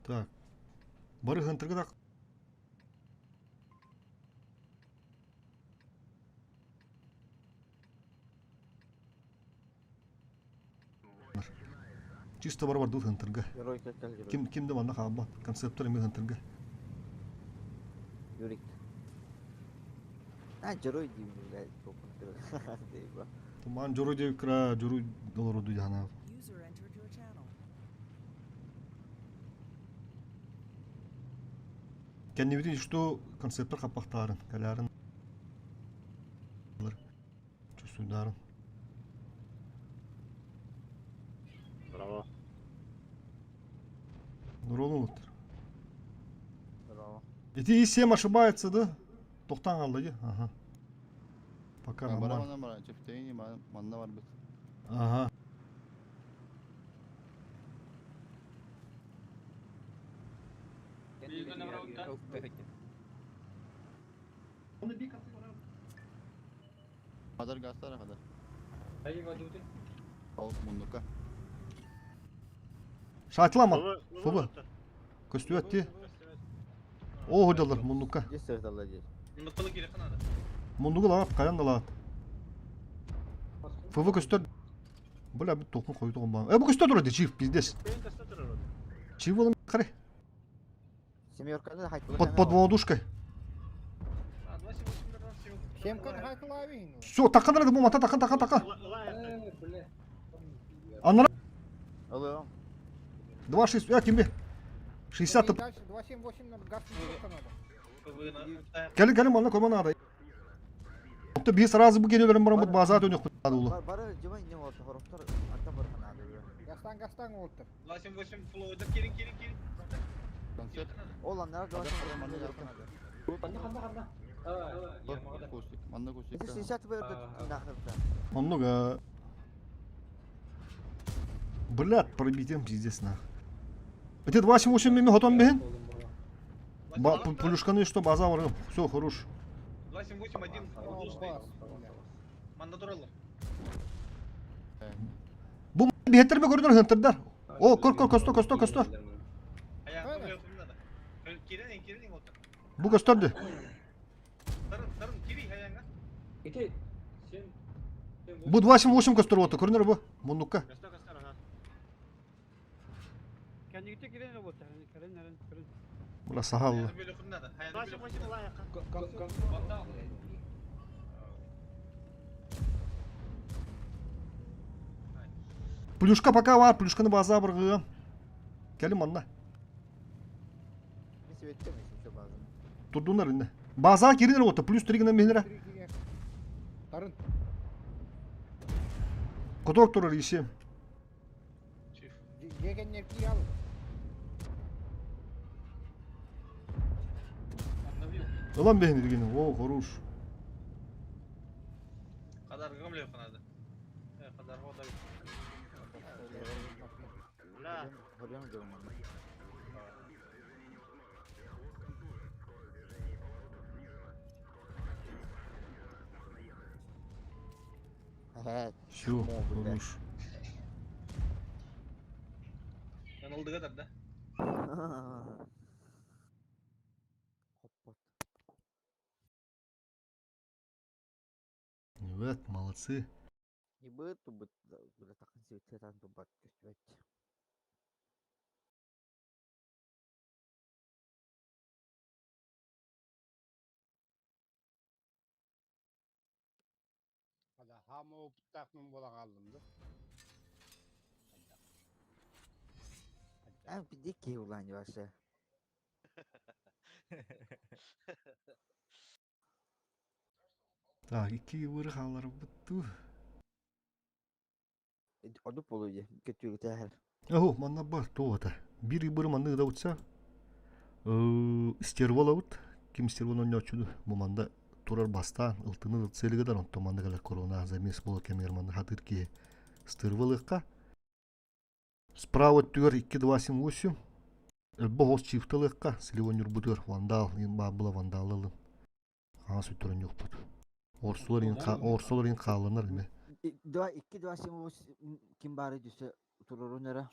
Так. Бары хантырга так. Чисто бар бар хантырга. Ким кимде манна хаалбат. Концептор эми хантырга. Юрик. А, Жорой дейм, блядь, Туман Жорой деп кра Жорой доллар жана. User entered your channel. Кэннибитин что концептор хаппахтаарын, калярын чувствуйдарын. Браво. Нуролун Браво. Эти И7 ошибается, да? Тохтан алды, ди? Ага. Пока нормально. Бара чөптейни манна бар бит. Ага. Хадар гастара хадар. Ал мундука. Шатлама. Фубы. Көстүөт ти. О, hodалар мундука. Мундукалы керек надо. Мундугу лаат, каян да лаат. ФВ көстөр. Бля, бит токун койду ба. Э, бу көстөр турат, чиф, пиздец. Чиф болом карай. Семерканы хайт. Под под водушкой. Семкан хайтлавин. Все, такан рады бу мата такан такан такан. Анара Алло. 2 6, я кимбе. 60 Дальше 278 на газ надо. Келин келин манна койма надо. Опта би сразу бу келелерин барам бут база дөнөк надо улу. Бары жыбай не болду, хороптор ата бар надо. Гастан гастан уолтар. 278 флоудар кирин кирин кирин. Концерт. Ол аннара Ханна ханна ханна. Кустик, манна кустик. Это 60 вырдык нахрен. Много. Блядь, пробитием пиздец нах. Это 2.7.8 мими хотон бехин? Ба, пулюшканы что, база бар. Все, хорош. 278 один углу Манна тураллар. Бу бихеттерме көрдөр хынтырдар. О, көр көр косто косто косто. Кирин кирин oldu. Бу көстөрдү. Сарын сарын кири аянга. Ити сен Бу 2.7.8 көстөр болду. Көрүнөр бу. Мундукка. Көстө көстөр ага. Кәнигите кирен работа, кирен нәрен кирен. Була сахаллы. Плюшка пока бар, плюшканы база быргы. Келим манна. Мен себеттем еще база. Турдунар инне. База киринер болду. Плюс 3 гына мехнере. Тарын. Котор турар иши. Жегеннер ки ал. Ылан бехин дигени. О, хорош. Kadar gömleği kanadı. Kadar o da. Бля. Хорьон дьон. Все, хорош. Yanıldı kadar da. Evet, молодцы. Ибы тубут, бля, такын себеттен тубат көстүбөт. Hadi hama oputtaqmın bola kaldım da. Эн бидики улан вообще. Так, iki vırı хаалар бытту. Оду полуйде, көтүгү тәһәр. Охо, манна бар, туота. Бир быр манны да утса. Стервола ут. Ким стервоны нөчүдү. Бу манда турар бастан, ылтыны целигедар онто манны калар корона замес боло кемер манны хатыр ки стерволыкка. Справа түгөр 2 2 7 8. Богос чифталыкка, силивон юрбутыр, вандал, ин бабла вандалылын. Аңа сүттөрөн жокпут. Орсулар ин орсулар ин кааланар эме. Два, икки, два, семь, восемь, ким бары дүсө турорун эра.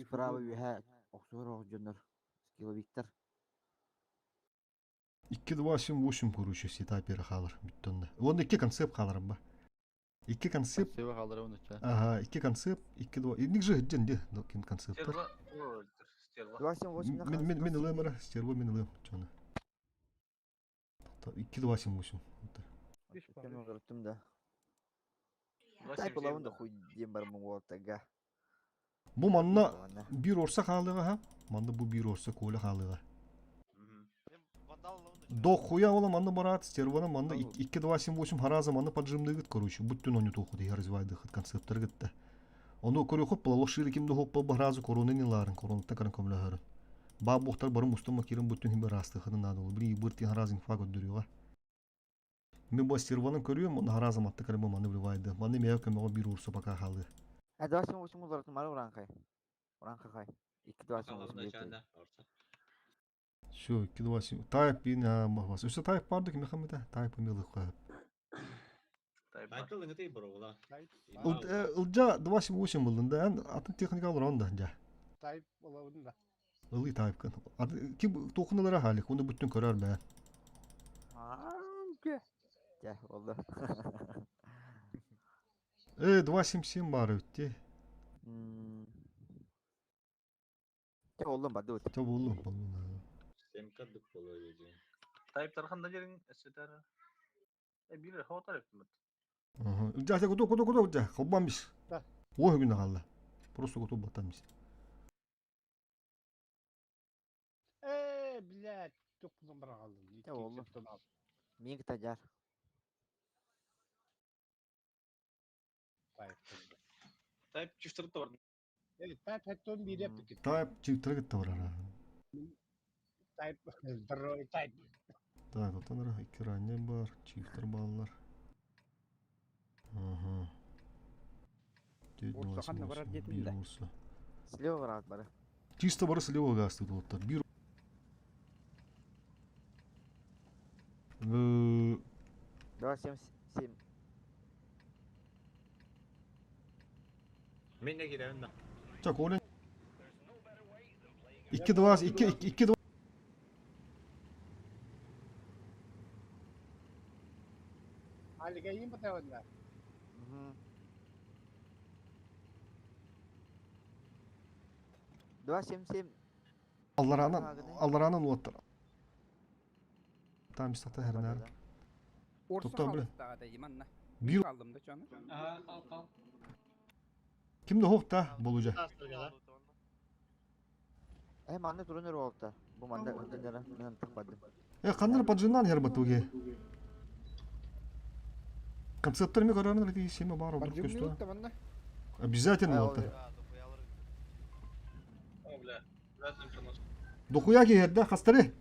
Справа үһә, оксур ох жоннор. Скилловиктар. 2 2 7 8 короче сетапер халар бүттөнде. Онда икки концепт халар ба. Икки концепт. Концепт халар оны ча. Ага, икки концепт, 2 2. Ник же ден де, но ким концепттар. Стерва. Стерва. 2 7 8 Мен мен мен ылым стерва мен ылым чоны. 2 2 7 8. Мен көрдүм да. Тай булабын да хуй дем бар моң тага. Бу манна бир орса халыга ха. Манна бу бир орса коля халыга. До хуя ола манна барат, стервана манна 2 2 7 8 хараза манна поджимныгыт, короче, бүттүн оны тоху дей развивайды концепттер гытта. Ону көрө хоп була шири кимде хоп бу харазы корона не ларын, корона такарын көмлө Ба бухтар бары мустама кирин бүттүн хим расты хыны надо. Бри бырти харазын фаг өдүрүгө. Мен бу стерваны көрүм, оны хараза матты карым маны вливайды. Маны мея көмөгө бир урсу пока халы. А 2 7 8 улар мары уранкай. Уранка хай. 2 2 7 8. Все, 2 2 7. Тайп ин махвас. Өсө тайп барды ким хамыта? Тайп милы кой. Тайтл ыңыты бро, Ылжа 2 7 8 булдun да, атын техника алыр онда жа. Тайп olabın da. Ылый тайп кын. Ким тохуналара халик, оны бүттүн көрөр бә. Жа, болду. 2 7 7 бар өтте. Жа, болдум барды өт. Жа болдум, болдум. Семка дык боло ежи. Тайп тарханда жерин эсетер. Бир хава тарап бит. Ага. Жа, жа, куту, куту, куту, жа, холбамбис. Да. Ой, күнә калды. Просто куту батамбис. Блядь, çok bara kaldım. Жа, болду. Мен кыта жар. Тайп. Тайп чифтер да бар. Type 71 эппиккит. Type чиптары кытта барара. Type здоровый type. Так, оттон ара икки ранее бар, чифтер бааллар. Ага. Урса ханна барар диэтин да. Урса. Слева бараат бары. Чисто бары слева гасты туоттар. Бир 2, 7, 7. Мен де кирэбин да. Так, Оля. 2 2 2 2 2 Алигайым бытавынна. 2, 7, 7. Алларанан алларанан уоттар. Там мистата хернер. Орса Тоқтоо, бля. халыстаҕа да манна. Бир Қалдым да чону. Ага, кал кал. кимде хоқта болужа. Э, манна турун өрө олта. Бу манна өтөннөрө мен тыкпадым. Э, қандар поджинан хербатуге. Концепттер ми көрөрүн рити семе бар обрук Поджимный көстө. утта манна. Обязательно вот. О, бля. Разным пронос. Дохуя киһерде хастары.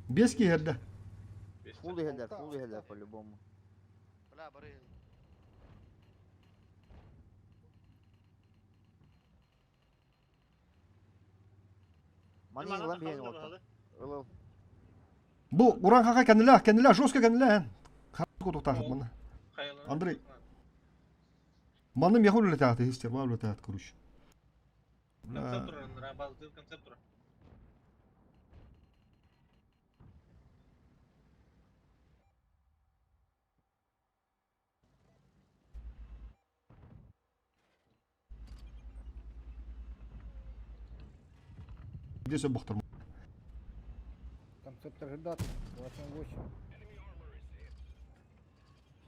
Бес киһерде. Фул иһэллэр, фул иһэллэр по-любому. Бля, бары. Маны ылан биһэн олта. Ылыл. Бу уран хака кениле, кениле, жестко кениле. Кутуктахыт маны. Андрей. Маны мехул үлетааты, истер, бар үлетаат, короче. Концептура, базы концептура. Здесь бохтар. Концептор ждат. 28.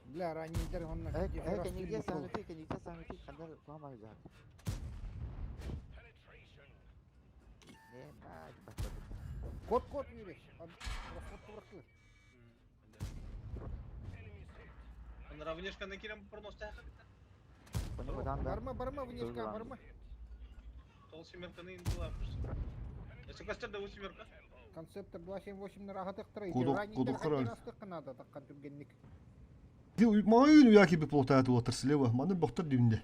Бля, раннийдер онна. Э, э, кэнигде саҥыты, кэнигде саҥыты, хандар куһамай жаат. Не, бать, бать. Кот кот юриш. Расход турыктыр. Анра внешка на кирем пронос тяха. Барма, барма, внешка, барма. Тол семерка на была. Если костер да семерка. Концептор 278 на рахатыктыр. Кудук- Раннийдер кудук король. астыкканада таккан түргенник. Майын уяки би плотаат уотар слева. Маны бохтар дүйүндө.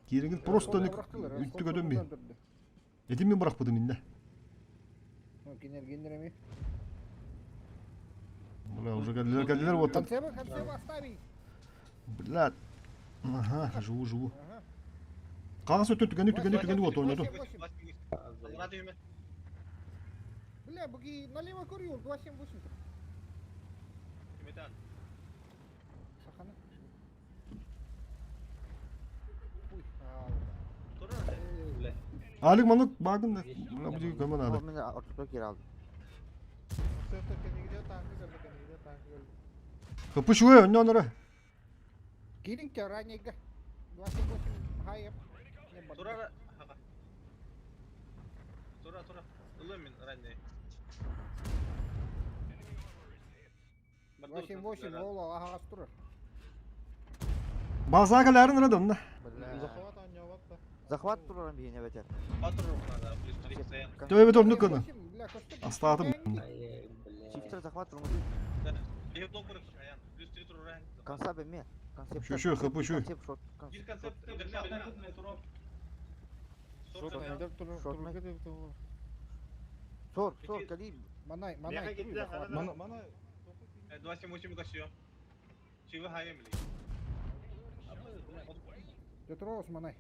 Кириңин просто үттү көдөм би. Этим мен быракпыдым инде. Кинер генер эми. Бля, уже кәлилер, кәлилер вот. Концепт, концепт оставить. Бля. Ага, живу, живу. Қағаз өтті түгені, түгені, түгені вот ойнады. Бля, буги налево курил, 278. Сахана. Хуй. Алик манук багын да. Бля, бу жеге көмөн ады. Мен ортото кире алдым. Концептор кенигде танкы көрдү, кенигде танкы көрдү. Кыпышуэ, өнне онора. Киринке раннийга. 278 хайып. Тура, ага. Тура, тура. Ылымин ранний. 278 ола агас турар. База каларын рады онна. Захват аньяватта. Захват тураран биһине бетер. Төбе төрнүк кыны. Астаатым. Чифтер захват турму. Конца беме. Концепт. Шу, шу, хапы, шу. Концепт шот. Сор, сор, кали. Манай, манай. Мана, мана. 278 косио. Чивы хаем ли? Петрос манай.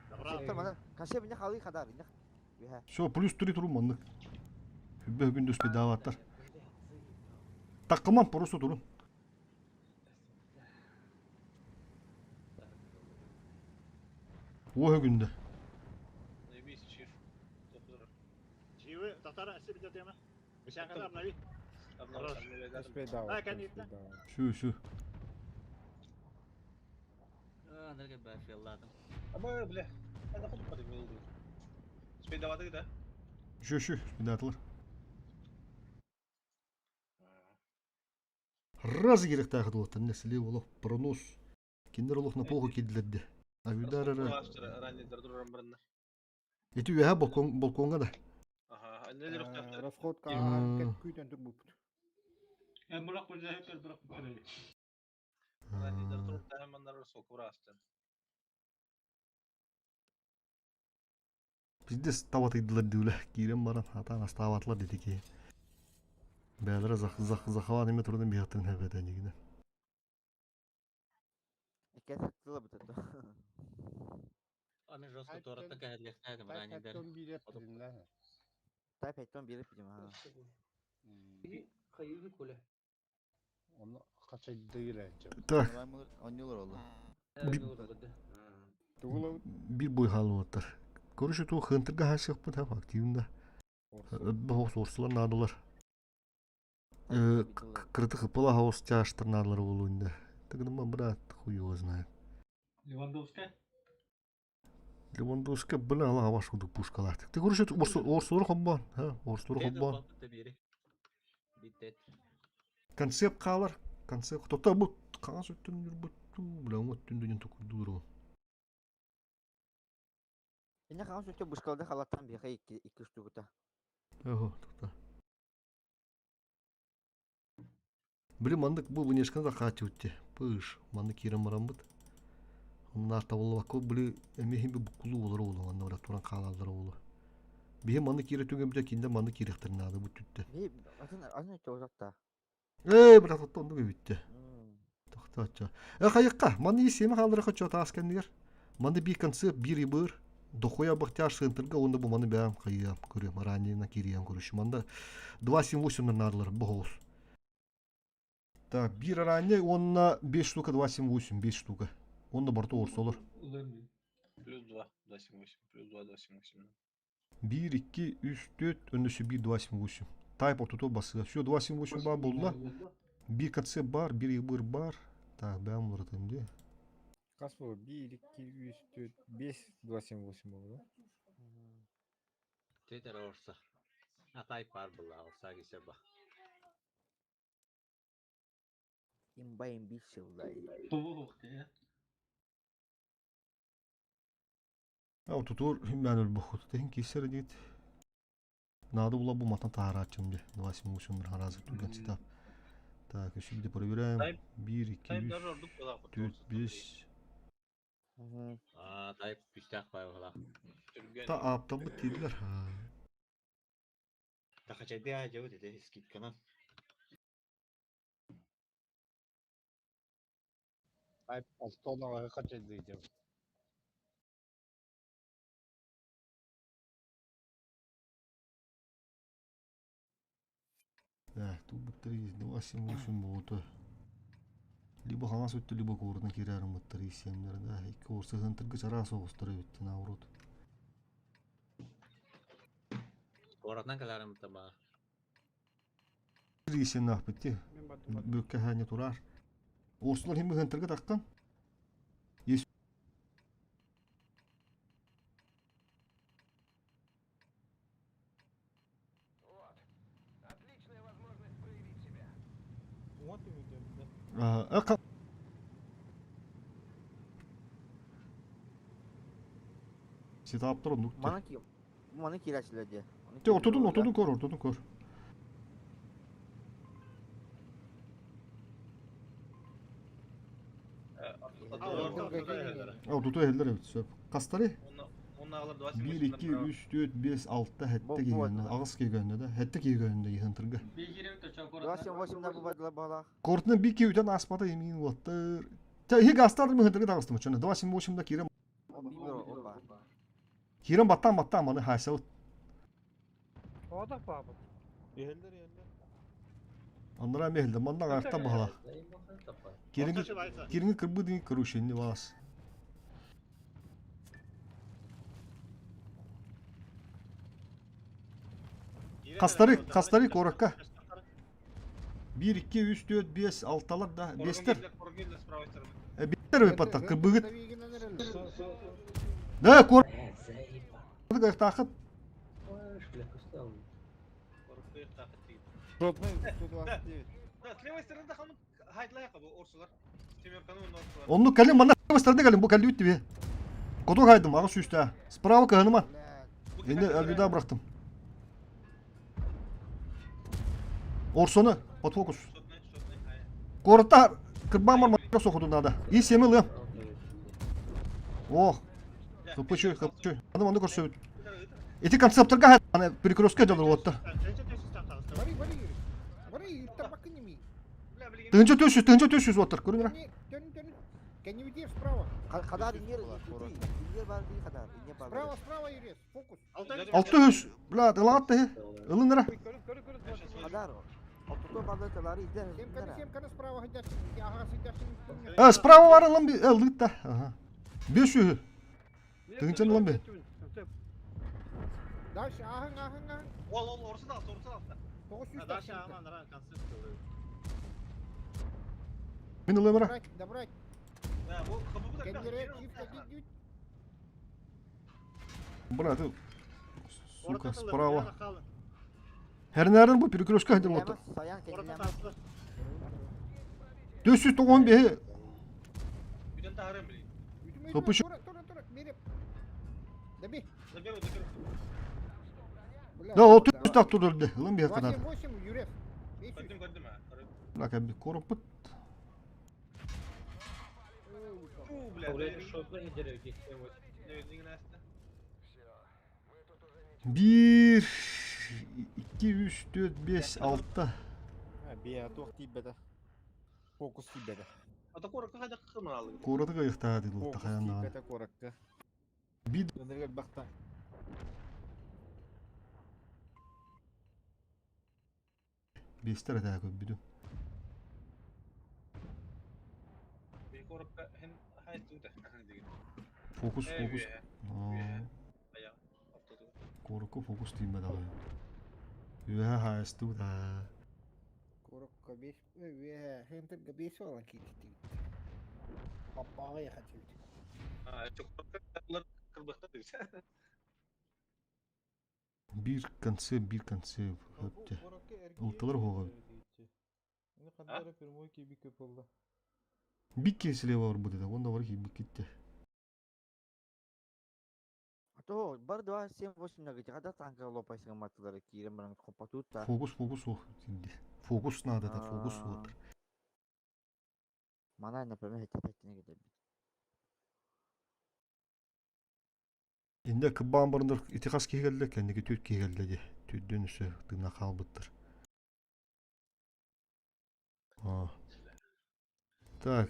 Концептор мана. Концепт не халы хадар, не. Бихэ. Все, плюс 3 турум маннык. Хүббе күндүс бедаваттар. Таккыман просто турун. О күндө. Заебись, чиф. Чивы, татара, әсі бітер тема. Бішан обнови. А, конечно. Шу, шу. Андрей бафелладым. Аба, бля. Это хуй подвел. Спей до воды, да? Шу, шу, бедатылар. Раз керек тағы болот, не слева олох пронос. Кинилэр олох на похуй киирдилэр дии. Авидар эрэ Раннердар туран бараннар. Ити үөһэ балкон балкоҥҥа да. Аха, аннелер охтохтор. Расходка күүтэн турбуппут. Бырах бырах бырах бырах. Раннердар туруктаһан маннар сокур аастан. Пиздец табатыйдылар дүүлэ киирэн баран хатаан астаабатылар дии киһи. Бээлэрэ захват эме турдан биһаттан хэбэтэ нигинэ. Икки тыла бүтэ. Аны жестко туораттан кэһэллиэхтээх раннердар. Type 1 биир видимо. Хайыы коля. Оны хачайдыыр Так. Онньулар олла. Бир бой хаалыбыттар. Короче, ту хынтырга хасыахпыт ха активно. Бохос орсулар наадалар. Кырытык ыпыла хаос чааштар наадалар болуунда. Тыгыныма брат, хуй его знает. Левандовская? Левандовская, бля, ала аваш кудук пушкалар. Ты короче, орсулар хоббон, ха, орсулар хоббон. Концепт хаалар, концепт. Тота бу хаҥас өттүн үрбүттүү, бля, оҥо өттүн дүнен токурдуур. Инне хаҥас өттө бышкалда халаттан биэхэ икки икки штуката. Ого, тота. Били маннык бу внешканы да хааччыбытте. Пыш, маннык киирэн бараммыт. Оннаар табыллыбакка били эмиэ иһин буккулуу болор уолу манна бара туран хаалаллар уолу. Биһи маннык киирэ түгэн бile кинде маннык киирэхтэрин наада бу түттэ. Би атын атын өттө узакта. Ээ, брат, оттон оннук эбиттэ. Тохтооччу. Э, хайыкка, манны исиэми хаалларыха чо таас кэннигэр. Манны биир концерт, биир ибыр, дохуя бахтяр сыынтырга уонна бу маны бэйэм хайыам, көрүөм, ранее кириэм көрүш. Манда 2.78 наадалар бу хоҕус. Так, биир ранее уонна 5 штука 2.78, 5 штука. Уонна барыта орсолор. Плюс 2, 2.78, плюс 2, 2.78. 1, 2, 3, 4, өндөсө 1, 2, 7, 8. Тайп ортото басыга. Все, 2, 7, 8 бар болла. Bir КЦ бар, bir ыбыр бар. Так, бәм олар де. Хас буолар? 1, 2, 3, 4, 5, 2, 7, 8 буолар да? Тетер орса. А тайп бар была, орса кисе ба. Имба имбисил да. А тутур мен өлбөхөт. Тehen кисер дейт. Надо было бу матан таарачым де. 2, 7, 8 бір харазы түген ситап. Так, еще где проверяем. 1, 2, Тайп 3, даже ордук была. 4, 5. А тайп күстәк бай була. Та аптан бу тидлер. Тахачайды ажабы деди скидканан. Type алтон хачайдыыр. Так, тут бы 3, 2, 7, 8 болду. Либо хаҥас өттө, либо куорутун киирэрин быттар исиэмнэр да. Икки орсыһын тыргы чараас оҕустар эбиттин аурут. Коратнан каларым таба. Исиэн ахпытти. Бүккэ ханя турар. Орсулар хим быһын тыргы тахтан. Есть. А, Ситаптыр оннук. Мана ки мана киирээчилэр дии. Те ортодун ортодун көр, ортодун көр. А, туту эхеллер эбит сөп. Кастары? 1, 2, 3, 4, 5, 6, хэтте кийгөннө. Агыс кийгөннө да. Хэтте кийгөннө йыһын тырга. 278 на бубадла балах. Кортuna bir ki үтен аспата емин оттыр. Та хи гастар мı хынтырга тагыстым чөне. 278 да кирем. Кирем баттан баттан маны хайса. Ода бабы. Ehiller ehiller. Аннара мехилде манна гарта бахала. Киринги киринги кырбы дин крушенни вас. Кастары, кастары коракка. 1, 2, 3, 4, 5, 6-лар да. 5-тер. Беттер өпатта кырбыгыт. Да, кор. Тахыт. Родной 129. Да, с левой стороны да ханып хайдлайка бу орсулар. Онну кэлин манна бастарды кэлин бу кэлли бүттү Коту хайдым аҕыс сүүстэ. Справа кыһыныма. Енді әлгіда бырақтым. Орсоны под фокус. Коротта кырбан бар мара сохудун надо. И семи лым. Ох. Хыппычы, хыппычы. Аны манды көрсөбүт. Ити концепторга аны перекрестка дьалыр уоттар. Бары, бары, бары, иттер ними. Тыынча 400, тыынча 400 уоттар, көрүн эрэ. Төн, төн. Кэннибитиэр справа. Хадар инер, инер бар дии хадар, инер бар. Справа, справа, Юрец, фокус. 600, бля, ылаат да ылын эрэ. Хадар, ортото балы талары издер. Семканы, семканы справа хадяшын, ага сидяшын. Э, справа бар ылын би, э, лыт да. Ага. 500. Тыынчаны ылын би. Дальше, ахын, ахын, ахын. Ол, ол, орсын алса, орсын алса. 900 Дальше аман ран концепт Мин ылым эрэ. Добрать, добрать. Да, ол хабы да. Кеннере, чиф какие Бля, ты, сука, справа. Хернәрин бу перекрестка хадыр уоттар. Саян кеннелем. 495. Бүтен тахарым билин. Хыппычы. Тура, тура, тура, мереп. Доби. Заберу, заберу. Да, ол 400 так турды. Ылын би хаканар. 8, Юрец. Көрдүм, көрдүм, а. Бля, кәбби коруппут. Фу, бля. Блядь, шотны индерер, 8. 1 2 3 4 5 6 Бия туох тиийбэтэ. Фокус тиийбэтэ. Ата коракка хайдах кымыралыгы. Куораты кыйыктаа дии Фокус тахаяннаан. тиийбэтэ куоракка. Бид Өнөргөр бахта. бестер этээ көрбүтүм. Би коракка хен хайстута. Фокус, фокус. Ая. Автоту. Куоракка фокус тиийбэтэ аҕай. Үөһэ хаайыстыбыт аа. Корокко бес, хентер бес olan китти. Папаға яхатыбыт. А, чоккалар кырбакта дебит. Бир концепт, бир концепт. Хөптө. Ылтылар хоҕо. Ini kadar прямой киби көп oldu. Бикки слева бар бу деді. Онда бар ки биккитте. То, бар 2, 7, 8 нагыти. Хадар танка лопайсың маттылары кирен баран хопатутта. Фокус, фокус ох. Фокус надо да, фокус вот. Манай, например, хеттетне кетебит. Инде кыббаан барындар ити хас киһи кэллэ, кэнники түт киһи кэллэ дии. Түддүн үсө тыына хаалбыттар. А. Так.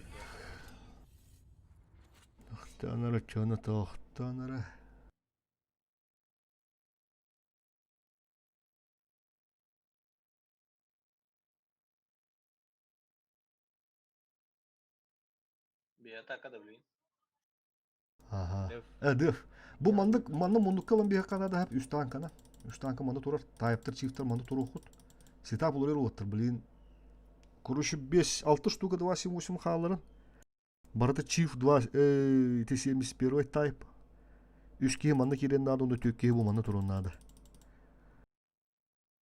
Ахтанара чана тахтанара. Би атака да билин. Ага. Э, дыф. Бу мандык манна мундукка лан биһи канада хап үс танкана. Үс танка манна турар, тайптыр чифтер манна турухут. Сетап улар уоттар, блин. Короче, 5, 6 штука 2, 7, 8 хааларын. Барыта чиф 2, Т-71 тайп. Үс киһи манна киирэн наада, онно түк киһи бу манна турун наада.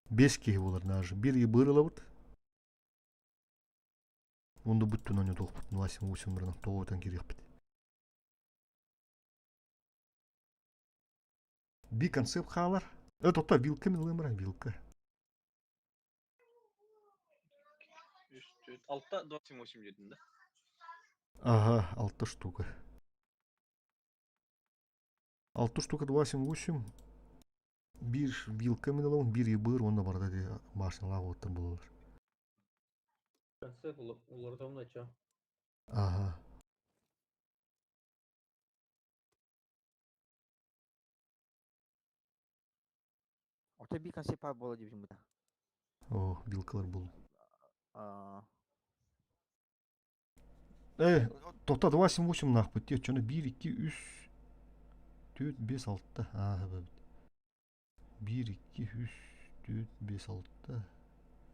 Бес киһи болар наажы. Бир ебыр ылабыт. Онда бүттүн онё туохпут 2, 7, 8 бырынан тоҕуотан кириэхпит. Би концепт хаалар. Э, тотта вилка мин ылымра, вилка. 3 4 6 2 7 8 дедим да. Ага, алта штука. Алта штука 2, 7, 8. Бир вилка мин ылабын, бир ебыр, онда барда ди башналаах уоттар булалар. Концепт уларытамна чо. Ага. Ото би концепт бар бола деп жумута. О, вилкалар бул. А, Э, тота 2, 7, 8 нахпыт. Те, чоны 1, 2, 3, 4, 5, 6. Ага, бит. 1, 2, 3, 4, 5, 6.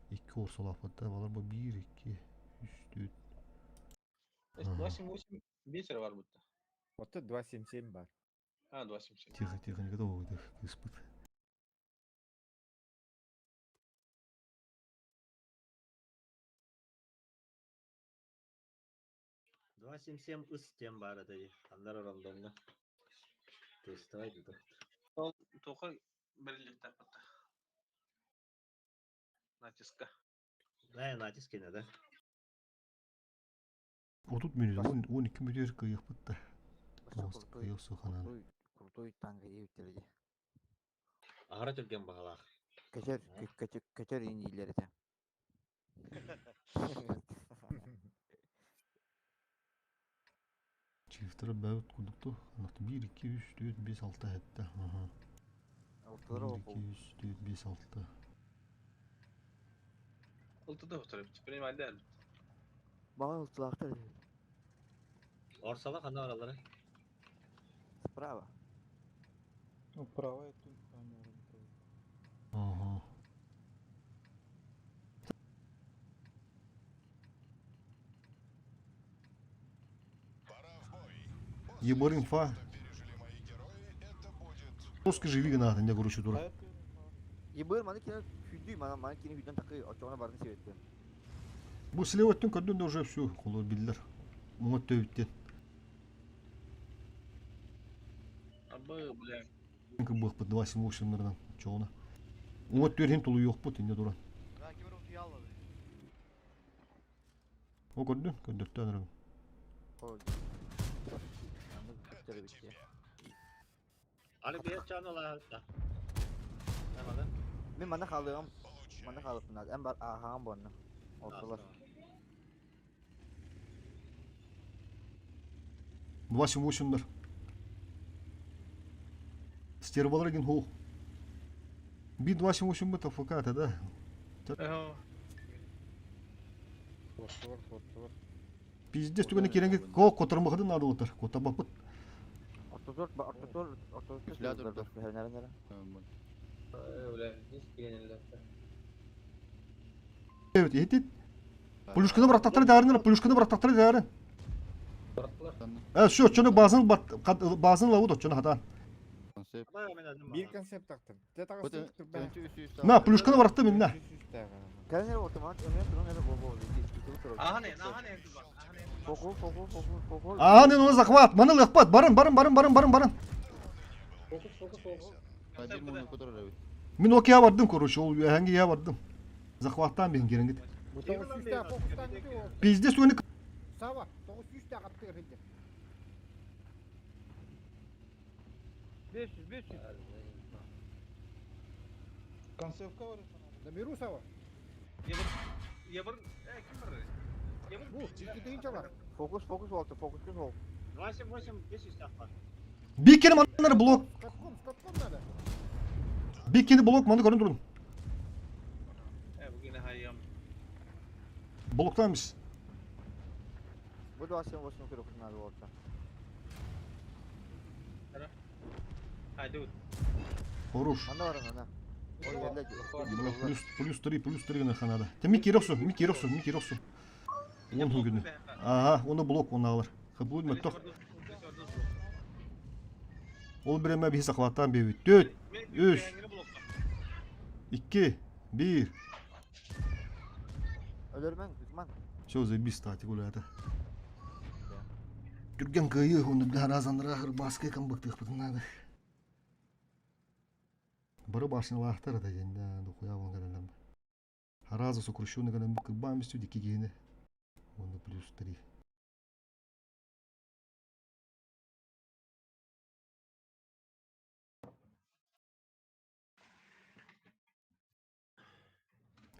2 орсолапыт. Балар бу 1, 2, 3, 4. 2 7 8 бесер бар будто. Отто 277 бар. А, 2 7 7. Тихо, тихо, не готово, кыспыт. 277 ыс диэн баар этэ дии. Ханна эрэ рандомҥа. Тестовай дуу. Ол туохха бэриллиэхтээх батта? Натиска. Да, натиск кэнэ да. 30 мүнүүтэ, 12 мүнүүтэ кыайыахпыт да. Кыайыах суоханан. Крутой, крутой танк диэбиттэрэ дии. Аһара түргэн баҕалаах. Көтөр, көтөр, көтөр иниилэр этэ. Чифтара бэбит курдук ту. 1, 2, 3, 4, 5, 6, 7. Ага. 1, 2, 3, 4, 5, 6. Ылтыда утарып, принимай дэр. Баҕа ылтылаахтар. Орсала ханна бараллара? Справа. Ну, право это Ага. Ебор инфа. Тоска живи гына не короче дура. Ебыр маны кини хүдүй мана маны кини хүдэн такы очоҕуна барын себеттен. Бу слева өттүн көрдүн да уже всю холор биллер. Муҥа төбүттен. Абы, бля. Кыбыахпыт 278 нырынан чоҕуна. Уҥа төрүн тулуйуохпут инне туран. О көрдүн, көрдөртөөн эрэ. Аны биир чаан олаһытта. Наманы. Мин манна хаалыам. Манна хаалыппын эн бар ааһаҕын буонна. Ортолор. 278 ныр. Стервалар один хух. Би 278 быт АФК да. Пиздец түгэнэ киирэн ко котормахытын наада болтар. Котабаппыт. Ортотур ортотур ортотур Evet, иһитит. Плюшканы бырахтахтара даарыннар, плюшканы бырахтахтара даарын. Э, все, оччону базын базын лабыт оччону хатаан. Биир концепт тахтым. На, плюшканы бырахтым инна. Ахан оны захват, маны лыхпат, барын, барын, барын, барын, барын, барын. Мин окея бардым, короче, ол үөһэнги бардым. Захваттаан биһин кирэнгит. Пиздец уони Сава, 900 аттыга билдим. 500, 500. Концевка var. Наберу Сава. Ебыр, ким бар? Ебыр. Бу, икки бар. Фокус, фокус болду, фокус күн ол. 278 500 тахпар. Биккени маннар блок. Скатком, скатком надо. Биккени блок маны көрін тұрын. Э, бүгін хайям. Блоктанбыз. Бу да сен восьмой кирок надо болду. Haydi. Хорош. Анда бар ана. Плюс, плюс 3, плюс 3 гына ханада. Те ми кироксу, ми кироксу, ми кироксу. Он күнү. Ага, оны блок оны алар. Хабуд мөттөх. Ол биреме биһи сахваттан бэбит. 4, 3, 2, 1. Өлөрмөң, Гүзман. Все, заебись, стати гуляты. Түрген кыйы, оны бля разанра хырбаска камбыктыхпытын надо. Бары башнылаахтар да дьэннэ духуя буолан кэлэллэр. Араза сокращенный гынан кырбаан бүстүү дикки киһини. Уонна плюс три.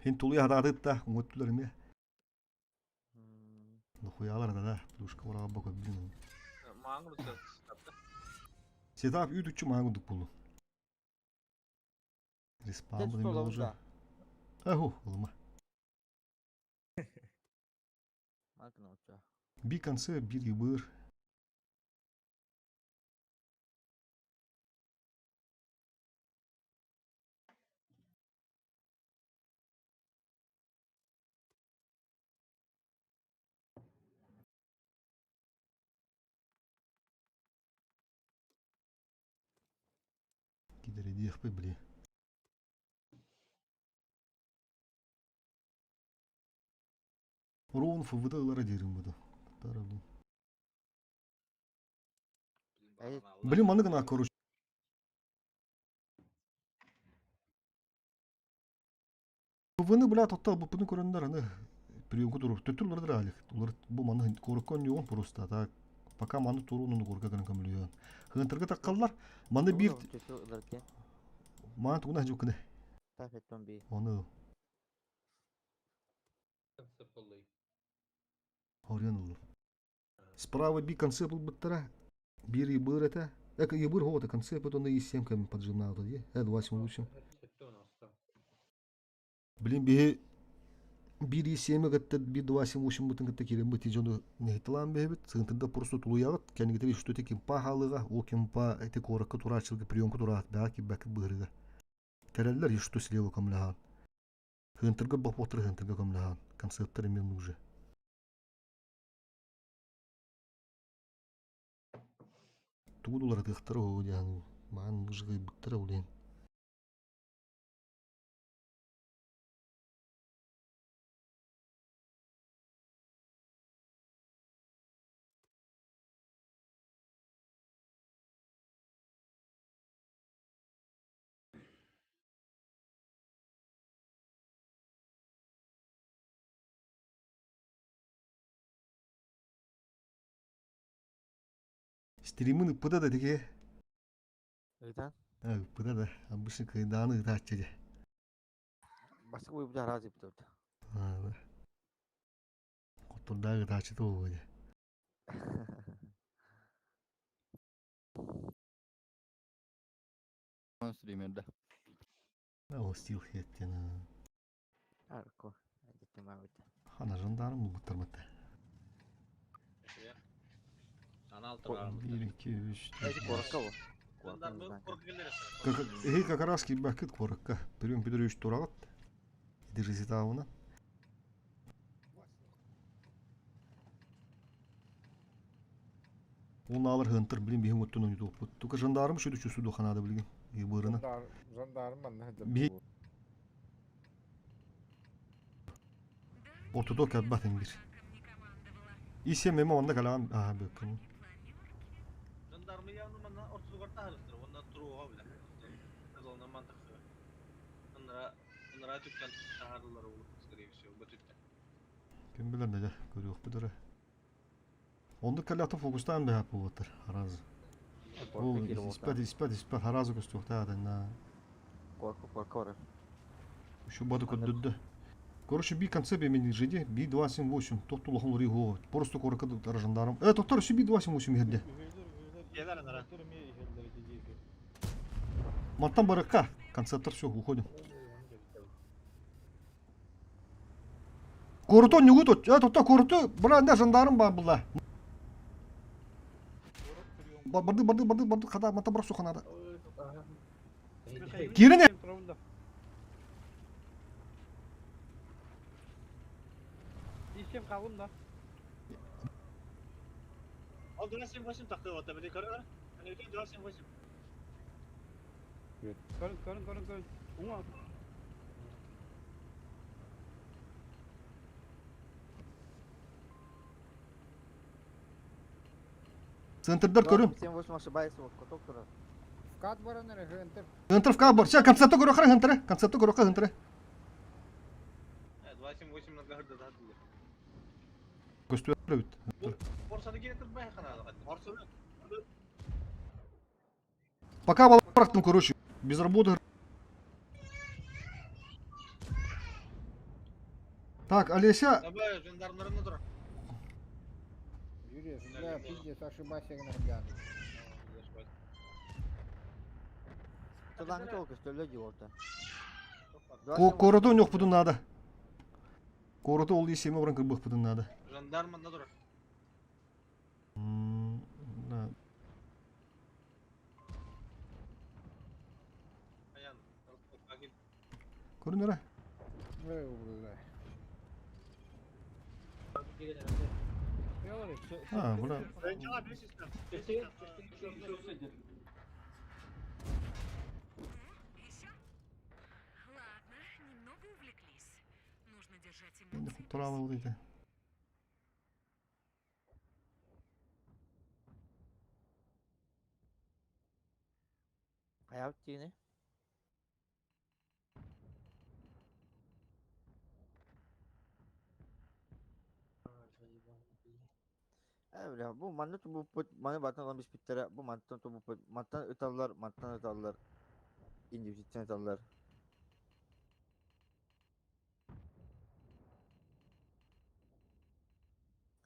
Хин тулуйа хатаатыт да уҥуттулар эмиэ. Духуялар да да плюшка ураҕа көрдүм. Мааңыр Сетап үй үчү мааңы курдук булу. Респаун Тет буну уже. столабыта. Аху, улма. Маркына оча. Би конце бир ебыр. Кидередиэхпи били. Рон ФВД ылара диирим буду. Тара бу. Блин, маны гына короче. ВВ-ны, бля, тотта буппутун көрөннөр аны приемку турур. Төттүр улардар алик. Улар бу маны корокко онньугун просто так. Пока маны туруунун угурга гынан көмүлүйөн. Хыынтырга таккаллар. Маны биир Маан тугуна жуккыны. Оны. Орен ыллым. Справа би концепт ылбыттара. Биир ыбыр этэ. Эк ыбыр хоҕото концепт оны исем кэм поджимнаабыта дии. 278. Блин, биһи биир исиэми кытта биир 278-бытын кытта киирэммит дьону нэһитилаан бэһэбит. Сыгынтында просто тулуйаҕыт. Кэннигитэр үстүтэ кимпа хаалыга, ол кимпа эти куоракка турааччыларга приемка тураат бэҕэ киирбэккэ быһырыга. Кэлэллэр и что слева көмлөһөн. Хыынтырга боппоттар хыынтырга көмлөһөн. Концепттар именно уже. Тугу уларытыахтара оо диэн маан ыжыгыйбыттара ол иһин. Стримын ыппыта да тиги. Ыытан? Ыппыта да. Обычно кыйдааны ыытааччы дии. Баскы уйбута араас ыппыта. Хотурдаах ыытааччыта буолуо дии. Стример да. О, стил хеттен. Арко. Деттемабыт. Хана жандарм булбуттар мытта. Анал турар. 1, 2, 3, Эти коракка бу. Эһи как раз киирбэккит куоракка. Пирюм Петрович тураҕыт. Держите Унаалар хынтыр билин биһин оттун ойдуоппут. Тука жандарм шүдү чусу ханаада билигин. Ыбырына. Жандарм манна сылдьар. Биһи Ортодо кэлбат бир. Исем эме онда калаан аа бөккүм. Жандармы явно манна ортотугар таһырыктыр, уонна туруоҕа билэ. Кызылынан ман тахсыга. Ынара ынара түттэн таһарылар ол, скорее всего, бу түттэн. Ким билэр да көрүөхпүт эрэ. Оннук кэллэхтэ фокустаан бэһэп буолуоттар араас. Ол испэт испэт испэт араас көстүөхтээх этэннэ. Корка корка барар. Еще бады көрдөрдө. Короче, би концепт имени жиди, би 278, тот улахан лори го. Просто корка жандарм. Токтор, еще би 278 херде. Келер ынара. Мантан барыкка. Концептор все, уходим. Корото нюгу тот. Тотто корото, бра, не жандарм бар була. Барды, барды, барды, барды, хада, мата бар суханада. Кирине. Исем қалым да. Ол 278 тахты ота били көрөр. Аны 278. Көрün, көрün, көрün, көрün. Уңа. Центрдар көрүн. 78 ошибается, вот каток турар. Вкат баран эрэ хынтыр. Центр в кабар. Сейчас концепты көрө хынтыры. Концепты көрө хынтыры. 278 нагарды да дилер. Көстү бит. Орсаны келе турбай ханада. Орсаны Пока баларахтым, короче, без работы. Так, Олеся, Давай, жандармнарына тур. Юрий, бля, пиздец, ошибайся гынан. Тылаңы толку көстөлө дии орта. Короту нёхпутун надо. Короту ол есеме баран кырбыхпутун надо. Жандарманна тур. Да. Аян. Көрүнөрө. Ой, бля. А, бля. Ладно, немного увлеклись. Нужно держать Енді эмоции. туралы ол дейді. Хаябыт тиини. Э, бля, бу манна тубуппут, маны бартан ылан биспиттэрэ, бу мантан тубуппут, мантан ыталлар, мантан ыталлар, индивидтэн ыталлар.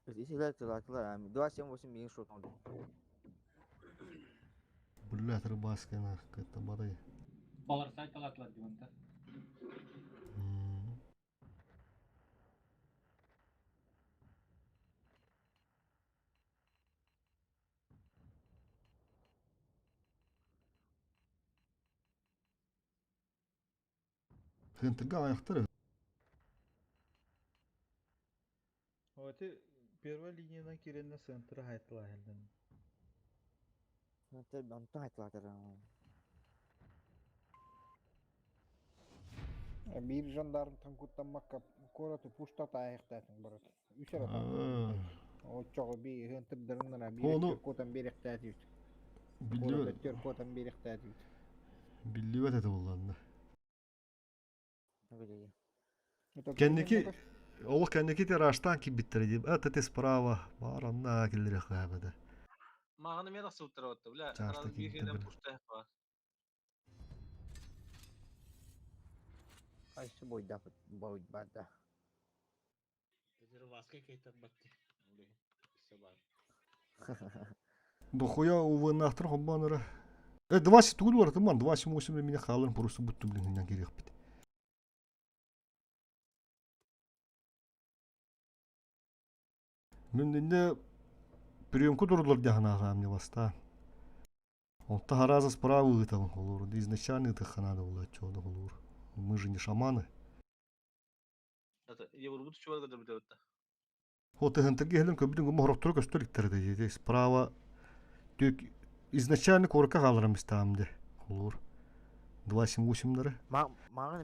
Итилэр тылаатылар, 278 миигин шот оҥордум. Бля, рыбаскина кытта барай. Балар сайт алатылар диманта. Хынтырга аяқтар. Оти первая линиянан киренне центра хайтла хелден. Онтон айтылаатар. Биир жандармтан куттаммакка куораты пушта таайыхтаатын барат. Үс эрэ Оччоҕо би ыһыантырдарыннара биир Ону куотан биэрэхтээтибит. биллибэт Куорат куотан биэрэхтээтибит. биллибэт этэ булланна. Кэнники ол кэнники тираштан киирбиттэрэ дии. Это ты справа. Бар онна киллириэххэ Мағаны мен асылтыра отты, бля. Чашта Сразу киирбиттэр бир жерден били. пушта бар. Кайсы бойда бойда. Васка кейтер батты. Все бар. Дохуя увынахтыр хомбанара. Э, 20 тугул бар тыман, 28 меня халын просто будто блин хиннан кириэхпит. Мин инде приемку турдулар дяхана мне баста. Онта хараза справа ыытабын холур. Изначально ыытыххана да була чода холур. Мы же не шаманы. Это Евробут чувак да бит. Вот ыһынтырга иһэлин көбүтүн гумма хорохтору көстөр иттер дии. Справа түк изначально корка хааларам истаам де. Холур. 278-лары.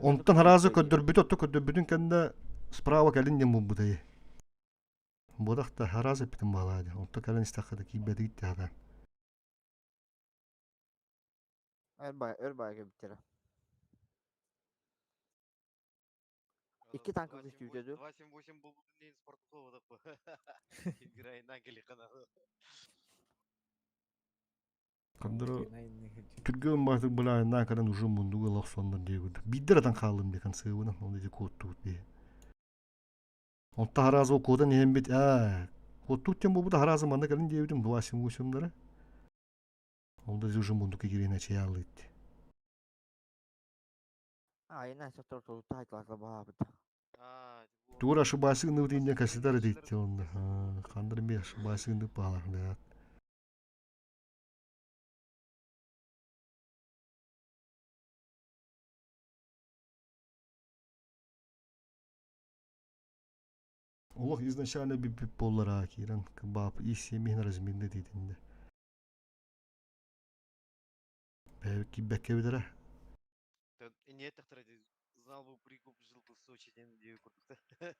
Онтон хараза көрдөрбүт отто көрдөрбүтүн кэннэ справа кэлин диэн булбутай. Бодах та хараза эппитин баалаа дии. Онто кэлэн истэххэ да киирбэтигит тиһатаан. Өр бай кэбиттэрэ. Икки танка көстүүтэ ду. 278 был не спортклуба такой. Играй на канал. Кандыры түргөн баатыр былаа накаран уже мундуга лохсоннор диэгүд. Биддер атан хаалым декан сыыбына, ол дети куоттуут бие. Онта харазы куотан иһэн бит аа куоттуут тем буолбута харазы манна кэлин диэбитим 278-лары. Ол да уже мундука кириэнэ чайаалыытти. Айна сотор толута айтылатла баабыт. Тугур ошибайсыгын диинне касидар диитти онна. Кандыр ми ошибайсыгын баалар да. Олох изначально би боллара киран кыбап и семьин разминны дейдинде. Бәки бәкке бидere. Не тахтар знал бы прикуп жил бы в Сочи ден дию курдукта.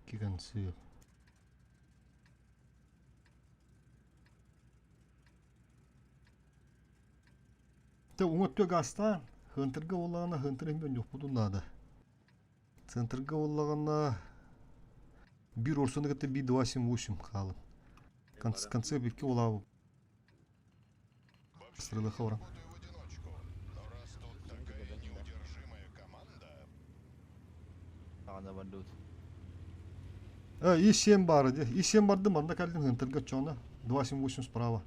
Киган сүйө. Те уңа гаста хынтырга олағына хынтыр эмбен жоқ бұдун нада. Центрга олағына бир орсуны кытты би 278 қалын. Конце битки олабы. Стрелы хора. Но раз тут такая неудержимая команда, Ана бандут. Э, и 7 бары, и 7 барды манда калдин хынтырга чона. 278 справа.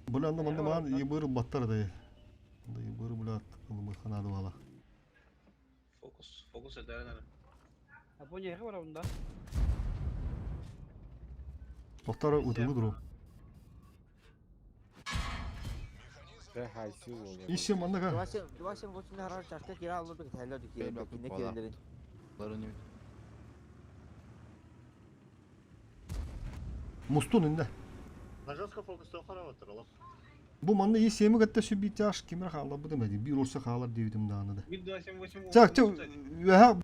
Бля, анда манда ман ебыры баттар да. Да ебыры бля, кылмы ханады бала. Фокус, фокус эдерин. А бу не бар онда? Тоқтар утылы дуру. Тэ хайсы болар. И 7 манда ка. 278 харар чашка кира алды тәлләр ки кине кирелерин. Мустун инде. На жестко фокус тоқара отыр, олох. Бу манна и семи кытта сүбиитааш кимир хаалларбытым эди биир урса хаалар диэбитим даҕаны да. 1, 2, 7, 8, Чак, чак, үөһэ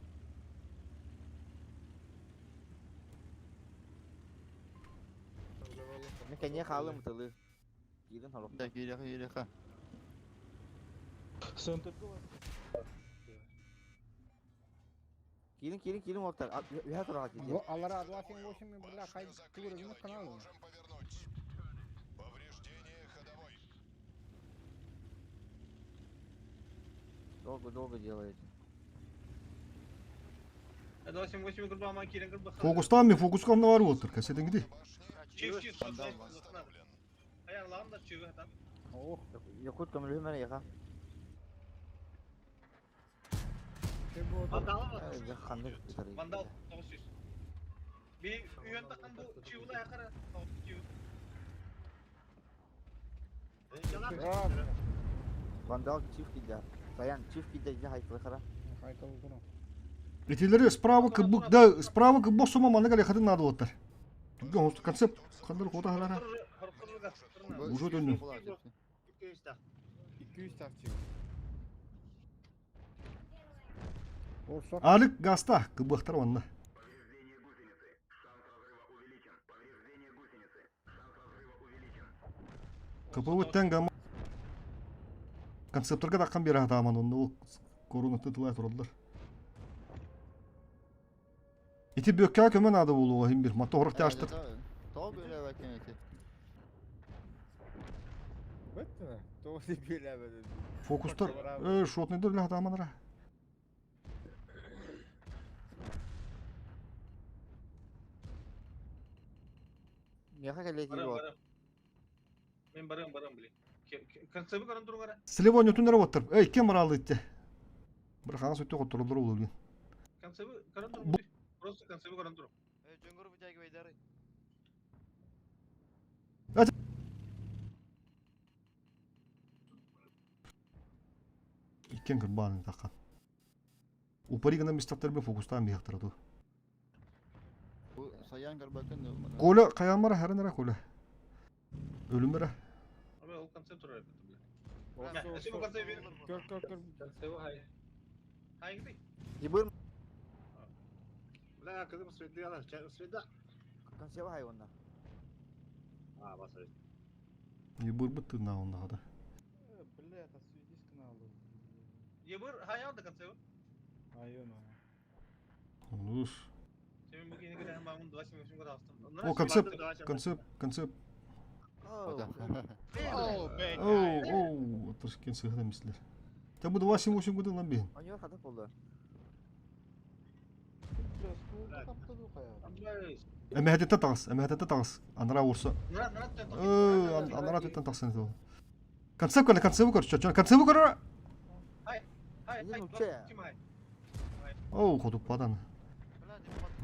Мен кэнниэ хаалым ытылы. Киирин хорох. Да, киириэхэ, киириэхэ. Киирин, киирин, киирин уолтар. Үһэ тураҕа киирдэ. Бу алара 278 бля хай тугурыгын канал. Повреждение ходовой. Долго-долго делаете. 2, 7, 8 кырбаама киирэн кырбаха. Фокустаан мен фокуска онно бар уолтар, кассетиңди. Чив, чив, Аярлаан да чивы хатан. Якут көмөлүһүм эрэ яха. Вандал var. Ханнык ытарый. Вандал 900. Би үйөн тахан бу чивула якара. Чив. Вандал чив кидя. Саян чив кидя дьэ хайкылы хара. Итилери справа кыбык да справа кыбык сума манна калехатын надо уолтар. Түгэн концепт хандар хота халара. Уже дönнү. 200 тахчы. Алык гаста кыбыктар онна. КПВ-тен гама концепторга таққан бері атаман онны ол коронаты тылай тураллар. Ити бөккә көмөн ады болуға хим бир. Мата хорох тяштыр. Тоҕо бөлөбөккүн ити. Бөттү. Тоҕо бөлөбөдүн. Фокустар э шотныйдыр биле атаманара. Миэхэ кэлиэ Барам, вот. барам. Мен барам, барам, били. Концепты каран туругара. Слева нөтүннere оттыр. Эй, кем баралы итте? Бір хаңа сөтте қотырылдыр ол өлген. Концепты каран туру. Просто концепты каран туру. Жөнгөр бу жайгы Иккен кырбааны таққан. Упари гына мистаттар бе фокустан бияқтырды. Бу саян көрбөккүн. Коля каямара харынара Коля. Өлүмөрө. Абы ол концепт турар били. Мә, концепт бер. Көр көр көр. Концепт хай. Хайгы. Ебыр Бля, кызым светлана, среда. концепт хай онна. А, басыр. Ебыр бытты на онда да. Бля, это суетись каналы. Ебыр хаян да концепт. Айон. Уш. Сен бүгүн кирен багым 2, 7, 8 кадастым. О, концепт, концепт, концепт. Оу, Оу, оу, ташкен сыгына мислер. Та бу 278 гыды lan бин. Оньор хата болду. Эмэхэтэ тагыс, эмэхэтэ тагыс. Анара урса. Э, анара төттен тагсын ол. Концепт көр, концепт көр, чо, концепт көр. Хай, хай, хай. Оу, хотуп падан.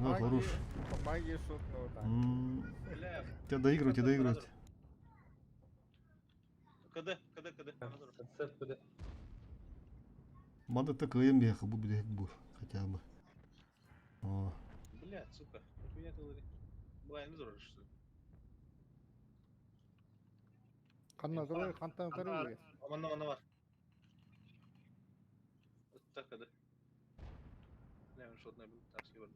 Ну, хорош. Помоги шутну так. Тебя доигрывать, тебя доигрывать. КД, КД, КД. Концепт КД. Манда так кыйын бияқы, бу бидек бу, хотя бы. О. Бля, сука. Хуя ты говори. Была не здорово, что ли? Канна зуры, кантан зуры. Аманна, аманна бар. Так, КД. Не, шотный был, так, все,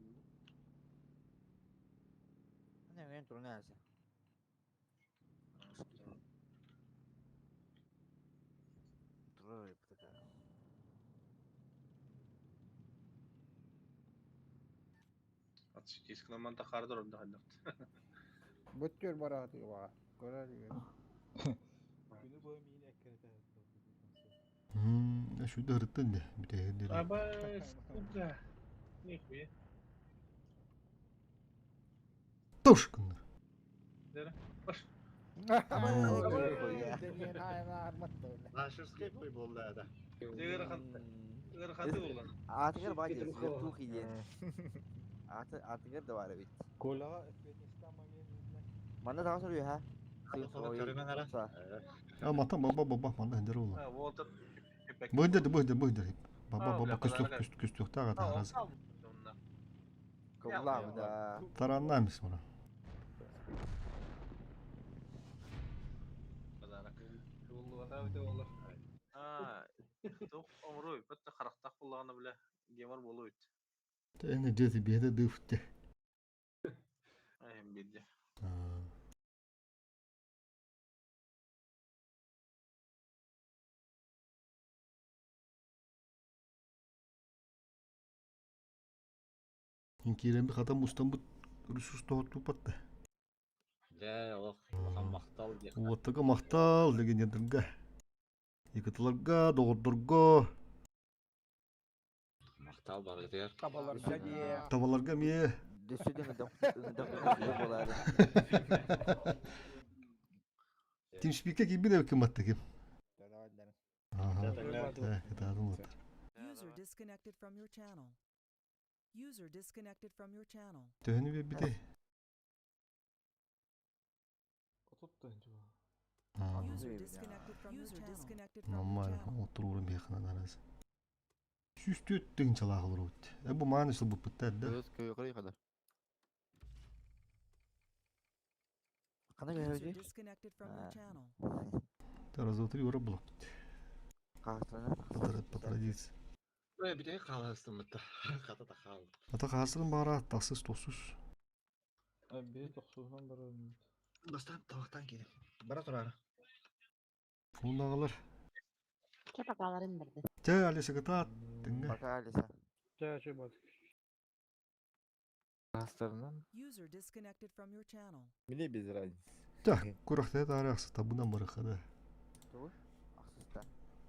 Не, мен турун әсе. Турар птака. Отсветись, к нам антахардор отдохнет. Бөттөр бараты ва. Көрөр. Күнү бою миин эккерете. Şu da hırıttın de. Bir de hırıttın. Аба, куда? Нихуя. Туш кыннар. Дера. Баш. Нашерский бой болду да. Ырхаты болған. Атыгар бар дес, вертухи диэн. Аты атыгар да бар бит. Коляга Өзбекстан момент. Манна тагы сөрү ха. А матан баба баба манда хендер олу. Вот Быйдыр быйдыр быйдыр. Баба баба күстүк күстүк күстүк тага та раз. Кыллам да. Тараннамис мына. Абыта болар. Аа, туох оҥоруой, бэтте харахтаах буоллаҕына бile гемор буолуо эбит. Тэни дьэти биһэтэ дыфте. Эһэм биирдэ. Киирэн хатан мустаммыт ресурс тоһоттуппат да. Дьэ, олох улахан махтал диэх. Уоттага махтал легионердарга. Якуталарга, доҕордорго. Махтал барытыгар. Табаларга диэ. Табаларга эмиэ. Тимспикке киирбит эбиккин баттыгым. User disconnected from your channel. User disconnected from your channel. Төһөнү биэрбитэй? User disconnected from your channel. Disconnected from your Нормально, channel. отуруурун биэхинэн арас. 104 тыһыынчалаах олоробут. Э бу мааны сылбыппыттар да. Көз көйгөрүй kadar. Қана User көйгөрүй? disconnected from your channel. Раза три ура булаппыт. Қағыстана. По традиции. Э, бүтэ хааластыммыт. Хата та хаал. Ата хаасырын баара тахсыс тохсус. Бии тохсуһунан барар. Бастан табактан киирим. Бара турар. Унагалар. Че покаларын берди. Чэ, Алиса кытаат. Тыңга. Пока, Алиса. Чэ, чэ, бат. Астарынан. User disconnected from your channel. Мне без разницы. Так, курахта таары ахсы табынан барыхада. Тугу? Ахсыста.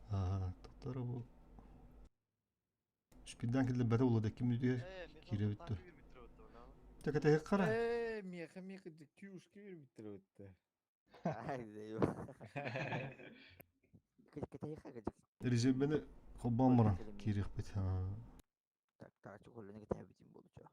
Ага, тоттара бу. Шпидан килде бәтә улы да ким үдә кире битте. Так это кара. Э, меха меха кюшки бир өтті. Ай, Резервени хоббан баран кирих бит. Так, так, чуколлени кетебитин болучу.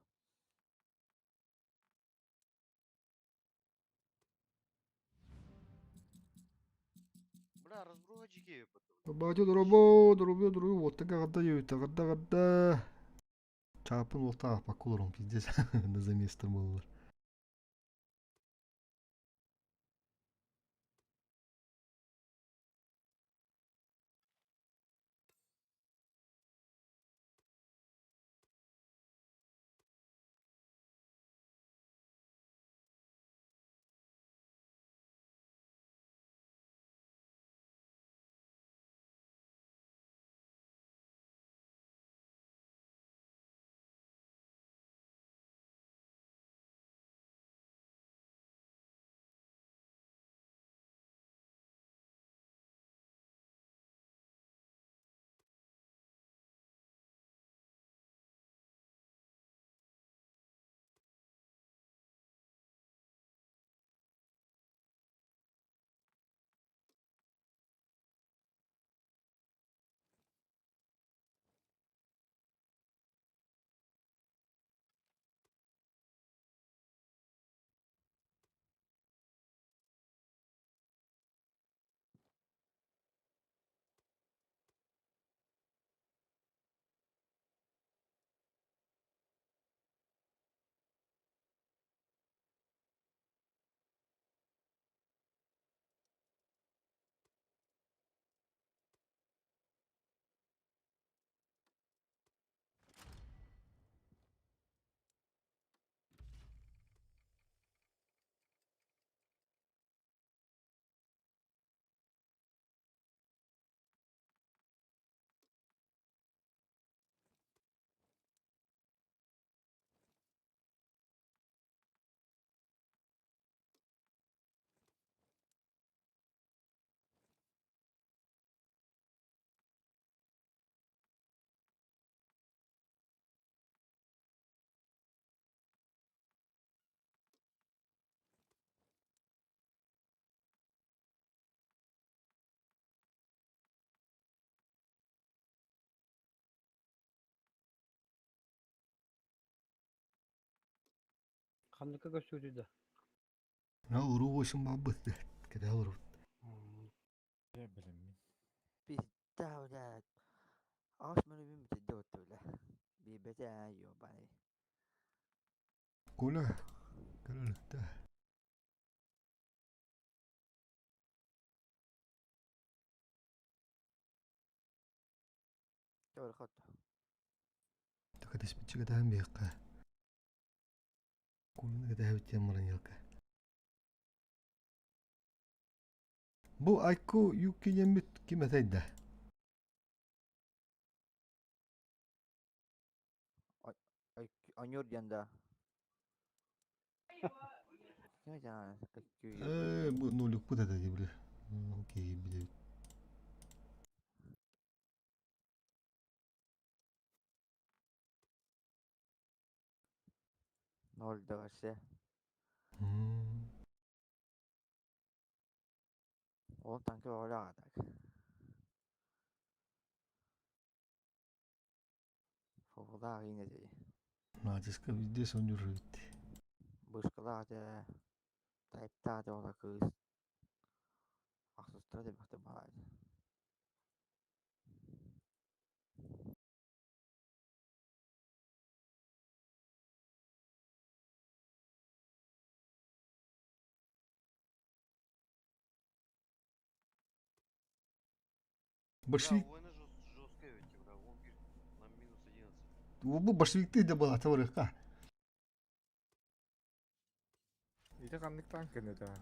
Бля, разбруга жиге Баатю дробо, дробо, дробо, вот така гадда юйта, гадда гадда. Чапын олта апакуларым пиздец на заместр болар. Ханныка көстүтү да. На уру бошын бабыт. Кеде уру. Я билим. Пизда, блядь. Аш мені бим бите өттү, бля. Бибете, ёбаный. Коля. Көлөлүктэ. Чэ хот. Кэтиспитчи кэтэһэн биһиэххэ. Кулуну кэтэһэбит диэн баран елка. Бу Айку Юки диэммит ким этэй да? Оньур диэн да. Ким этэ Э, бу нуликпут этэ дии били. Окей, билэбит. Ноль вообще. Ол танка оля так. Фуфулаах иҥэ дии. Наачыска везде сонньур эбит. Бышкалаах дьэ, тайптаах дьэ ола кыыс. Ахсыстара дебэхтэ баҕайы. Большевик... Бля, война жесткая ведь, бля, 11, на минус 11. Бу большевиктыы да была табарыхха. Ити ханнык танканы да?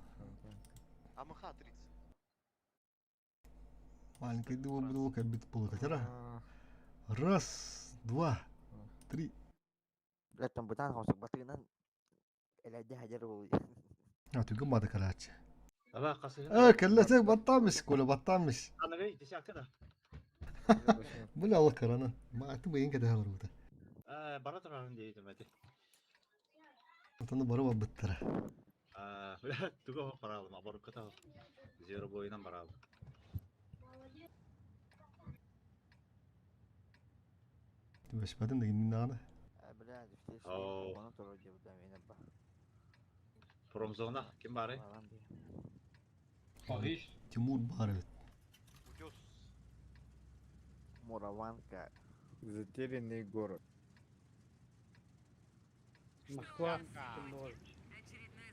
АМХ 30. Маленький дуу кэлбит буолута. Раз, два, три. Блядь, там бытаан хосук батыынан элэйдэ хадьар буолуй. А түгэн бада калааччы. Ала қасыһын. Э, кэллэсек баттаамыс, Коля баттаамыс. Аныгы десятка да. Бу ала карана. Мааты быйын кэтэһэ барбыта. Э, бара турарын диэтим эти. Отону бары барбыттара. Э, бля, туга баралым, аборукка Зеро бойынан баралым. Түбэспэтин да кинин Бля, дифтеш. Оо. Оны турар диэбитэ миэнэ ба. Промзона ким бары? Париж. Тимур баар эбит. Утес. Мураванка. Затерянный город. Москва. Очередной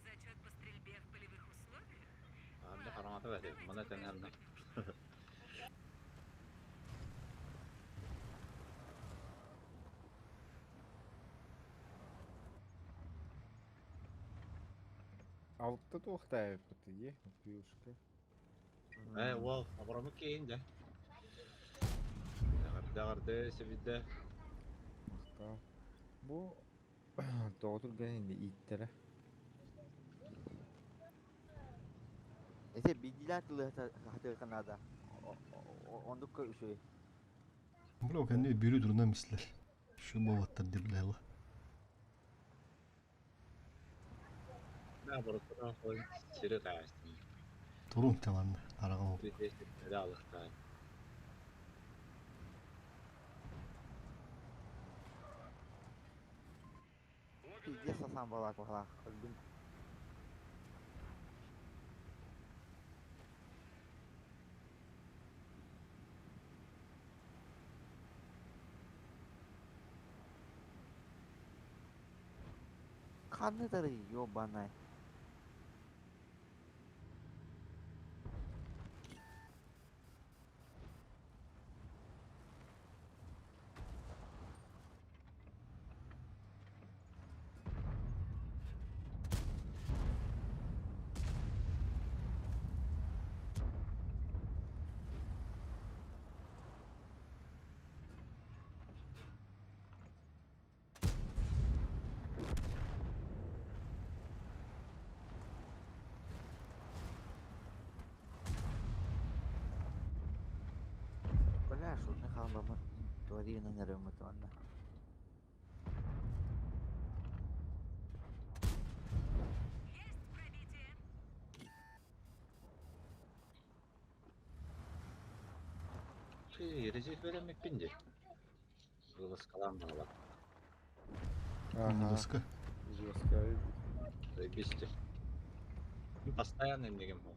зачет по стрельбе в полевых условиях? Анда харамата бәте. Мына тәнәнне. Алта туохтаайыппыт дии, пьюшка. Э, уол, аборамы кейин дэ. Дагарды себидде. Махтал. Бу тоҕо түргэн инде ииттэрэ. Эти биидилээн тылы хатыахха наада. Ондукка үчүгэй. Бу кэнни бүрү турунан мислер. Шу боваттар деп билела. Да, аборукка қойын сири каастым. Турун таман арага. Битде алыкта. Пиздец сасан балаак баһалаах. Өлдүм. Ханны тары, ёбаный. Бля, шутны хаалбаммын тварина нервыммыт уонна. Есть пробитие! Ты резерв беремекпин ди. Вылазкалан бала. Ага. Вылазка. Жестко. Заебись. Постоянно эмнеген бол.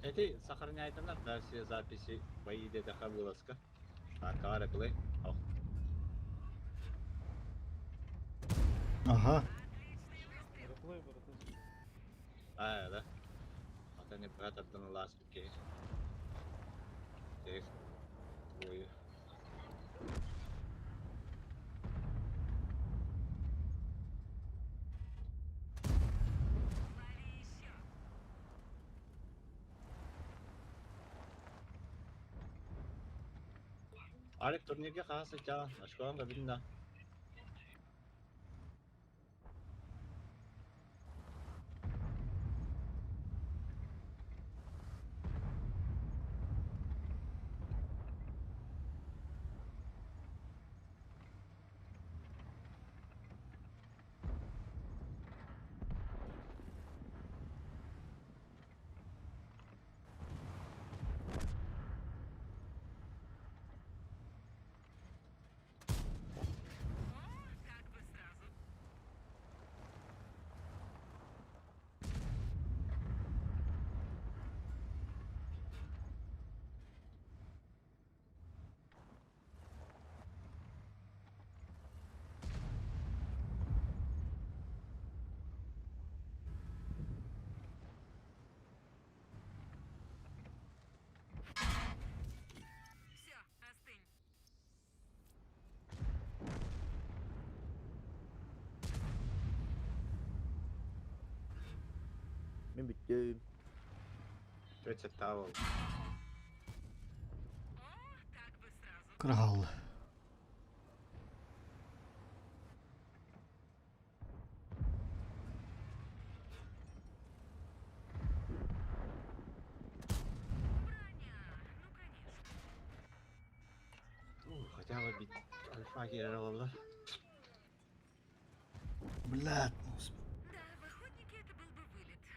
Эти сохраняют да, все записи бои ДТХ вылазка. Аркара плей. Ох. Ага. Отличный выстрел! Реплей, братан. Аа, да. Ата не быһа тардан ылааспыт киһи. Тех твою. Арик турнирга хаһа сылдьаҕын? Очкоҕун кэбин да. Все, остынь. Мин бүттүм. 37 буолла. Кыра хаалла. Хотя бы бит альфа киирэр буолла. Блядь, ну,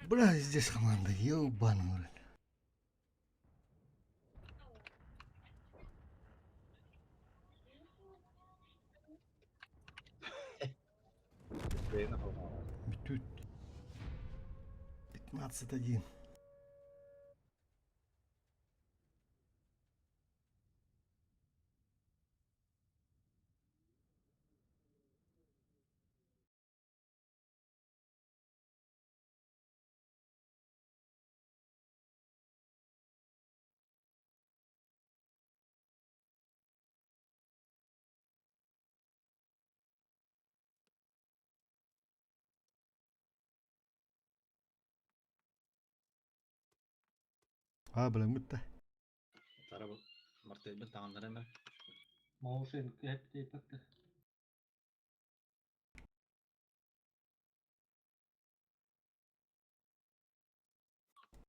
Бля, здесь команда, ебаный в рот. Бүтүт. 15-1. Аа, бля, мүттэ. Тара бу мартельбин таҥыннар эмэ. Маушен кэп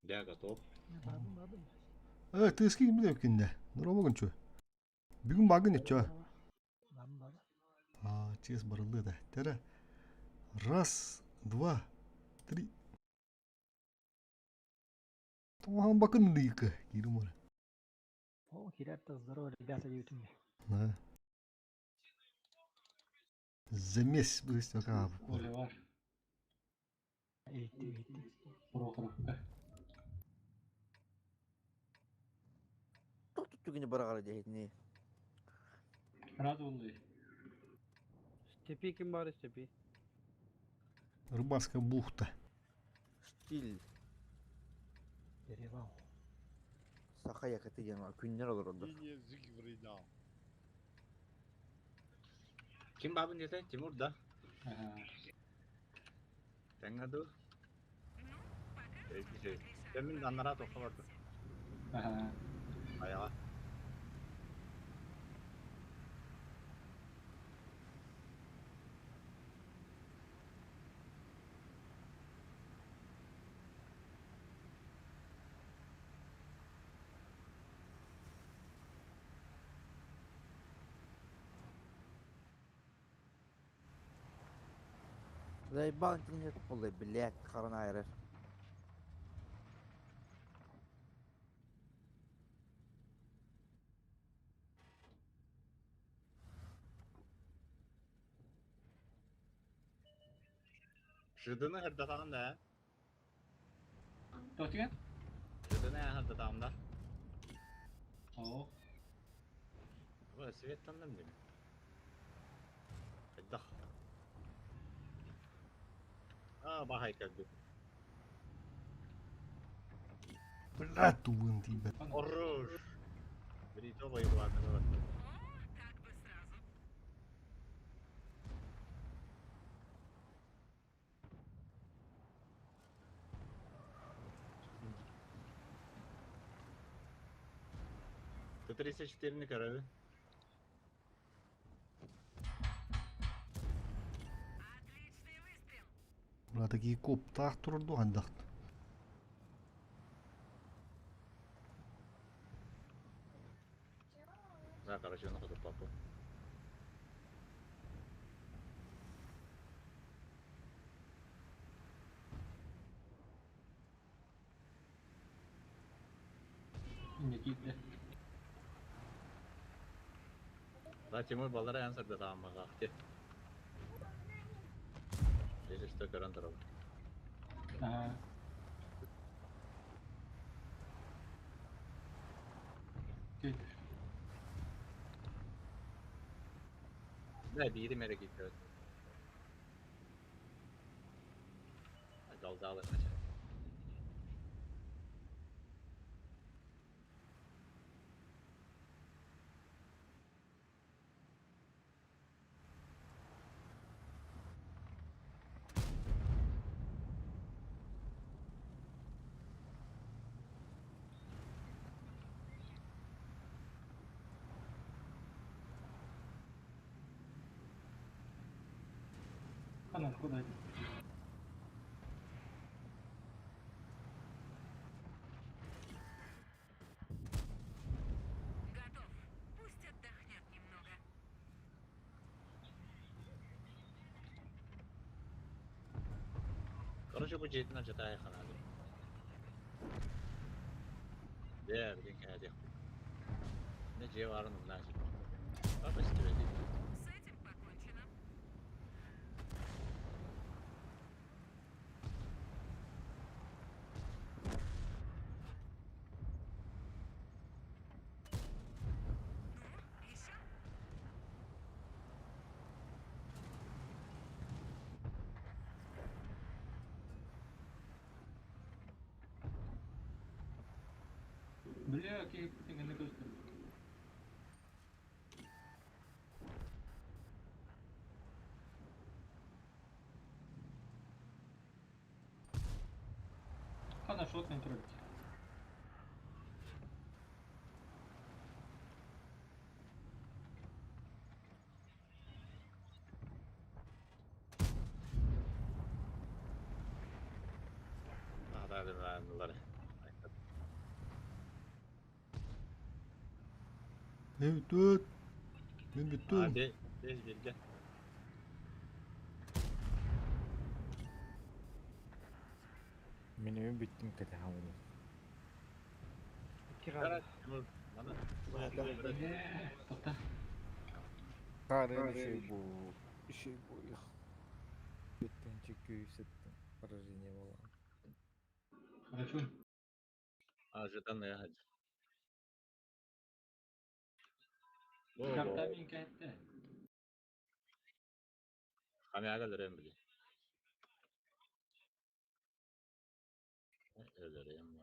Я готов. Э, тыски ким билэ Норома күнчү. Бүгүн багын өчө. А, чес барылды да. Тәрі. Раз, два, три. Тоған бакын дыйкы. Кирим ора. О, хирятта здорово, ребята, диютум. Да. Замес быстро как. Оля бар. Эйти, эйти. Прохоровка. Тух түгүнү барагара дехитини. Рад болду. Степи ким бар, степи? Рыбацкая бухта. Штиль. Перевал. Саха якаты диэн күннэр олороллор. Ким бабын диэтэ? Тимур да? Тэҥҥэ дуу? Мин аннараа туохха бардым. Айаҕа. Заебал интернет полный, блядь, харана айрар. Жыдыны хырдатаҕын да, ээ? Тотуган? Жыдыны ээ хырдатаҕын да? Оо. Бу свет танным дим. Хайдах. Аа, баһай кэлбит. Блядь, тулын тиийбэт. Хорош! Брито воевала. Т-34 на корове. Бля, такие коптаах турар дуу хайдах. Да, короче, на ходу папу. Не киирдэ. Да, Тимур баллара ян сырда тааммаға. Если что, көрөн турабын. Ага. Да, биири мере киирдэ. Далзалы начал. Она куда идет? Готов. Пусть отдохнет немного. Короче, бу дьиэтин алдьатаайы ханаады. Дьэ, билин кэһэтиэхпит. Дьэ, дьиэ баарын умнааччы. Папа ситибэтий. С этим покончено. Ну, еще? Бля, какие не көстөр. Хана шот не трогать. Аһатаадым Мен бүттүм. Мен А, бүттүм. бес бирге. Мин эми бүттүм кэтэһэм Кара, Тимур, мана. Тоқта. Хары şey bu şey bu Бүттен чеккүй сеттен поражение болан. Хорошо. А, жетон я хочу. Карта мен кәтті. Хамяга өлөрөм били. Өлөрөм.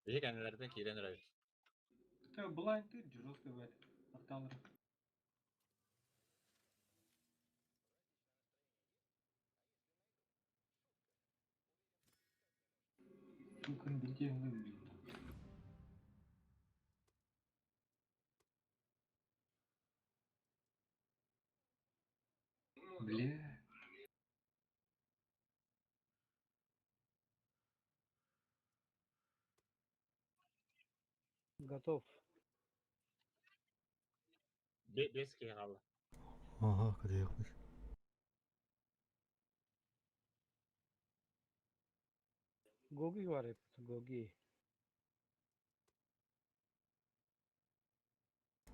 Биһи кэннилэртэн киирэн эрэбит. Это блайнд ты жестко бывает. Порталлар. Сука, билдиң блин. Бля. Готов. Бес киһи хаалла. Ага, кэтэһиэхпит. Гоги var hep. Гоги.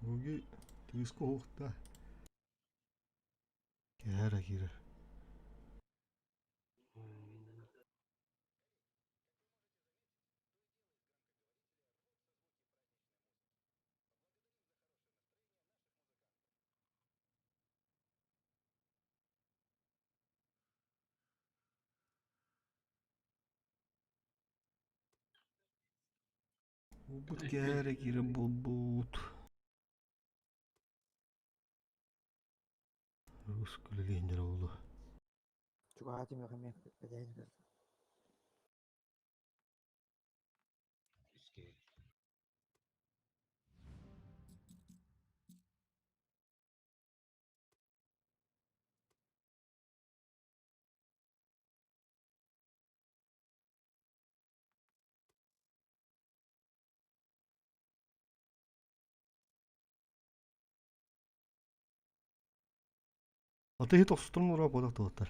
Уги тыыска уохта. Кэһэрэ киирэр. Убут кээрэ киирэн буолбут. Рус күлэлиһиннэр оҕолу. Чугаһаатым эмиэ кэтэһэн көр. Ата иһит охсустарым ура буолах туоттар.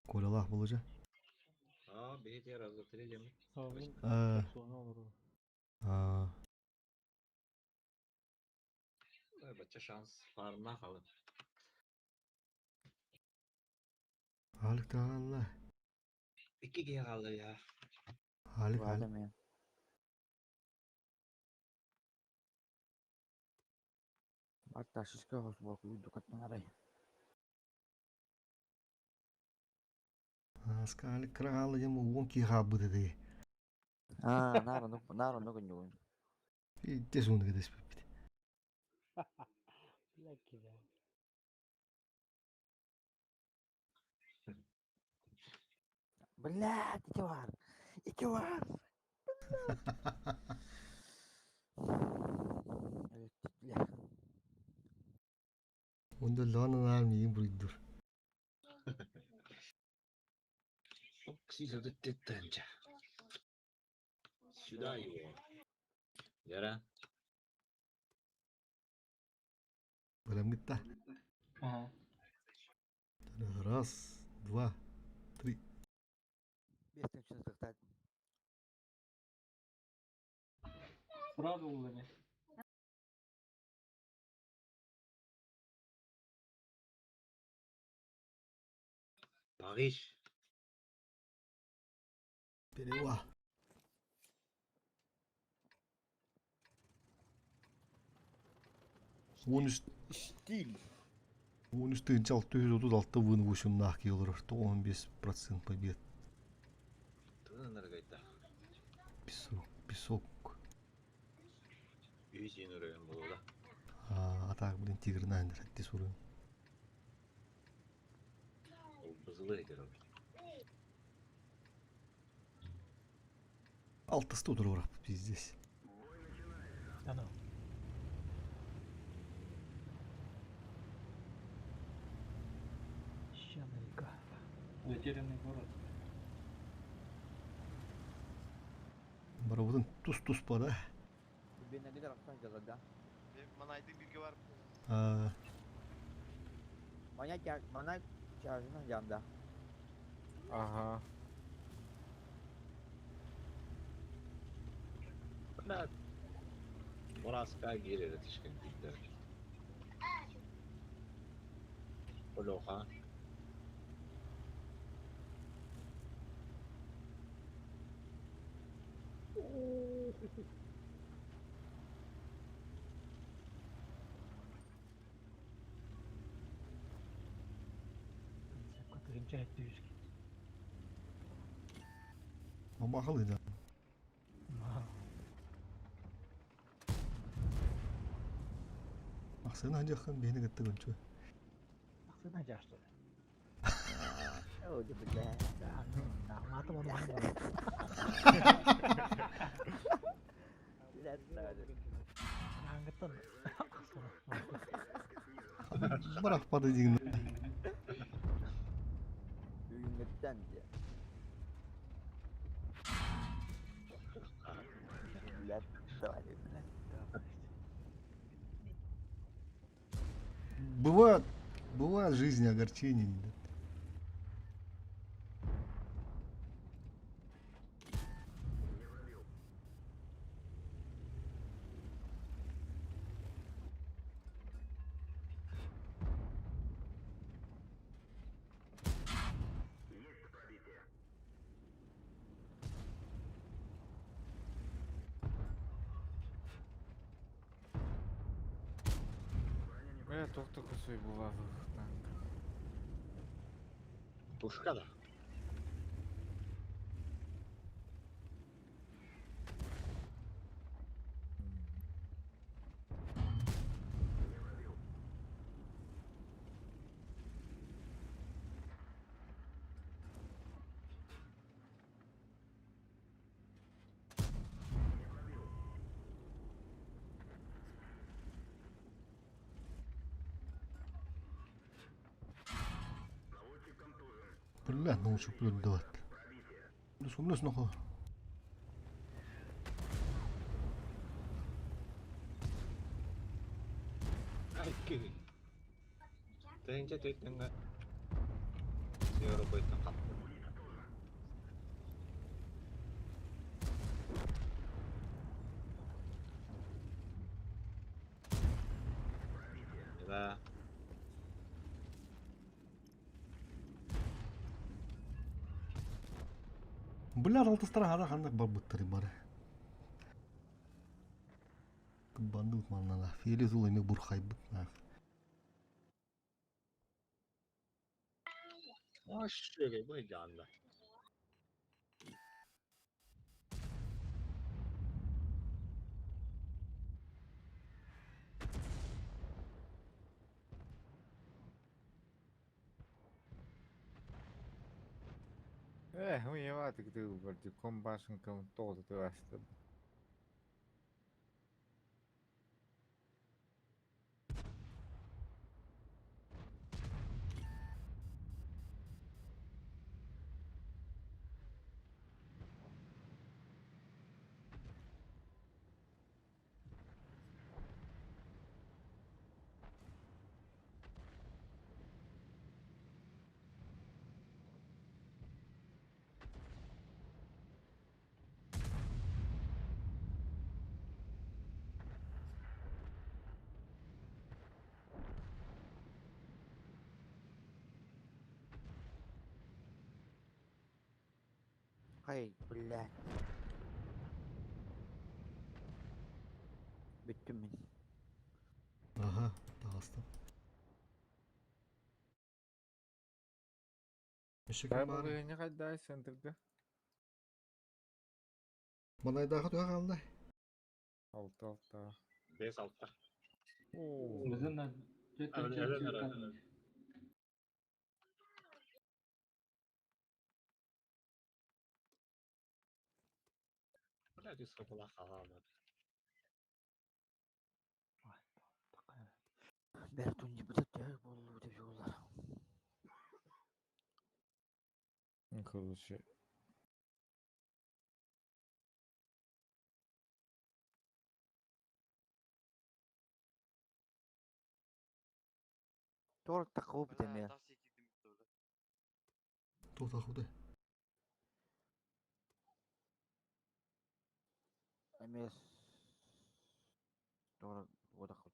Колялаах болужа. Аа, биһи разотри деми. Аа. Бачча шанс фарна халын. Алик таалла. Икки киһи хаалла я. Алик алик. Атташиска хосбоку дукаттан арай. Аска алик кыраалы дем уон киһи хаалбыт этэ. Аа, наар оннук наар оннук үннүгүн. Итте суунук эдэспиппит. Блядь, ити бар. Ити бар. Бля. Онда лаана миигин буруйдур. Сюда его. Яра. Бэлэмҥит да? Ага. Раз, два, три. Сразу улами. Париж. Перева. 13 Стиль. 13 тыһыынча 636 вын вышымнаах киһи олорор. 95% побед. Тыын Песок, песок. Үс иин өрөйөн буолла. А так, блин, тигр найн ратти сурын. Ол бызылы этер ол. Алтыста утуруурап пиздец. Да ну. Песчаная река. Затерянный город. Барабытын тус-тус да. Бенегидер ахсан да. Манайдын бирге бар. А, Манyak манyak çağrısından yanda. Ага. Бля. Мураска киирэр тишкен диттер. Олоха. Тыһынча хэттүүс. Мамахал да. Ахсына ханжахан бейні кытты күнчү. Ахсына жашты. О, да бля. Да, ну, нахматым onu Аңгыттан Барахпады деген. Ümitten diye. Блядь, давай, блядь. Бывает, бывает в жизни огорчения. Бля, тоқта косой була танк. Пушка да. Бля, научу плюндават. Плюс нахуй. Ай, Тыһыынча төрт тыҥа Европойтан хаптым. Да. Бля, алтыстара хара ханнык барбыттары бары. Бандыт маннана. Фелис ул эми бурхайбыт нах. Ашшеге бу жанна. Eh, уеватык ты барди комбашенкам тоже ты аста. Ай, блядь. Бүттүм мин. Аха, таҕыстым. Өссө ким Дай баарый? балыгыня хайдай центрга. Манайдааха туһа хаалла. Алта алта. Бес алта. Оо. Өзүнөн Өлөр жетинчи өлөр. Бля, диско была халама. Бертун депутат болду деп жоллар. Короче. Тор такуу битеме. Туох худай. Эмес. Тор одакут.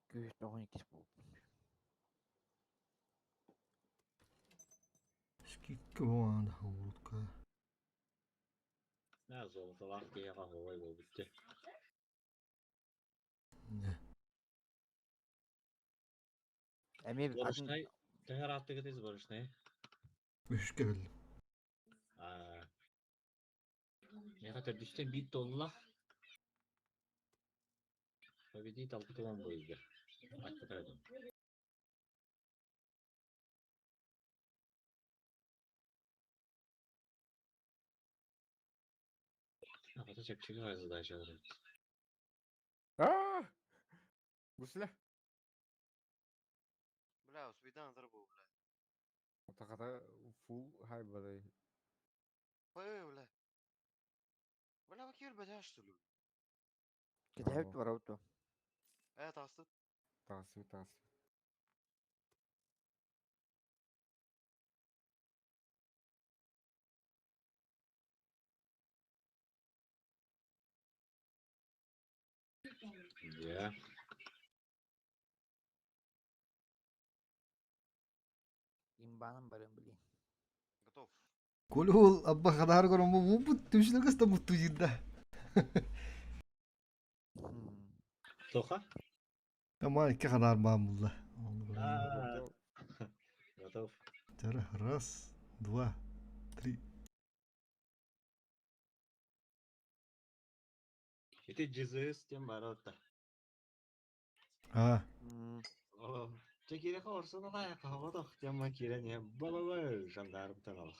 Күүс тоҕун иккис буолбут. Скидка буолан урутка. На золотолах киһиэхэ оһуобай буолбут дии. Не. Эми атын Барышнай, төһөр ааттыгытыз барышнай? Үһүскэ кэллим. Аа. Миэхэ төрдүстэн биир туолла. Победить алтыган бойга. Аттатаадым. Ата чэпчэки задачалар эбит. Аа! Гусля. Бля, успейдан зарбыл, бля. Тахата фул хай бадай. Ой, бля. Бля, вы бля, что ли? Кетебит барабыт. Э, тастыт. Тасы тасы. Дьэ. Имбанан барым блин. Готов. Колул абба хадар көрөн бу бу түшүнө кыста мутту жирда. Тоха? Аман икки хадар баам булла. Аа. Готов. Тара раз, два, три. Ити GZS диэн баар отта. Аа, Оо. Чэ киирэхэ орсон алаайа хаһаҕотох дьамма киирэн иһэн ба-ба-ба жандарм таҥал.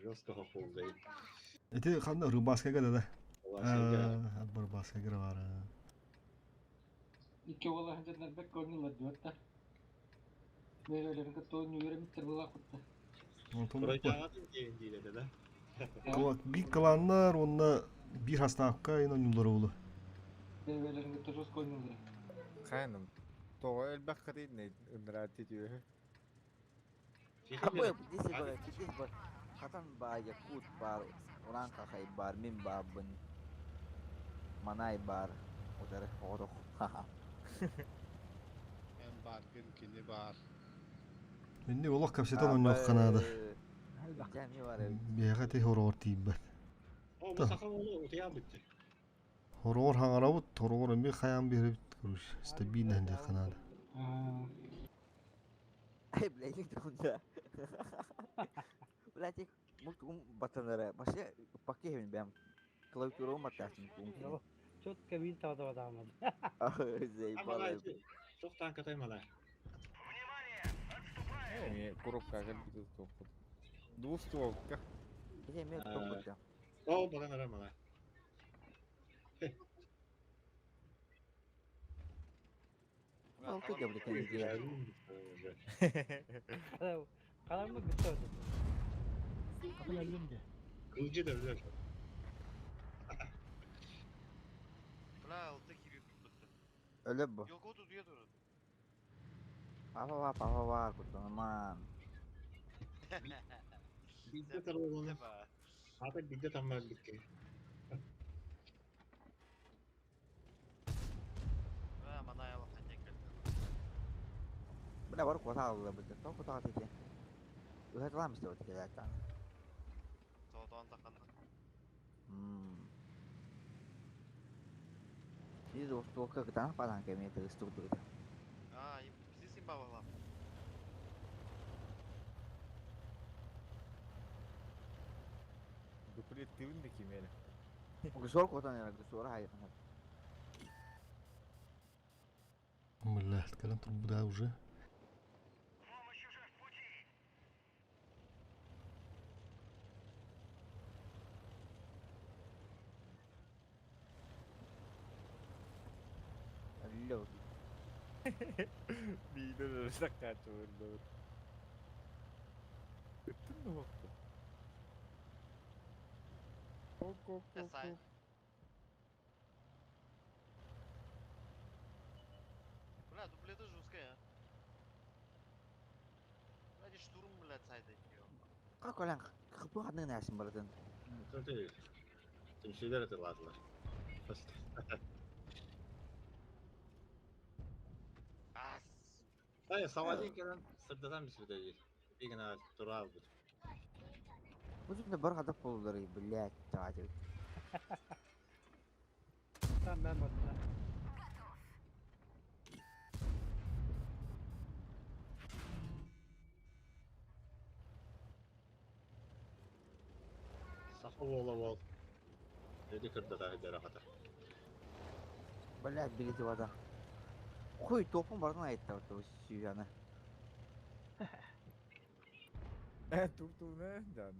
Жестко хохулдай. Ити ханна Рыбаскайга да да. Рыбаскайга. Рыбаскайга баар. Икки уола сылдьаннар бэрт оонньуулар диэбэт да. Бэйэлэрин кытта оонньуу үөрэммиттэр буолаахпыт да. Онтон Пройдяҕатын диэн диир этэ да. Биир кланнар уонна биир хаставка ин оонньуулар уолу. Бэйэлэрин кытта жестко оонньуулар. Хайаным. Тоҕо элбэх хатыйнай ынраати түөһү. Абы, здесь бар, здесь бар. Хатан баар, Якут баар, Уран Хахай баар, мин баарбын. Манай баар, утары оҕотох. Ха-ха. Эн бааргын, кини баар. Инник олох кэпсэтэн оонньуохха наада. Дьэ, эмиэ бар эбит. Биһиэхэ ити хороҕор тиийбэт. О, бу саха уолу утуйаан бүттэ. Хороҕор хаҥарабыт, хороҕор эмиэ хайаан биэрэбит, короче, стабильно диэххэ наада. Эй, блядь, да. Блядь, мультугум батанара. Вообще, пакет бэм. Клавиатура матасын кум. Четко вин тавда Заебало. Çok танкатай мала. Э, коробка кэлбит топпут. Двустволка. Ити эмиэ топпут. О, баран ара мала. Алты габритен диye. Kalan mı bitti orada? Kapı өллүм дии. Kılıcı da öyle. Бля, алты кирип бутты. Öyle bu. Yok o tutuyor durun. Papa var papa var kurtulman. Bizde tarafı Hatta bizde tam verdik. Бля, манай алахан келді. Бля бар кута алды бу. Тоқ кута алды. Ыһытылам işte o келәттан. Соғытан тақанды. Hmm. Biz ostуокка кытаанах бадан кэмиэ тыгыстубут А, бизи син бабалам. Дуплеттивин да кимери. Гусор кутан яра гусор хайыр. Бля, кэлэн турбуда уже. Алло. Биидер саккаачы бар. Ыттын да бакты. Ок ок ок ок. Бля, дуплета жесткая. Бля, штурм, блядь, сайда Как олан хыпы хадны näsin баратын. Tabii. Tüm şeyler hatırladılar. Hayır, Savadin gelen sırdadan bir sürü Bir gün durağı bu. Бу да бар хадап болдыр, блядь, таажы. Tamam ben baktım. Safa ola ol. Dedi kırdı da dere kadar. Блядь, билети бада. Хуй топун бардын айтты вот сүйәне. Э, тук не дан.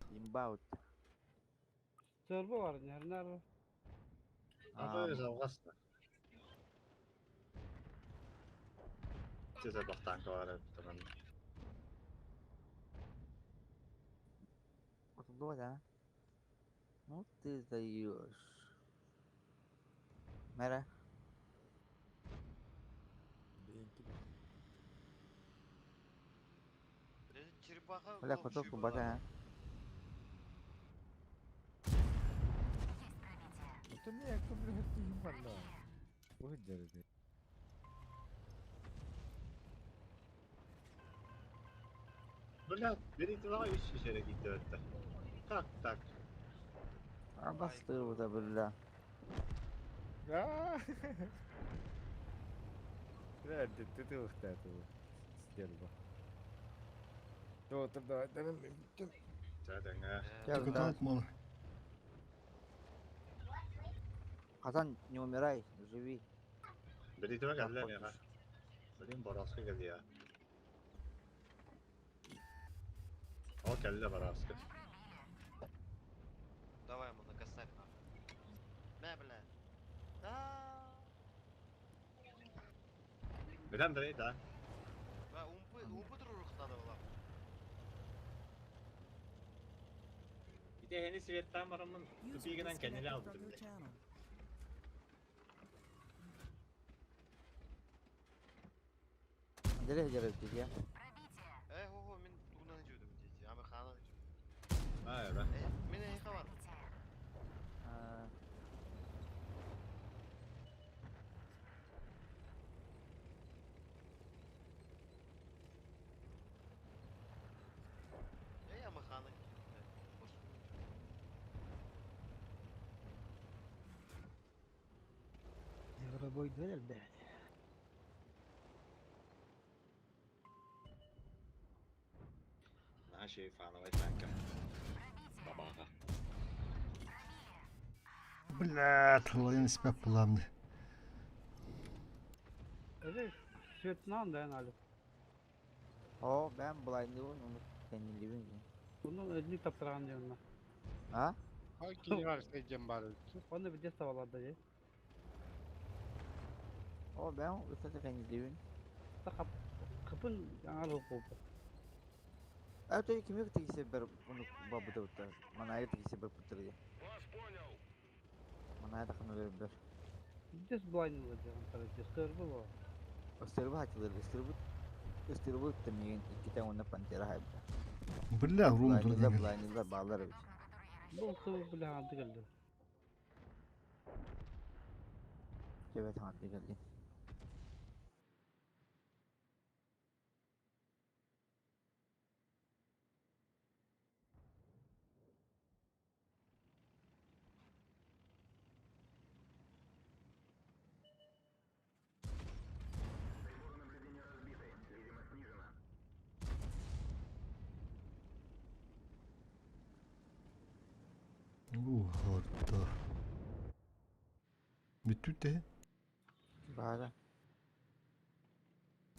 Имбаут. Сörбө var nerede? Abi zavgasın. Size bak tanka var tamam. Вот да. Ну ты даешь. Мэра. Черепаха. Бля, куток бата. Это не я блядь, ты ебана. Вот дерди. Бля, birinci daha üç şişere gitti ötte. Tak tak. Бастыр бу бля. Бля, ты ты ты ухтату. Стерва. То давай, давай. Zaten Кытаанах мала. Хасан, не умирай, живи. Билитиме кэллэ миэхэ. Билин Борооска кэлиэ. Ол кэллэ Борооска. Давай ему на косарь нахуй. Мә, бля. Да. Билэн Андрей, да. Бля, умпы, умпы турурух надо было. Ити эһэни светтаан бараммын User тупигынан кэннилэ disconnected from албытым your дии. channel. Андрей дьарыктыгия. Э, хо-хо, мин тугунан жудум дети. Американо жудум. Аа, эбэ. Э, мин эйха бар. Эй, американо. Зверобой элбээт. Нашей фановой танка. Бабаха. Бля, тылайын испэп буламды. Öyle Svetlan da en О, бэм блайндыбын, onu кэннилибин. Bunun ödünü taptıran diyorum А? Хай кини сылдьан баар эбит. Onu bir deste valadı diye. О, бэм ытата кэннилибин. Kap kapın yanar hukuku. Это кими тигисе бер уну бабыда бутар. Манайы тигисе бер путыр. Манайы тахны бер бер. Des blind diyorum tabii. Sırbu bu. Ыстырбы хатылыр, ыстырбы ыстырбы тэмиген иккитен уна пантера хайбыта. Бля, рум Блайндылар, турдун. блайндылар баалар эбит. Bu sıvı bile handı geldi. Кебет ханты келди. Приборы наблюдения разбиты. Видимо, снижено. Ухода. Бүттү Баара.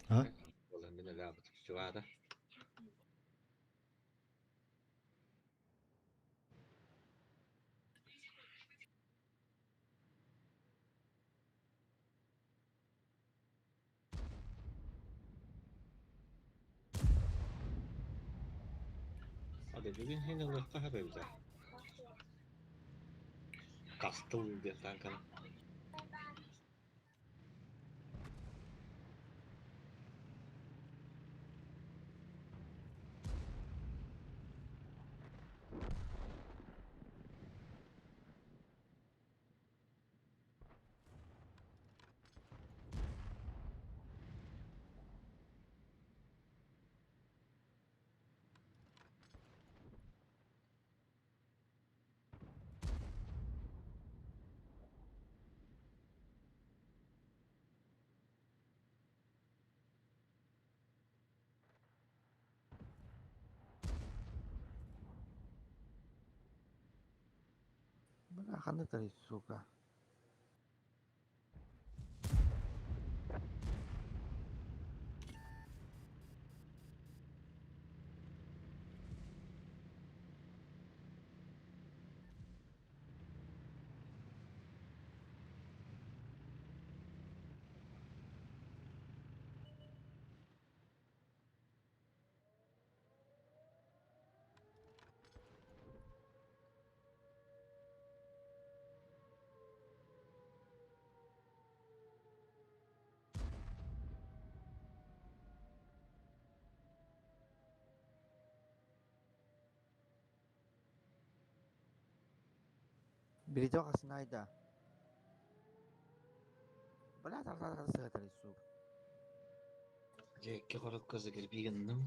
А? Olan мин эле чугада. Hadi бүгүн хин ылыхха хабыбыта. Кастыл диэн танканы. Бля, ханды тарый, сука. Биридок асынайда. Бля, тар тар тар сыгатары, сука. Дьэ икки хорокко загребигинным.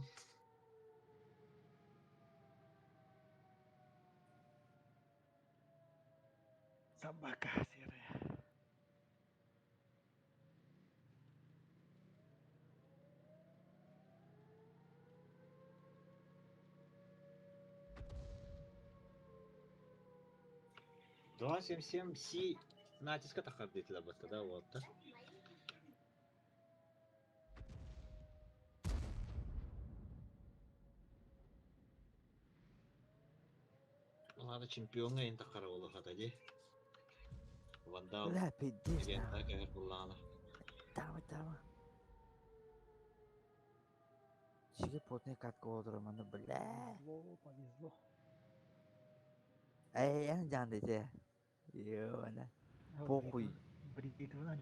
Собака серая. 277 Си натиска тахар дейтилер батта да вот. Аны чемпиоҥҥа ин таххара буолуохата дии. Вандал Бля, пиздец. легенда кэһэр буллаҕына. Давай, давай. Чиге потный катка олорор манна, бля. Повезло, повезло. Эй, эн жан дете. Ёна. Похуй. Бритвынан.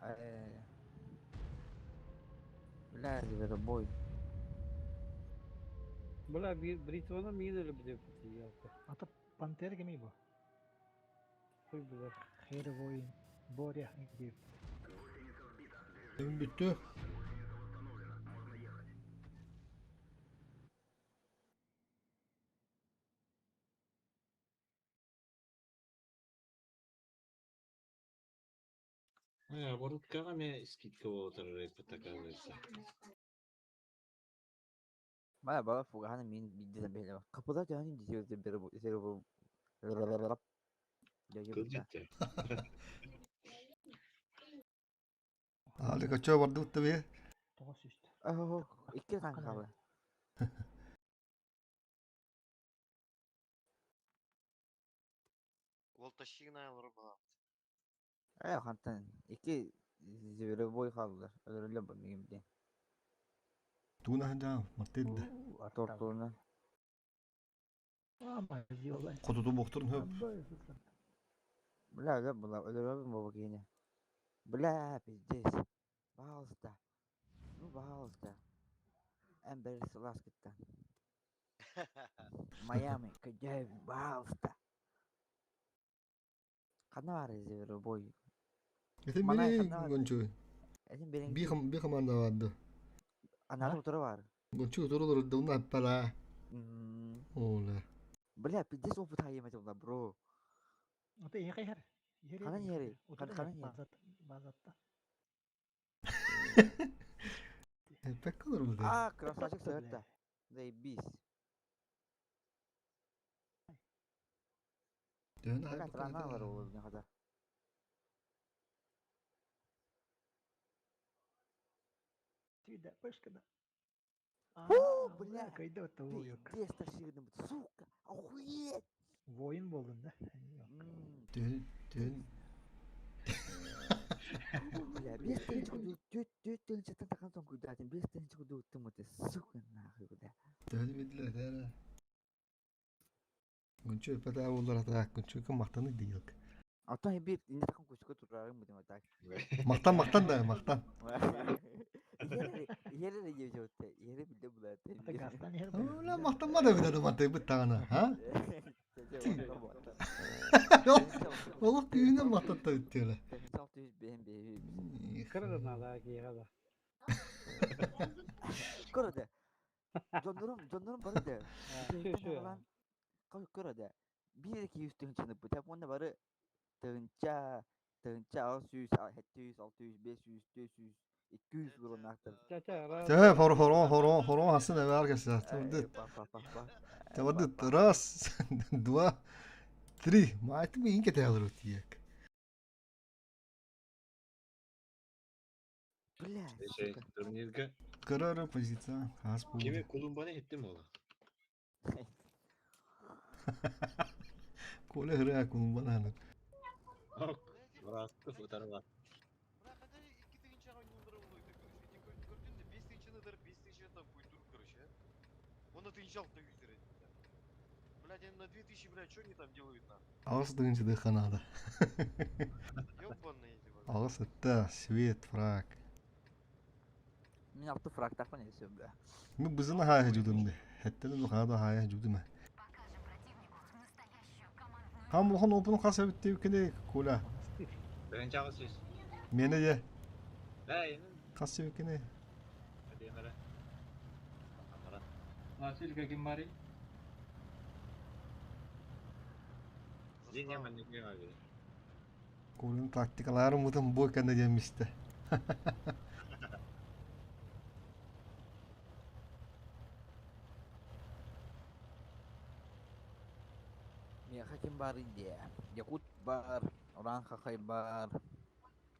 Э. Бля, зверобой. Бля, бритваны мин өлі бідеп ялка. Ата пантера кеми бу? Хуй билер. Хер воин. Боря дип. Ön bitti. Э, Боруткаҕа эмиэ скидка буола турар эбит оказывается. Бая бала фуганы мин бидде бейле. Капыда жаны дизелде бер бу зеро бу. Кыл дьиттэ. Али кача барды tabii. Тоғыз үст. Икки танкалы. Волтащина олорор буолаабыт. Э хантан икки зверобой хааллар. Өлөрөллөр бу мигим диэн. Туна ханжа мартидде. Тортуна. Ама ёла. Хотуту бохторун хөп. Бля, өлөр була өлөрөбүн бу киһини. Бля, пиздец. Пожалуйста. Ну, пожалуйста. Эн бери сылаас кыттан. Майами, Кадяев, пожалуйста. Ханна баар зверобой. Этин Манай бери ханна бар. гончу. Этин берин Би хам би команда барды. анары утары бар. Гончу турулur дуна пала. Ола. Бля, пиздец опыт хайым этим бро. Ата ихе хер. Ханан yeri? Ханан yeri? Базатта. Pek olur mu А, красавчик сырытта. Заебись. Dön Бля, траналар ол не хада. Түйді, пышкада. Фу, бля. Кайда туйук. Пиздец, тащигным, сука. Охуеть. Воин болдun да. Dön dön. Бля, бес тысяч куду, төрт төрт тысячтан тақан соң кудатын, бес тысяч куду уттым өте, сука, нахуй, бля. Dön bildiler her. Гончу пата олар ата гончу кым мактаны дейик. Ата бир инде тақан көчкө турарым бу так. Мактан мактан да мактан. Yere de жеуте, yere билде булат. Ата гастан хер. Ола мактанма да биле маты буттагана, ха? Олох күйүнө мактатта бүттү. Кырда нада киға да. Көрөдө. Жоннорум, жоннорум барыды. Шү, шү. Көрөдө. Бир эки жүз тыгынчаны бу. Телефонда бары тыгынча, тыгынча 600, 700, 600, 500, 400, 200 уронактыр. Ча-ча, Тэ хор хор хор хор хасын эве arkadaşlar. Tamam. Tamam. Раз, два, три. Майтым инке тәлер өтиек. Бля, Şey, турнирга Карара позиция. Хас бу. Kimi Kulumbani etti mi ola? Коля хря кулумбана. Ок, бырааскы футарба. Икки тыгынчаға ойнуулар болду. Көрдүн да 5 тыгынчаны дар 5 тыгынча там культур, короче. Он на тыгынча алты жүз Блядь, они на 2000, блядь, что они там делают на? Агыс дыгынчы дыханада. Ёбаные эти, блядь. Агыс этте свет фраг. Мен алты фраг тақпан есе, бля. Ну бызына хая жудумды. Хеттен бу хада хая жудума. Хам улхан опун хаса битти кене коля. Birinci ağız yüz. Мени де Бә, енді. хаса бикене. Әдемірі. Амара. Василий ким барый? Зиня манекен abi. Колын тактикалары мутун бой кенде жемишти. Меха ким бар инде. Якут бар, Уран хахай бар.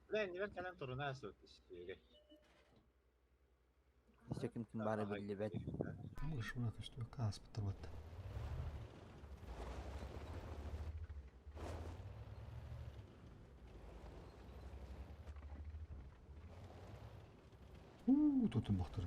Бля, не бер калам туруна сөт. Еще ким ким бары билбет. Мыш мына көстө кас бутырбат. Уу, тутун бахтар.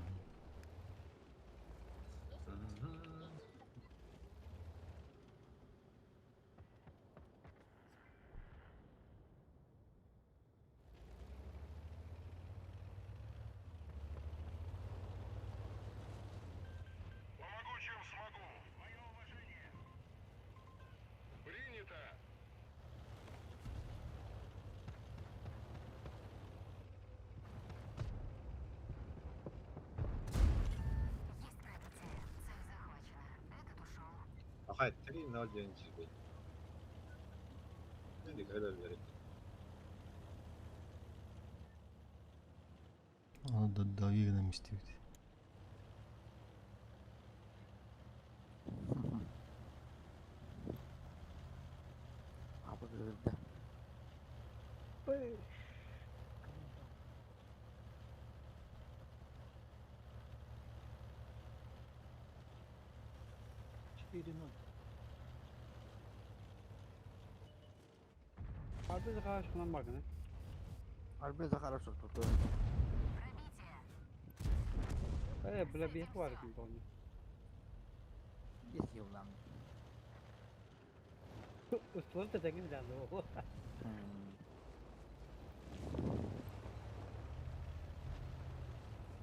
Помогу, чем смогу. Мое уважение. Принято. Есть пробитие. Цель захвачена. Этот ушел. Ахай 3-0-9. Когда верить? Аны да давигынан истибит. Апа кырда. Пыш. 4-0. Арбез karşıdan bakın. Арбез хорошо тут. Бля, бих var ki onu. Есть юлан. Устуол да тегин жанды ол.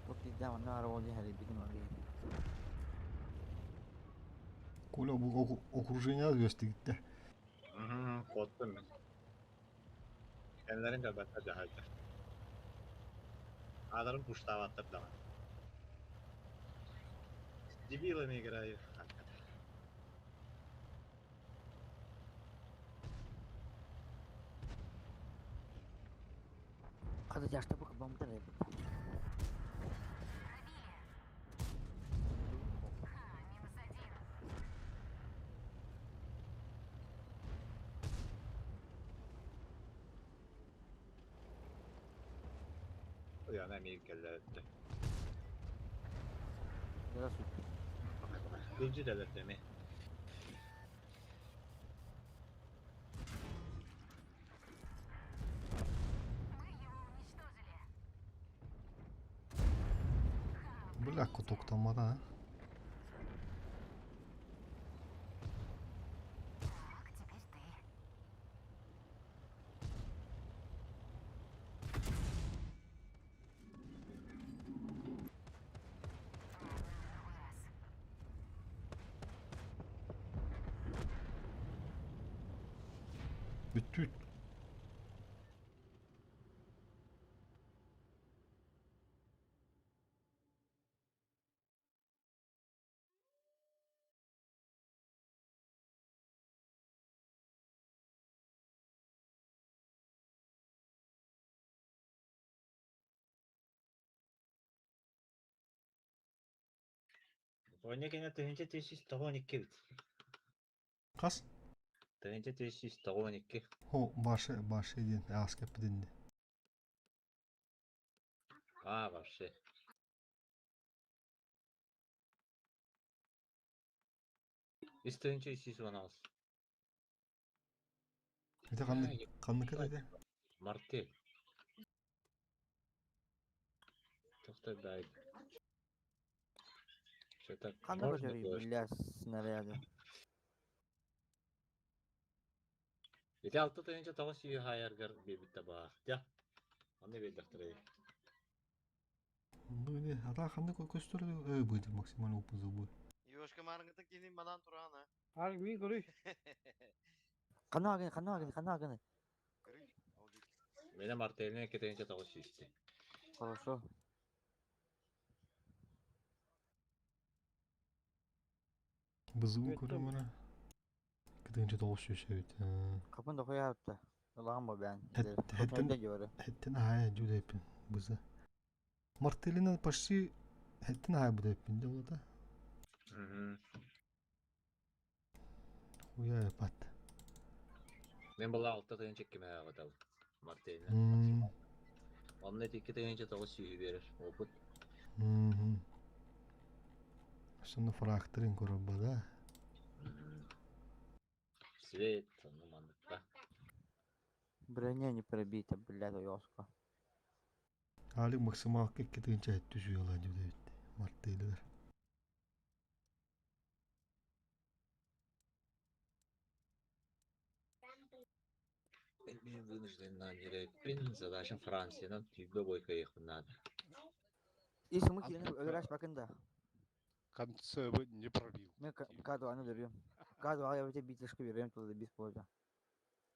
Вот и да, он на роли хали битим али. Коля бу окружение өстигитте. Korktum ben. Kendilerin kabata cahildir. Adamın puştavattır da. С дебилами играю. Хада жашта бу бомбар эбит. Минус один. Yani Amerikalılar. Здравствуйте. Gülcü devlet mi? Мы его уничтожили. Бля, кутуктаммата а. Так, теперь ты. Ладно, в другой раз. Бүттүт. Оня кene тыһынча тесис тоҕон икки бит. Кас? Тыһынча тесис тоҕон икки. Хо башы башы диэн аас кэппитинди. А, вообще. Үс тыһынча үс он алыс. Это канны канны кэтэде? Мартель. Тоқта дай. Что-то Кандай можно көтөрүй было. бля снаряды. Ити алты тыһынча тоҕус сүүс хаайаргар биэбитте баар. Дя. Онно биэрдэхтэрэй. Ну не, ата канны көстөр э будет максимально опыт забой. Ёшка марыңгытын кенин манан туран а. Ар мин көрүш. Кана агын, кана агын, кана агын. Көрүй, ол дейт. Мене мартельне икки тыһынча тоҕус сүүсти. Хорошо. Бызыгын көрөмөрө. Кытынча тоғыз шешебит. Капын да кояпты. Улахан бу бән. Хеттен хеттен хая жүдэпин бызы. Мартелина почти хеттен хая бүдэпин де олата. Хуя пат. Мен была алты тыһынча икки мэ ағатал. Мартельне. Онно икки тыһынча тоҕус сүүһү биэрэр. Опыт. Сонно фракторын көрөбба да. Свет, ну мандыкка. Броня не пробита, блядь, ёска. Алик максималка 2 тыһыынча сүүс диэбит мартыылыгар. Мен вынужден на нереппин задачам Франциянан түйбе бойка надо. И сумы киирэн өлөрөш бакын да. Концевы не пробил. Мен К2-ны өлөрүөм. К2 я өте битишка берем туда без пользы.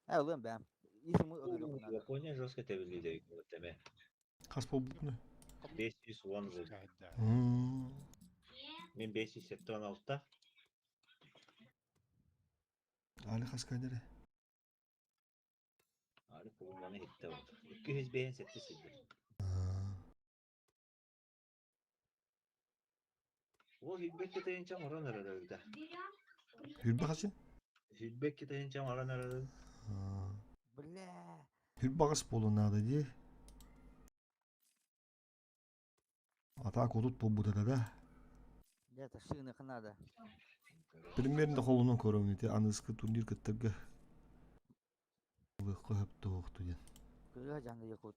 Э, ылыам бэм. И сумы өлөрүөххэ надо. Япония жестко тебилди теме. Хас буолбутуна? 510 был. Мен 576. Али хас кайдere. Али кулунаны хитте oldu. 205 сидdi. О, хилбекке тайынча оран арарыда. Хүрбе хасы? Хилбекке тайынча оран арары. Бля. Хүрбе ағыс болу надо ди. Атак отут болбута да да. Где-то шыгыныхха надо. Примерно холунан көрөмүн ити аныскы турнир кыттарга. Лыққы хөптө оқту ден. Кыга жанды якут.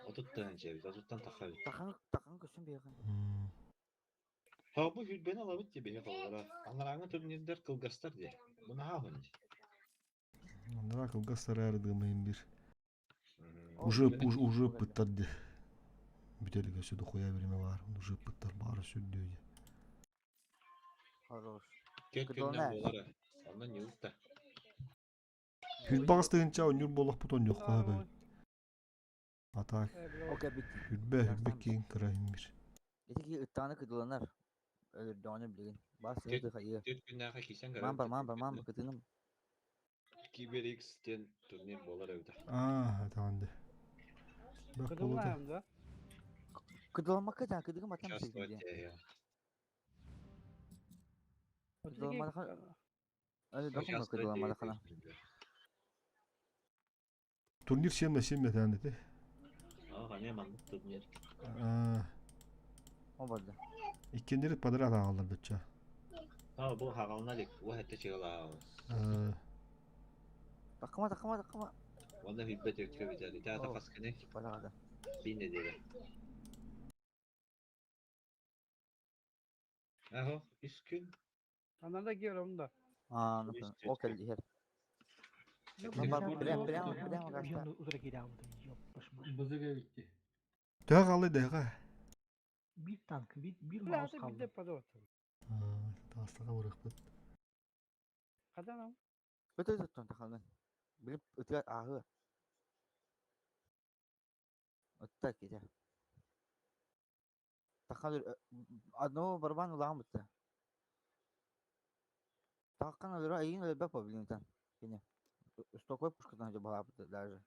Отут тайынча бит, отуттан таха бит. Тахан тахан көсүн бейген. Ha bu hülbeni alabit diye beni kollara. Anlaranga turnirler kılgastar diye. Bunu ha hon. Андыра кылгас сарардымайын бир. Уже уже уже пыттарды. Бүтелге сөді қоя берме бар. Уже пыттар бары сүрдүү. Хорош. Кет күннен болары. Онdan yılda. Хүрбе ағыс тыгынча өнүр болақ бұт он жоқ қоя бер. Атак. Окей, бит. Хүрбе хүрбе кейін кырайын бир. Эти ки ыттааны кыдыланар. Өлөрдөөнү билген. Бас ыты хайы. Төрт күннен кисен Ман бар, ман бар, ман бар кытыным. Кибер X-тен турнир болар öyle. Аа, таманды. Бак болду. Кыдылайым да. Кыдыламакка жан кыдыгы матам Участвовать сизди. я. Кыдыламадахан. Өлө докуму кыдыламадахана. Турнир 7 на 7 тәнді те. А, қане мандык турнир. Аа, О барды. иккендери подряд ағалар бітча. Ha bu hağalına dik. Bu hatta çıgala. Аа, Такыма такыма такыма. Onda hübbe tökkö biteli. Daha da kaskını. Балагада. Bin de dedi. Aho, üç gün. Ананда киер да. Аа, о келди хер. Ман бар, прям прям прям гаста. Бызыга битти. Төға қалы дәға. Bir tank, bir, bir Бля, mouse это kaldı. бизде подот. Тастаға бұрықпыт. Кадан ал? Өтө өтө таханын. Билип өтө агы. Өттө кете. Тахан одного барабана улаган бутта. Тахан өлөрө айын өлбөп билинтен. Кене. Стокой пушкадан же бала даже.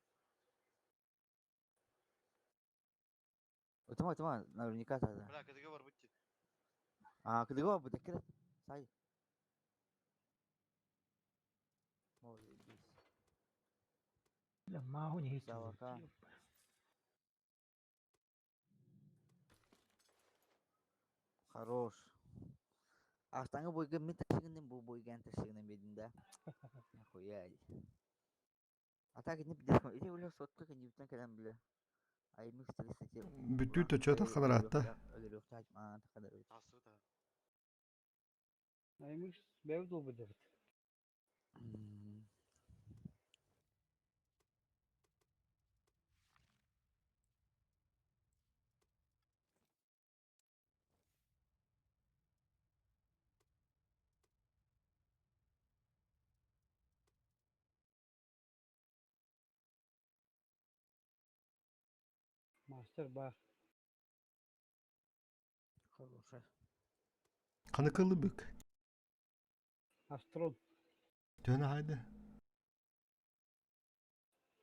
Өтөмө өтөмө наверняка тогда. Бля, КДГ бар битти. А, кыдыгы бу декре. Сай. Молодец. Бля, mahu не Давака. Хорош. Аштаңы бойга мен ташыгыннан бу бойга ташыгыннан бедин да. Нахуя. А так не пиздец. Или уля сотка не битен калам биле. Ай микс 30. Бүтүү төчө таққанар атта. Аймыш бәү долбу деп. Мастер бар. Хорошая. Қаны бүк. Астрон. Төні хайды.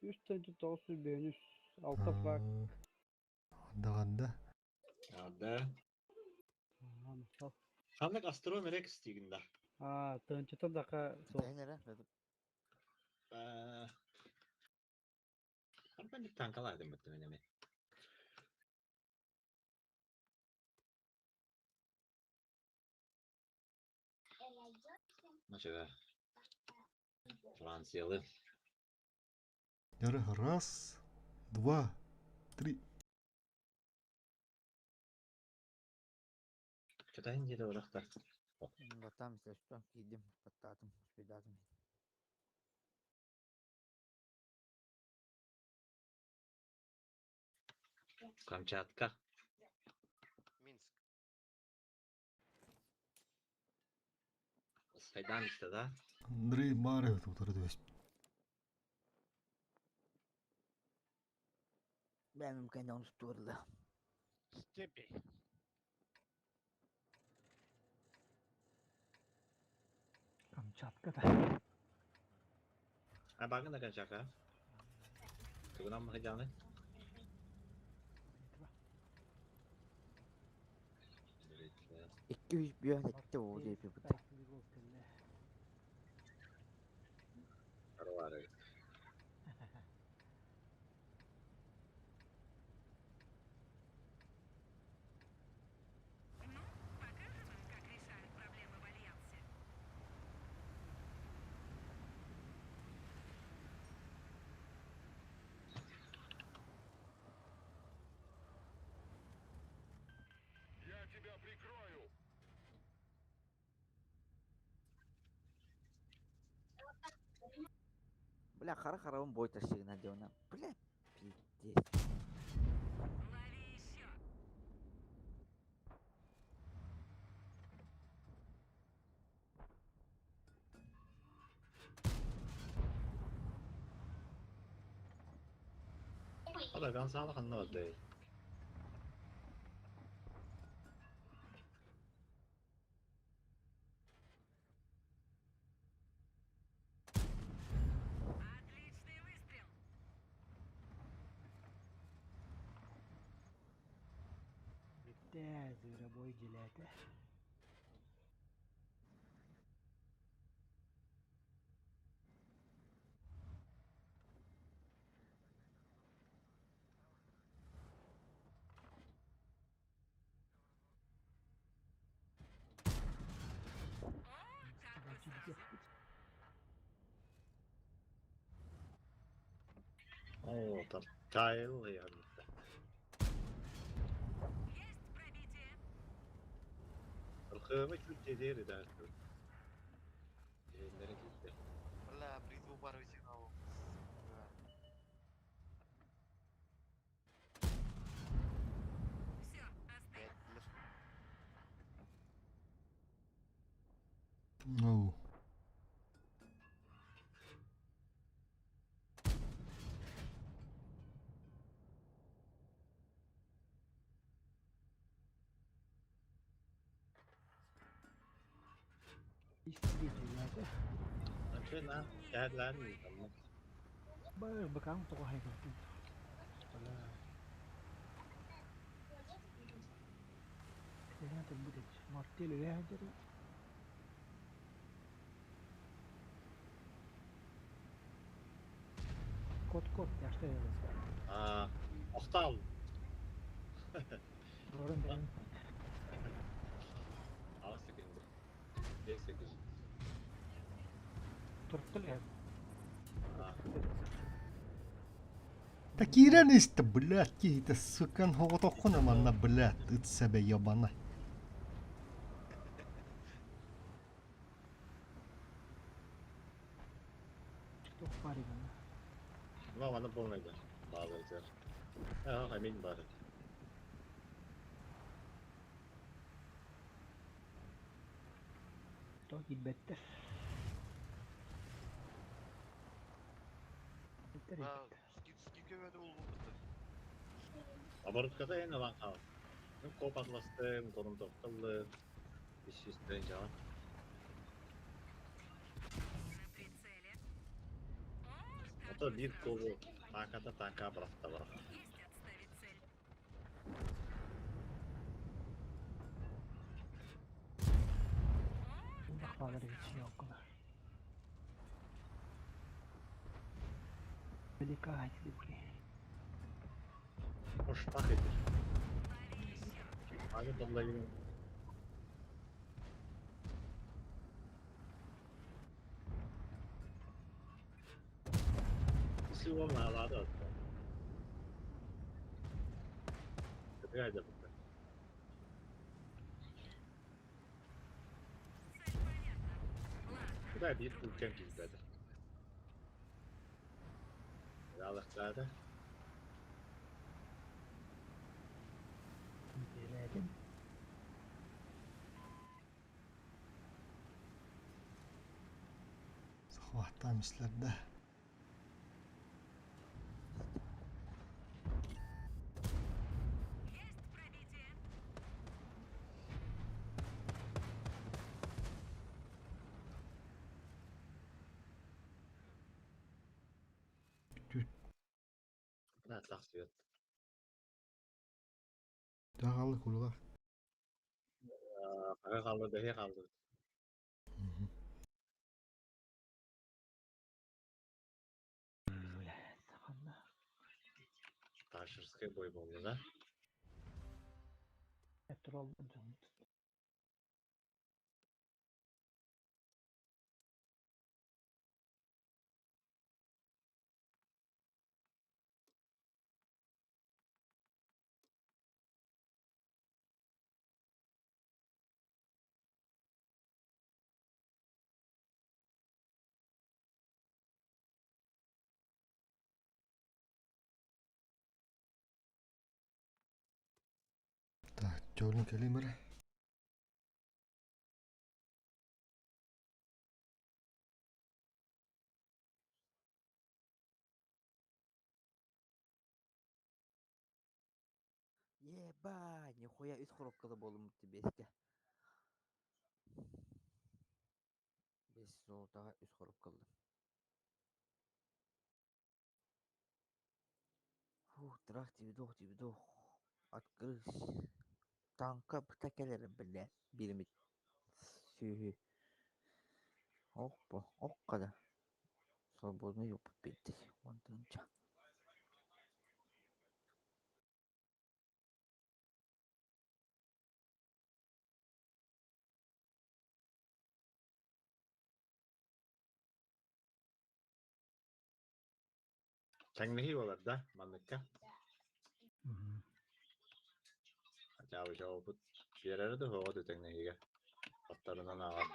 3 9 5 6 фраг. Анда Анда. Ханнык Астрон Рекс дигинде. А, тынчытын дака сол. Ben bir tankalardım muhtemelen. Maça Fransiyalı. Яры раз, два, три. Кытайын диэри барахтар. Батам что киирдим, баттаатым, успейдаатым. Камчатка. Минск. Хайдаан истэ да? Андрей Марев утары түбэспит. Бэйэм кэннэ онус туорла. Степи. Камчатка да. А багын да Камчатка. Тугунан бахыдьааны? Икки үс бүөн этте ол диэпи бут. Арвары. Ну, покажем им, как решают проблемы в Альянсе. Я тебя прикрою! Бля, хара харабын бой тащыгына диона. Бля, пиздец. Лови еще! Ада саала ханна бардай. Отличный выстрел! Бүттэ, зверобой дьилээтэ. О, как вы сразу! Оо, тайл яғынта. Есть пробитие! Рхымы чуть дедери да. Дедери китте. Бля, бритву барвы сигнал. Сука. Все, остыл. Пять лет. Оу. Истиги дьилээтэ. Анчена, кәдләр ми? Баар бакаам тоҕо хайгалтын. Бала. Дэһэн турбут эбит. Мартель үөһэ дьэрэ. Кот-кот яшта ялыз. А, Охтал. Орын бэйэм. Ал секунды. 5 секунд. Туртул эбит. А, Та киирэн истэ, блядь, киһитэ сыкан хоҕотоххуна манна, блядь, ыт сэбэ ебана. Туох баар манна. Ну, аны болмайды. Баалайзар. А, амин бар. Тоҕо киирбэттэр. Биттэр Да, эбит. скидка это был Оборотката энэ лан хал. Ну, коп атластым, торум тоқталды. Ишистен жала. На прицеле. О, как Ото вы бир сразу! колу танката танка бырахта бар. Есть отставить цель. О, как вы Баалар эбит сразу! оккулар. Велика блин. Оштах етер. Лови еще! Аны боллагын. Суом алады атта. Кытыгайда бұқта. Да биир күүккэн киирбэтэ. Алыктаата. Билээтим. Захваттаан мислэрдэ. Да, тахсыбыт. Таҕалы кулуга. Хаga қалды, бэһи қалды. Ташырскай бой болды да. Турал Так, жолун кэлимэр. Ебать, нихуя үс коробкада болум беске. Бес золотаға үс коробкалды. Фух, трах тебе дух, тебе дух. Открылся. Танка бутакелер, блядь, бирмит. Сүйі. Опа, оккада. Свободный опыт битти. Онтынча. Тэҥнэһии буолар да, манныкка. Хотя бы опыт биэрэрэ да суоҕа да тэҥнэһиигэ. Аттарынан ааҕар.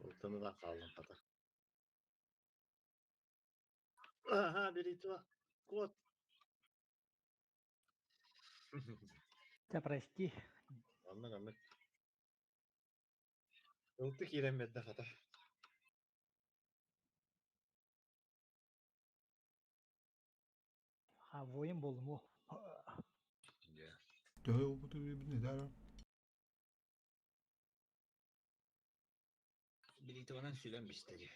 Ылтыны да хааллым хата. Ага, бери Кот. Тебя прости. Оннук оннук. Ылты киирэн биэрдэ хата. А воин болдум о. Төһө опыту билбин эдэр. Билитованан сүлэн бистери.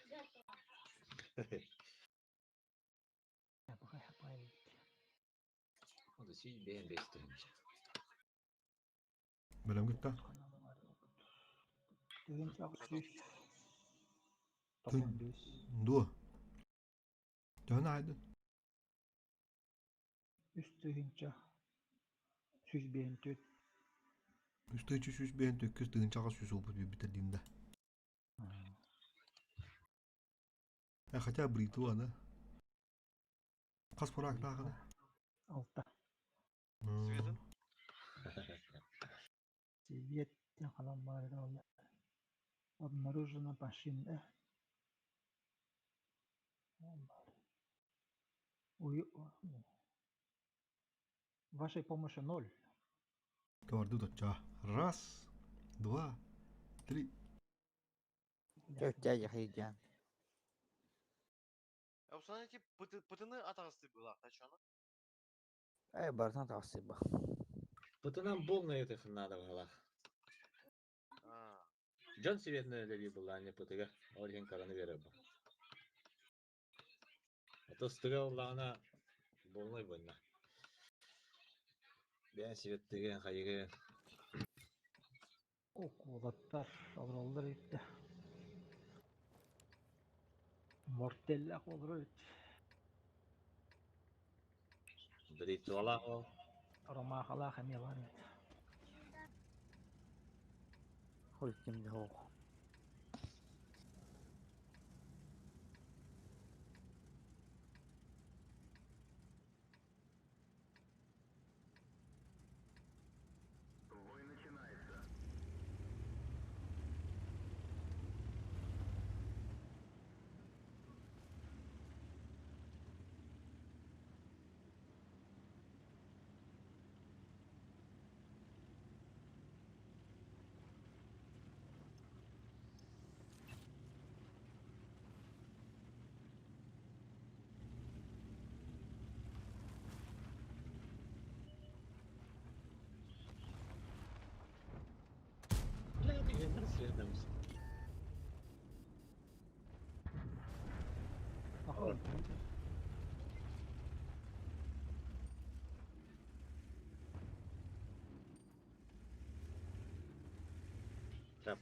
Ол сүй бэйэн бестеринче. Бэлэм кытта. Тыгынча сүүс. Тоқсан бес. Дуо. Төһөнү аайдын? Үс тыгынча. Сүүс биэн түт. Үс тыһыынча сүүс биэн төккүс тыһыынчаҕа сүүс опыт биэрбиттэр диин да. Э, хотя бритва, да? Хас фраг-таахына? Алта. М, Свет ханан бар ол. Обнаружена машина. Ой, Вашей помощи ноль. Говорду доча. Раз, два, три. Тетя яхидян. А установите ПТН атаҕасты была, тачана. Э, бартан тахсыба. Пытынан полный это надо было. Дьон сибиэтинэн үлэлиир былаанньа пытыга, ол иһин караны биэрэр бу. Ото ыстыга ыллаҕына буолунай буонна. Бэйэн сибиэттигэ хайыгы Окуолаттар олороллор эбит да. Мортеллах олорор эбит. Бритвалаах ол. Ромахалаах эмиэ баар эбит. Хуй ким да суох. Бой начинается.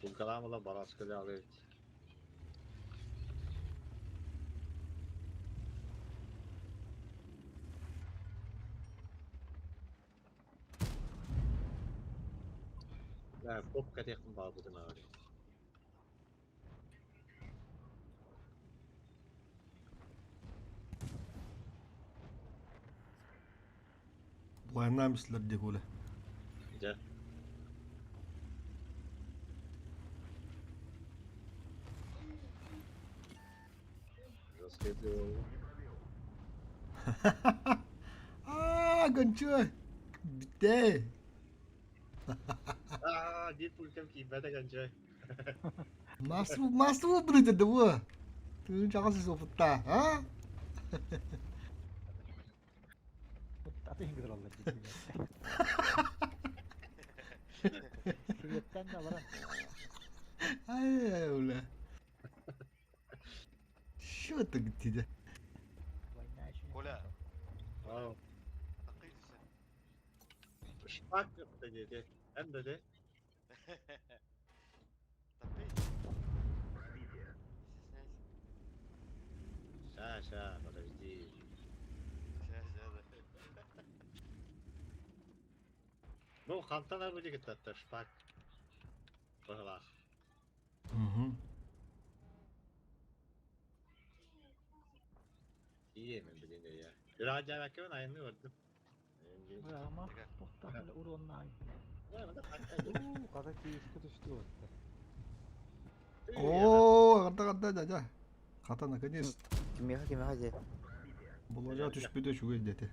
Пулкалаам ыла бараска эбит. Да, коп кэтиэхпин баҕарбытым аҕай. Буайнаам истилэр диэх Коля. Дьэ. Жесткий буолла. Аа, гончой! Бүтээ! Аа, биир пулькам киирбэтэ гончой. Масу, масу блин, да Тыын чаҕас опытта, а? Аты иһин кытараллар Сибиэттэн да баран. Ай, бля. Что ты где? Коля. Ау. Такый десен. Шпак диэти. Эн да де. Такый. Не стесняйся. Ща, ща, подожди. Ща, ща, да. Ну, хантан арбы кытта шпак. Быһылаах. Угу. Тиийэмин билин я. Үраадьаабаккабын айанны көрдүм. Бырама туохтаах уруоннаай. Хата киевскэ түстү уотта. О, хата хата дядя. Хата наконец. Кимиэхэ кимиэхэ дьэ. Боложа түспүтэ үчүгэй дэтэ.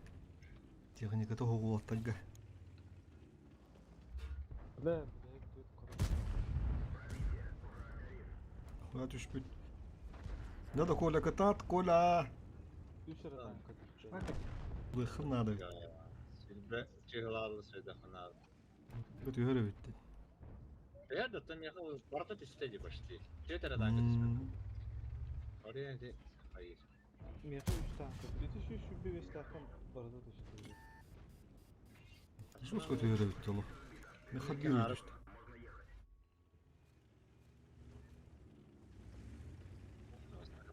Техниката хоҕулаттарга. Бля, блядь, тут Хуя түспүт. Надо Коля кытаат, Коля. Үс эрэ танка түстэ. Выхын надо. Силбэ чыгылаалы сөйдөхүнаал. Түһөр эбит. Эһэр да миэхэ барыта түстэ дии почти. Түөрт эрэ танка түспүт. Ория ди хайыр. Миэхэ үс танка. Ити сүүс сүүрбэ биэстээхтэн барыта түстэ. Суска түһөр эбит олох. Миэхэ биир түстэ.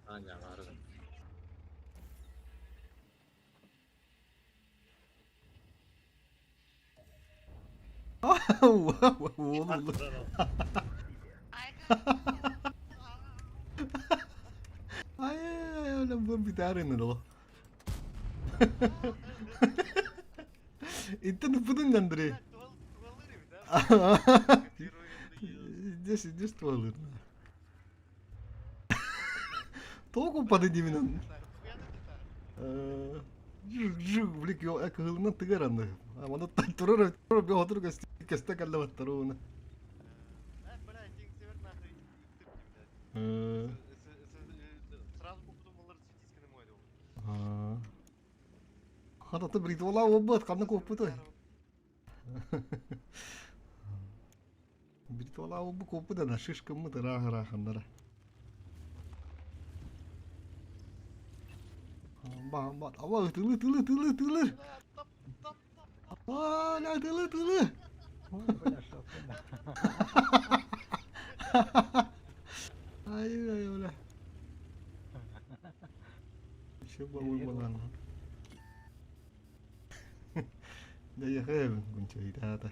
Аня бары. Уол Ay, ay, ay, битаарин доо. Иттен путун Андрей. Здесь, здесь туалыр. Толку подойди минен. Жуг, блик, yo кыһылынан тыгар анны. Аны турар турар би отур кесте калла баттар уна. Блядь, север нахуй. Сразу подумал, светиска на мой Хата бритвала обат, канны коппутой. Биртуалаабы куоппут ана шишкаммыт ыраах ырааханнара. Ба аба ытылы ытылы ытылы ытылы. Аа, ытылы ытылы. Ой, бля, что Ай, ай, бля. Еще бабы балан. Да я хэвен гунчайдаата.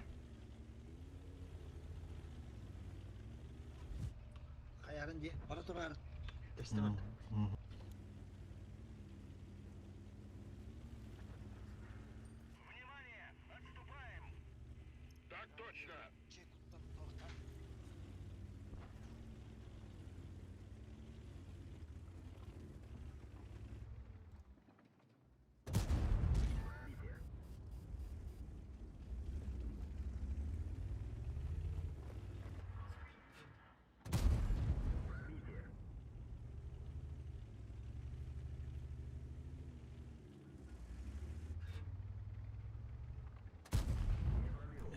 Хайарын дии, бара турар. Тэстэмэн. Так точно!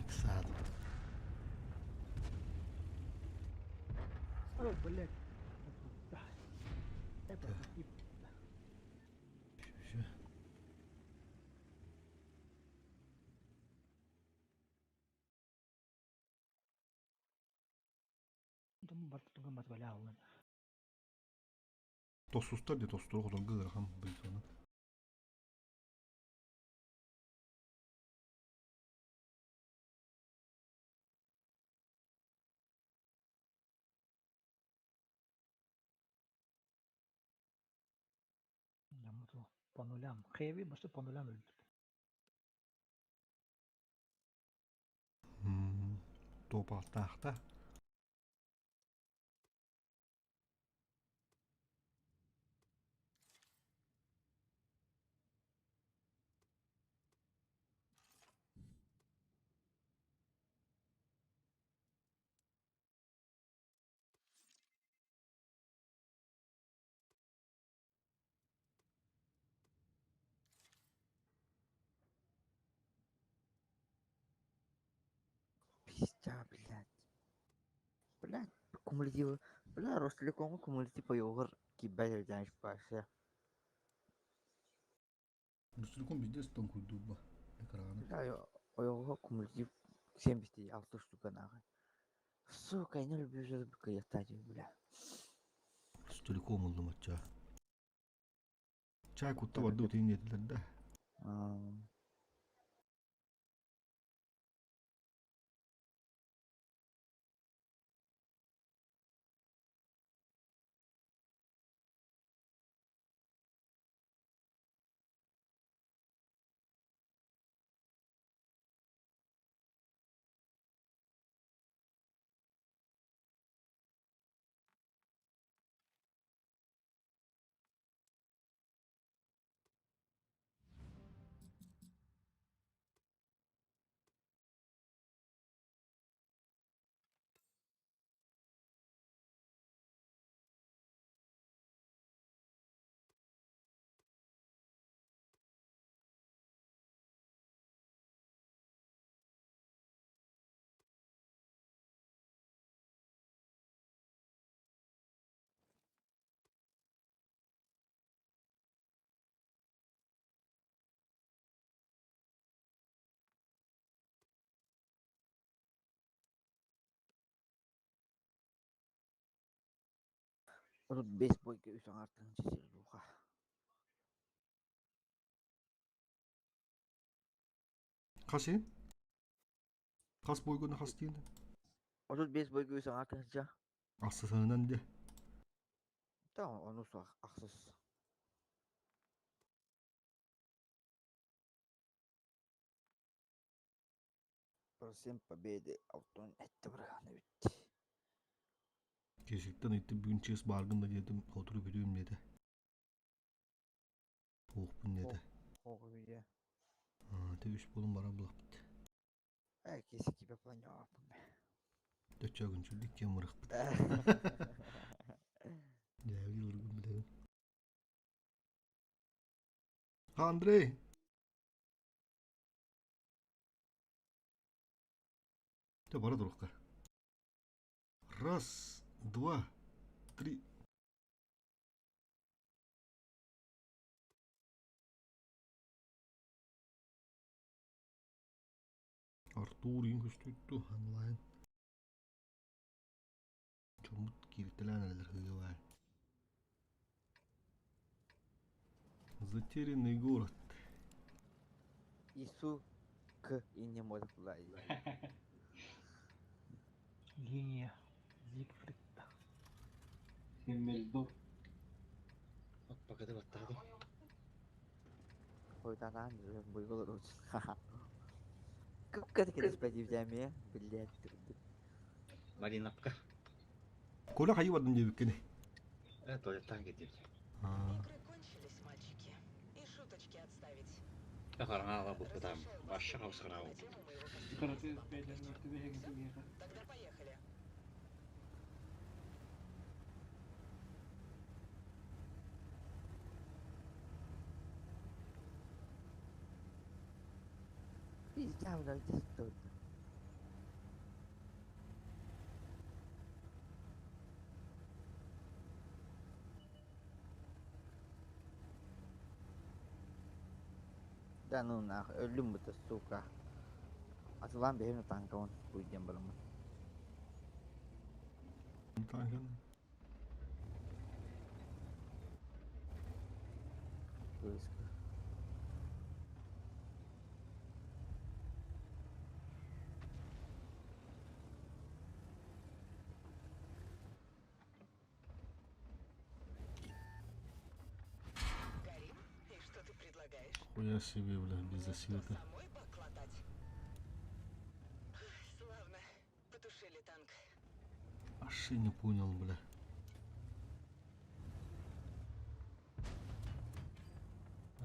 Ыксаат. Ой, блядь. Это Все. Тосустар де тостуру хотон гырахан быйтона. По нулям. Хэви, может, по нулям өлбүт. Топалтаахта. Пизда, блядь. Блядь, кумулятив. Бля, Ростелеком кумулятив ойоҕор киирбэт эбит вообще. Ростелеком пиздец тоҥкуйдуурба экраны. Бля, ойоҕо кумулятив 76 штука нахуй. Сука, я не люблю же кыйахтаать, бля. Ростелеком ыллым оччоо. Чай кутта барда утуйун диэтилэр да. 35 бойга үс аҥаартан сир Хас Хас бойгуну хас диэн? 35 бойга үс аҥаартан сылдьа. Ахсысынан де. Да, ону суох ахсыс. Процент победы алтан этте бырыһыана эбит. Кесиктен ыйытты бүгүн чиэс бааргын да диэтим, отуру бүтүөм диэтэ. Туохпун диэтэ. Оҕо үйэ. Ты үс буолан барар булахпыт. Э, кесик кибе планёаппын. Төчөгүнчүллүк киэн мырыхпыт. Дьээби ылыргын билэбин. Андрей! Те бара турукка. Раз, два, три. Артур иҥ көстүүттү онлайн. Чоммут кииртэлээн эрэллэр кыгыбай. Затерянный город. Ису К и не может лазить. Линия Зигфрида. Химмельдор. Вот пока ты вот так. Хойутаан буйгол урут. Кып-кыр кэлиспэтибитэмиэ, блядь, түрдүк. Мариновка. Коля хайы бардым диэбиккини. Э, туалеттан кэлдим. Игры кончились, мальчики. И шуточки отставить. Хараҥа буппутам. Башша хабысхараабыт. Караты бэйдэн өртүбэһигин түгиэхэ. Тогда поехали. Пиздя, блядь, где что Да ну нах, өллүм быта, сука. Атылаан бэйэм танкабын буйдем бараммын. Танкан. Кыыска. Горим? И что ты предлагаешь? Хуя себе, бля, без засвета. Самой бак латать? Славно. Потушили танк. Аж и не понял, бля.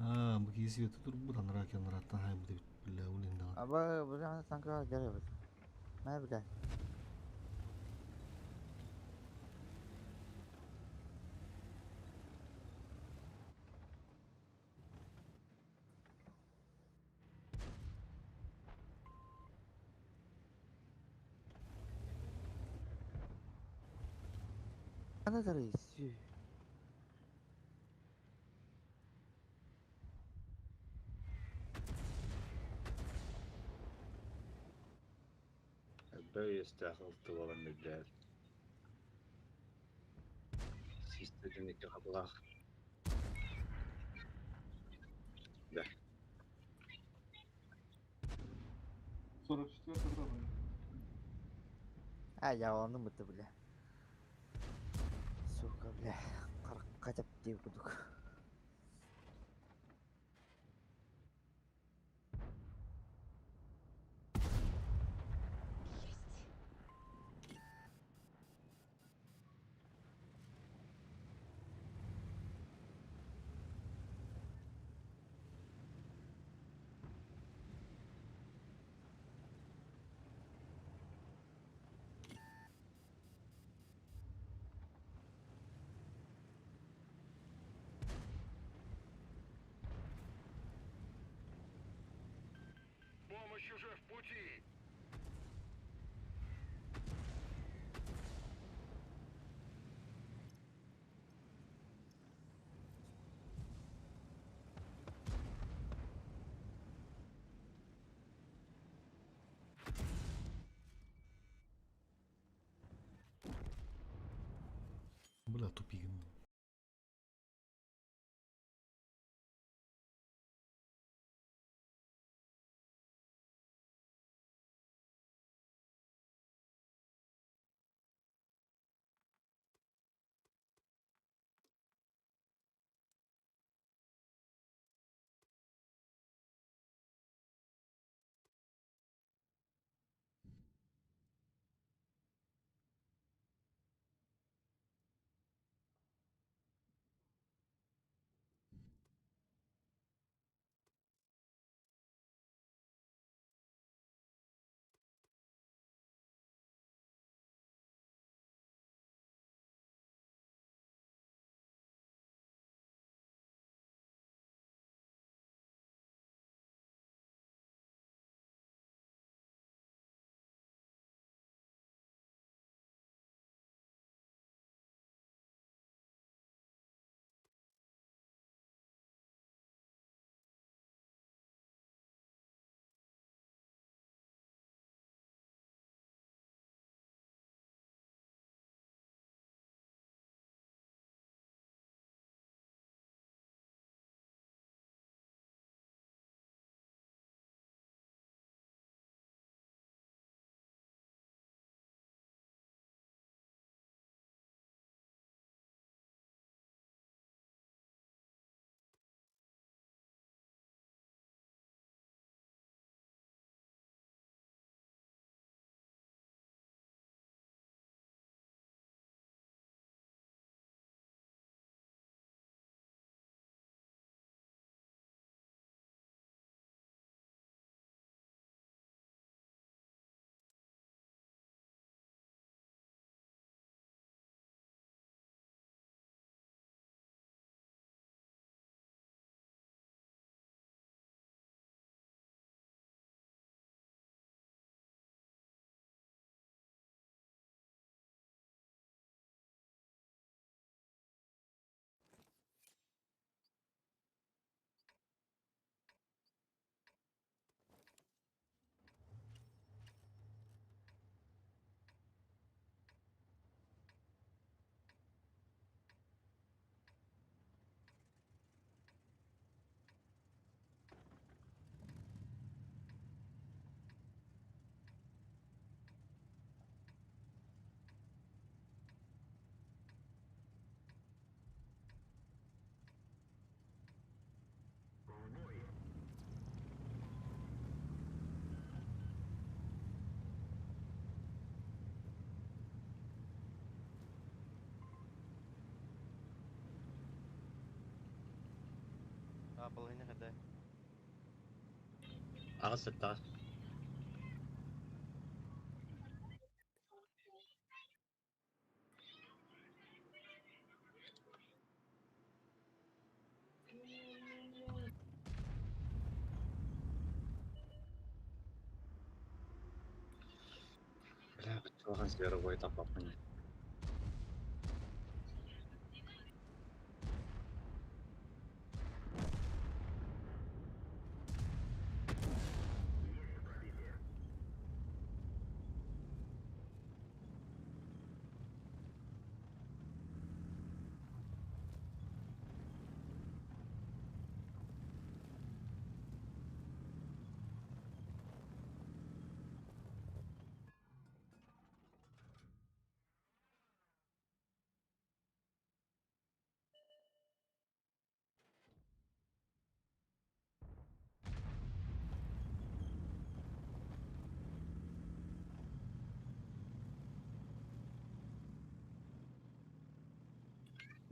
А, бу киһи света турбут анараа кэнараттан хайбыт эбит, бля, улин даҕаны. Аба, бля, танка дәребит. Мә, бля. Ана дарыйсы. Бөйөстөөх ылтылалан билдээр. Систерин икки хабылаах. Да. 44 уровень. А, я оны мыты, бля. Сука, бля. Қырыққа деп кудук. Помощь уже в пути! Бля, тупигин. А, половина хада. Аҕыс сыттаҕа. Бля, баччалахан сверовой таппаппын.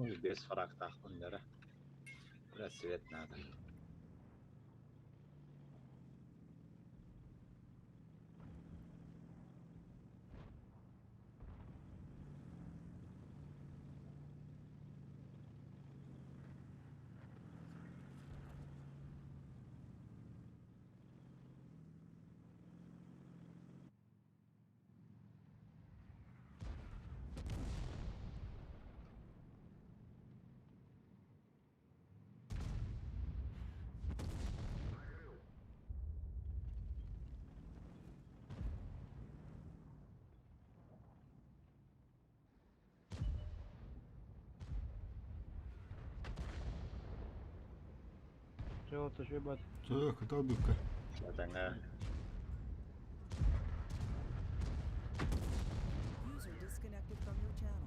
Ну, без фрактах да. Рассвет надо. Все, это бат. Чэ, кытал бүккэ. Атаңа. User disconnected from your channel.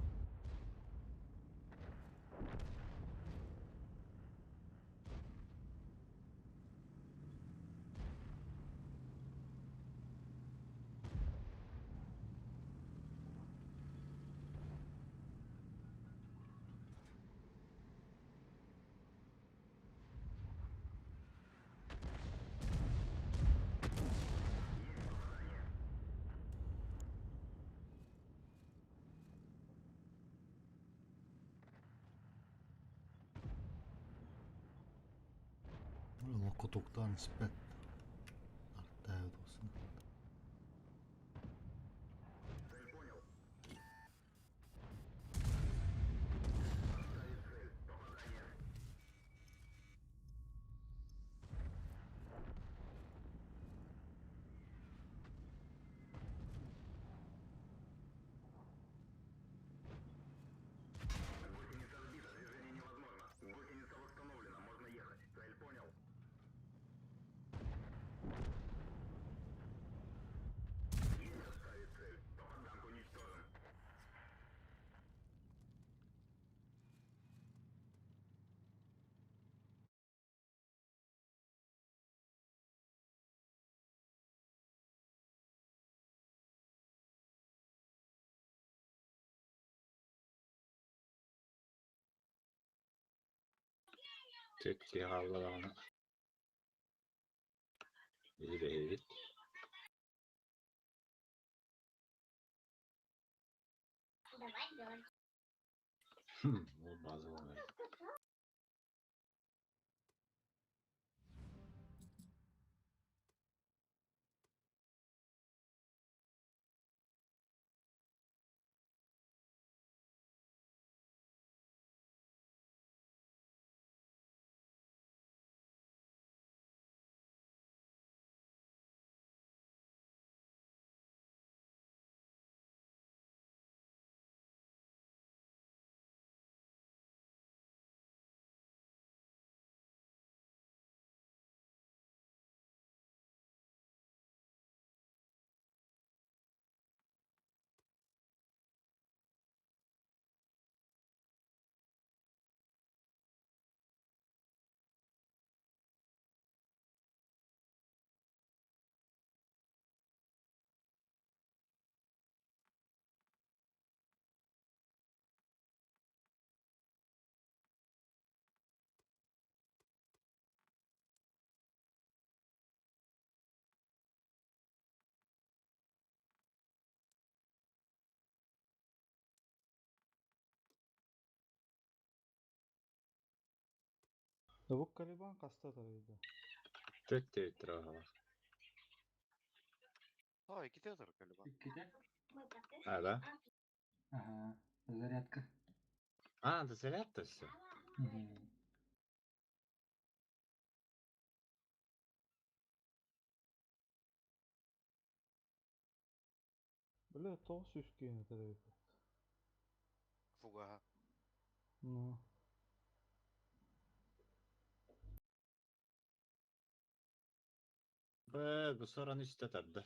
Локотуктан испэт. Артаа тусын. Түт хаалла Биир бэйэбит. Ол база. Тобук Калибан хаста тарайда? Төт травалар. А, иккитэ ытар Калибан. Иккитэ. А, да? Ага. Зарядка. А, да заряд-то все. Мгм. Бля, тоҕус үс киһини тарайбыт. Фугаһа. Ну. Б, гусараны үстэ тарда.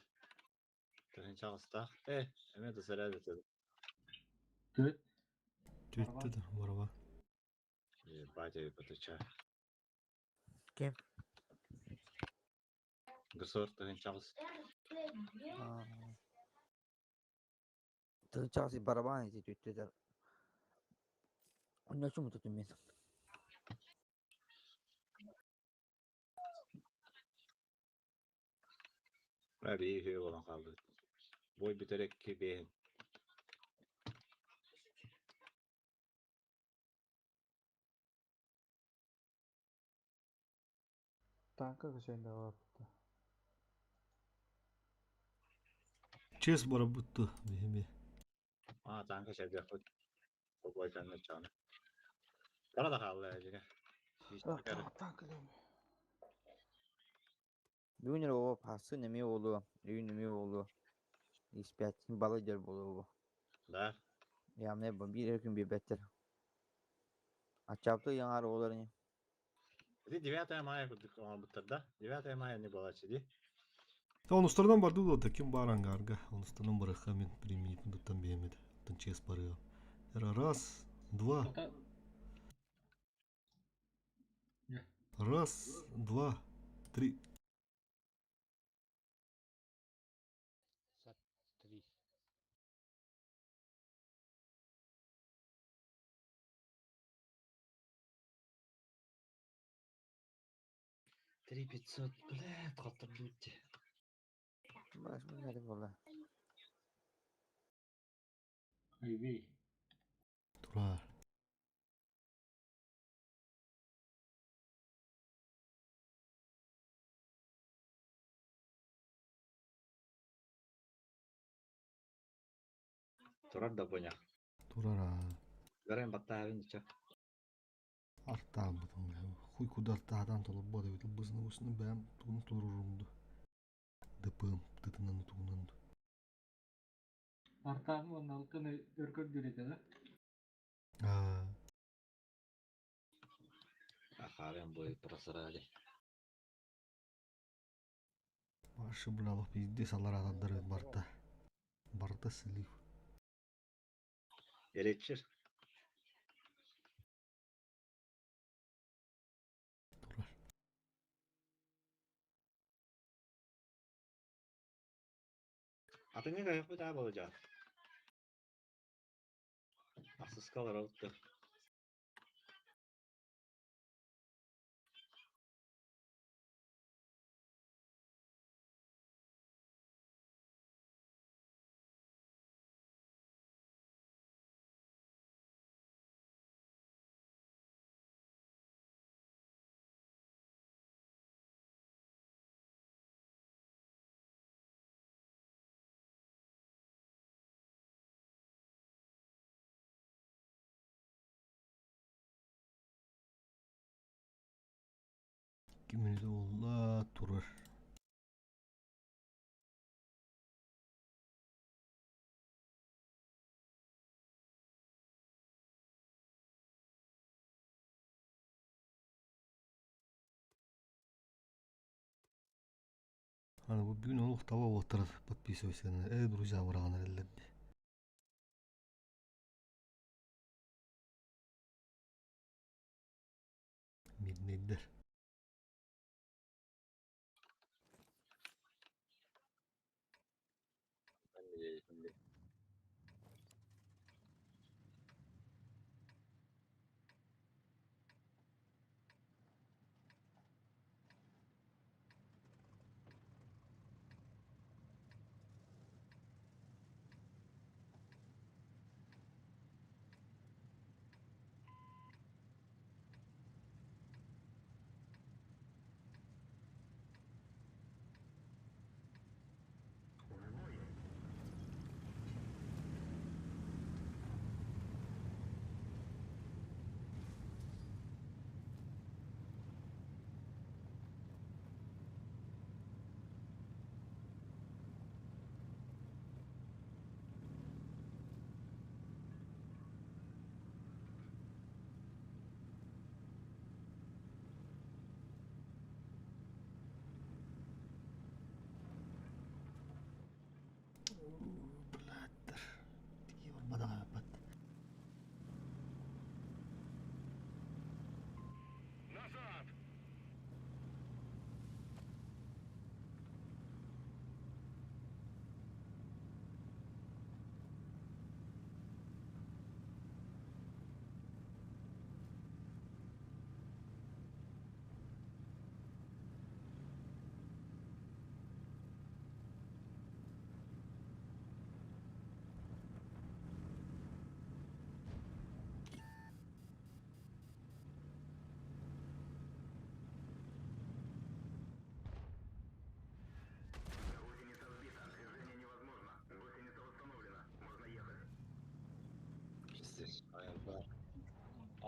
Тыһыынча аҕыстаах. Эмиэ да заряд этэ. Түөрт. Түөттэ да бараба. Ебать, ебатыча. Ким? Гусар 1008. 1008 барабан эти түттүлэр. Онночу мутутум мин. Бля, биир болан хаалбыт. Бой бүтэр икки биэһин. Танка качайында барбыта. Чес барабытты бихими. А, танка шәбияқпыт. Бой канна чаны. Бара да хаалла эжиге. Танка дем. Бүгүн эрэ оо пасы неме буолуо, үйүн неме буолуо. X5 балай дьэр буолуо. Да. Явно биир эрэ күн биэрбэттэр. Аччаабыт ыйаҥар оҕолор ини. Это 9 мая курдук оҥорбуттар да? 9 мая не была чиди. Онустарынан барды да ким бар ангарга. Онустарынан барыха мин применить туттан биэмит. Тын чес барыа. Раз, два. Раз, два, три. Три. 3500, бля, хоттордуутте. Бас мин буолла. Айвей. Турар. Турар да понял. Турара. Гарен баттаабын ча. Артаан бутун. Хуй кудар таадан толуп бода бит бызны усны бэм тугун турурумду. Дыпым тытынан тугунан. Артаан уонна алтыны өр көрдүр да? А, Ахарен бой просрали. Башы булалых пиздец алар адамдар барта. Барта слив. Эречер. Турар. Атыңа кайык бит аа болжа. Асыскалар алыпты. 2 минут олла турар. Аны бу бүгүн олук таба отырат подписывайся. Друзья, бараган эллерди. Мирнейдер.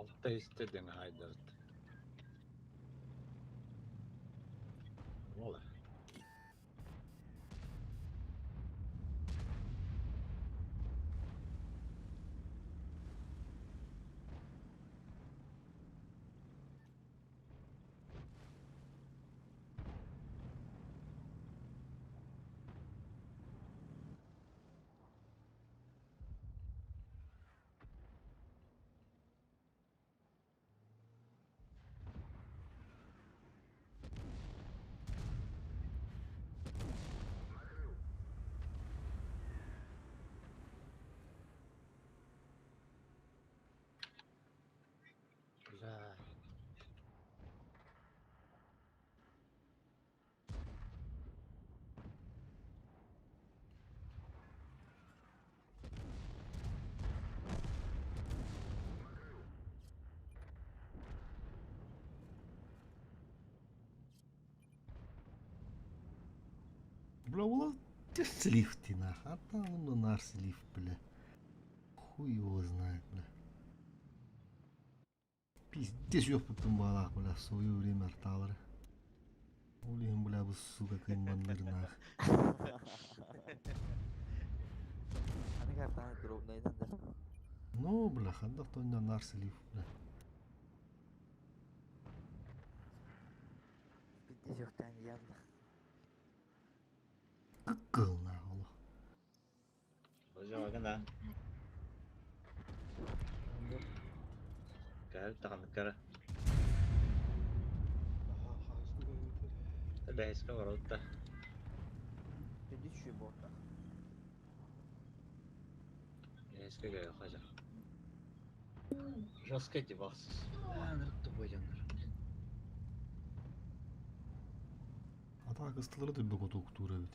Алта исте деңе хайдарыт. Ола. Бля. Бля, ула ты слив ты нах, а там он нар слив, бля. Хуй его знает, бля. Пиздец, ёпта балах, бля, в свое время арталары. Улин, бля, бу сука, кымманныр нах. Аны картаны дробнайдан да. Ну, бля, хандах то нар слив, бля. Пиздец юктан янды. Кыккыл нах, олох. Божа да. Кәл тағаныккара. Бәйске барытта. Пиздец şu борта. Бәйске гә хажа. Жестко эти бақсыз. Нырықты бойжандар. Атак ыстылары да бөгөт уктуура бит.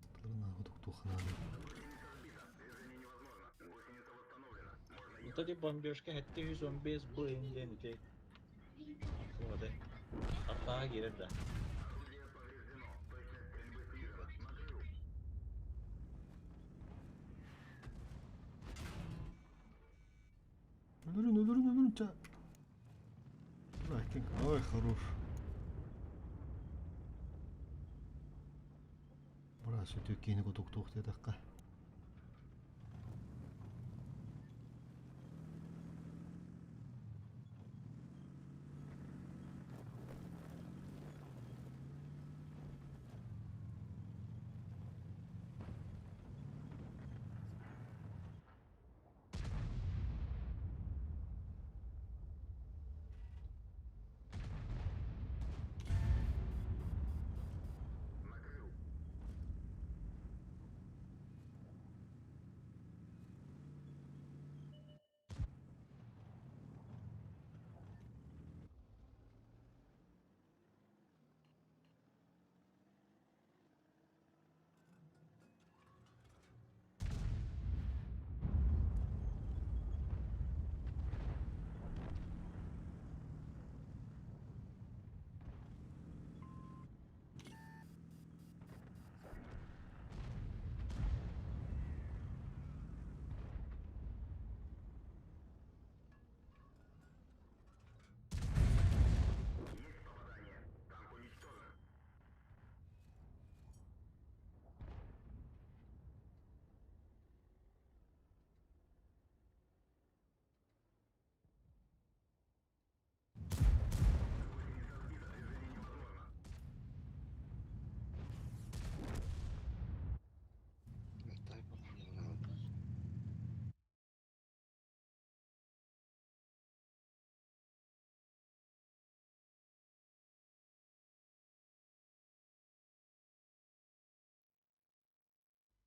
Ыстылары нахуй уктухана. Вот эти бомбежка хәтте 115 б ити. Вот. Артаға кирер да. Өлөрүн, өлөрүн, өлөрүн, ча. Бля, кин, ой, хорош. Бра, сөтө кени котуктух дедакка.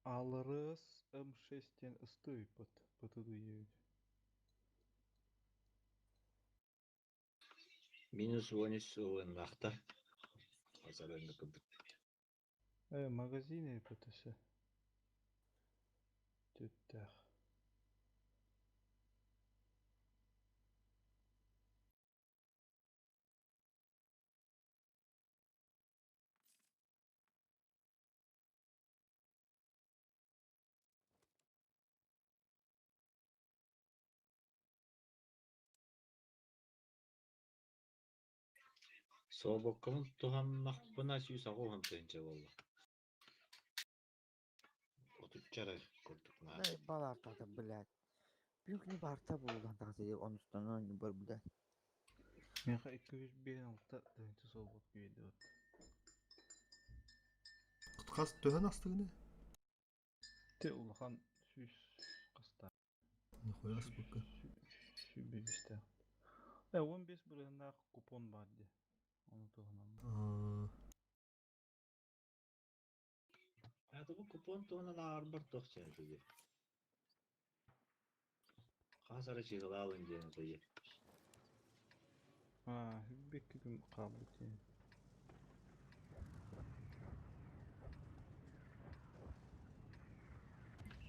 АЛРС М6 СТ под ПТД-9. Минус 13 ылыннахта. Азар көбүт. Магазины ПТС. Түттах. Собоккабын туһаннахпына 180 тыһыынча буолла. Отучча эрэ курдук наада. Да балаартаата, блядь. Бүгүн барта буолан тахса онустан бар, блядь. Миэхэ 256 тыһыынча солбук биэрдибит. Хас төһөн астыгыны? Те улахан сүүс хастаах. Нихуя аспыкка. Сүүрбэ биэстээх. Э, 15 бырыһыннаах купон баар дии. Ону туһунан. Это бу купон туһунан ааҕарбар туох диэн этий? Хас эрэ чыһылаалын диэн этий. Аа, 22 күн хаалбыт диэн.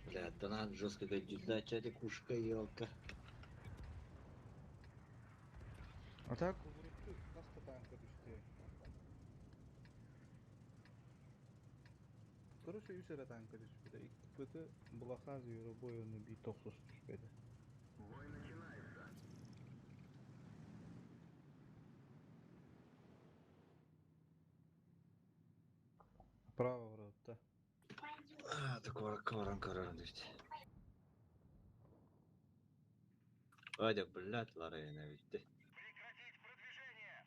Бля, донат жестко дальше кушка елка. А так урукку хас да танка түстэ. Короче, үс эрэ танка түспүтэ. Икки ПТ Булахан Зверобой уонна биир тохсус түспэтэ. Право ворота. А, ты куоракка баран көрөрүн дии. Ой, блядь, Ларина бүттэ. Прекратить продвижение!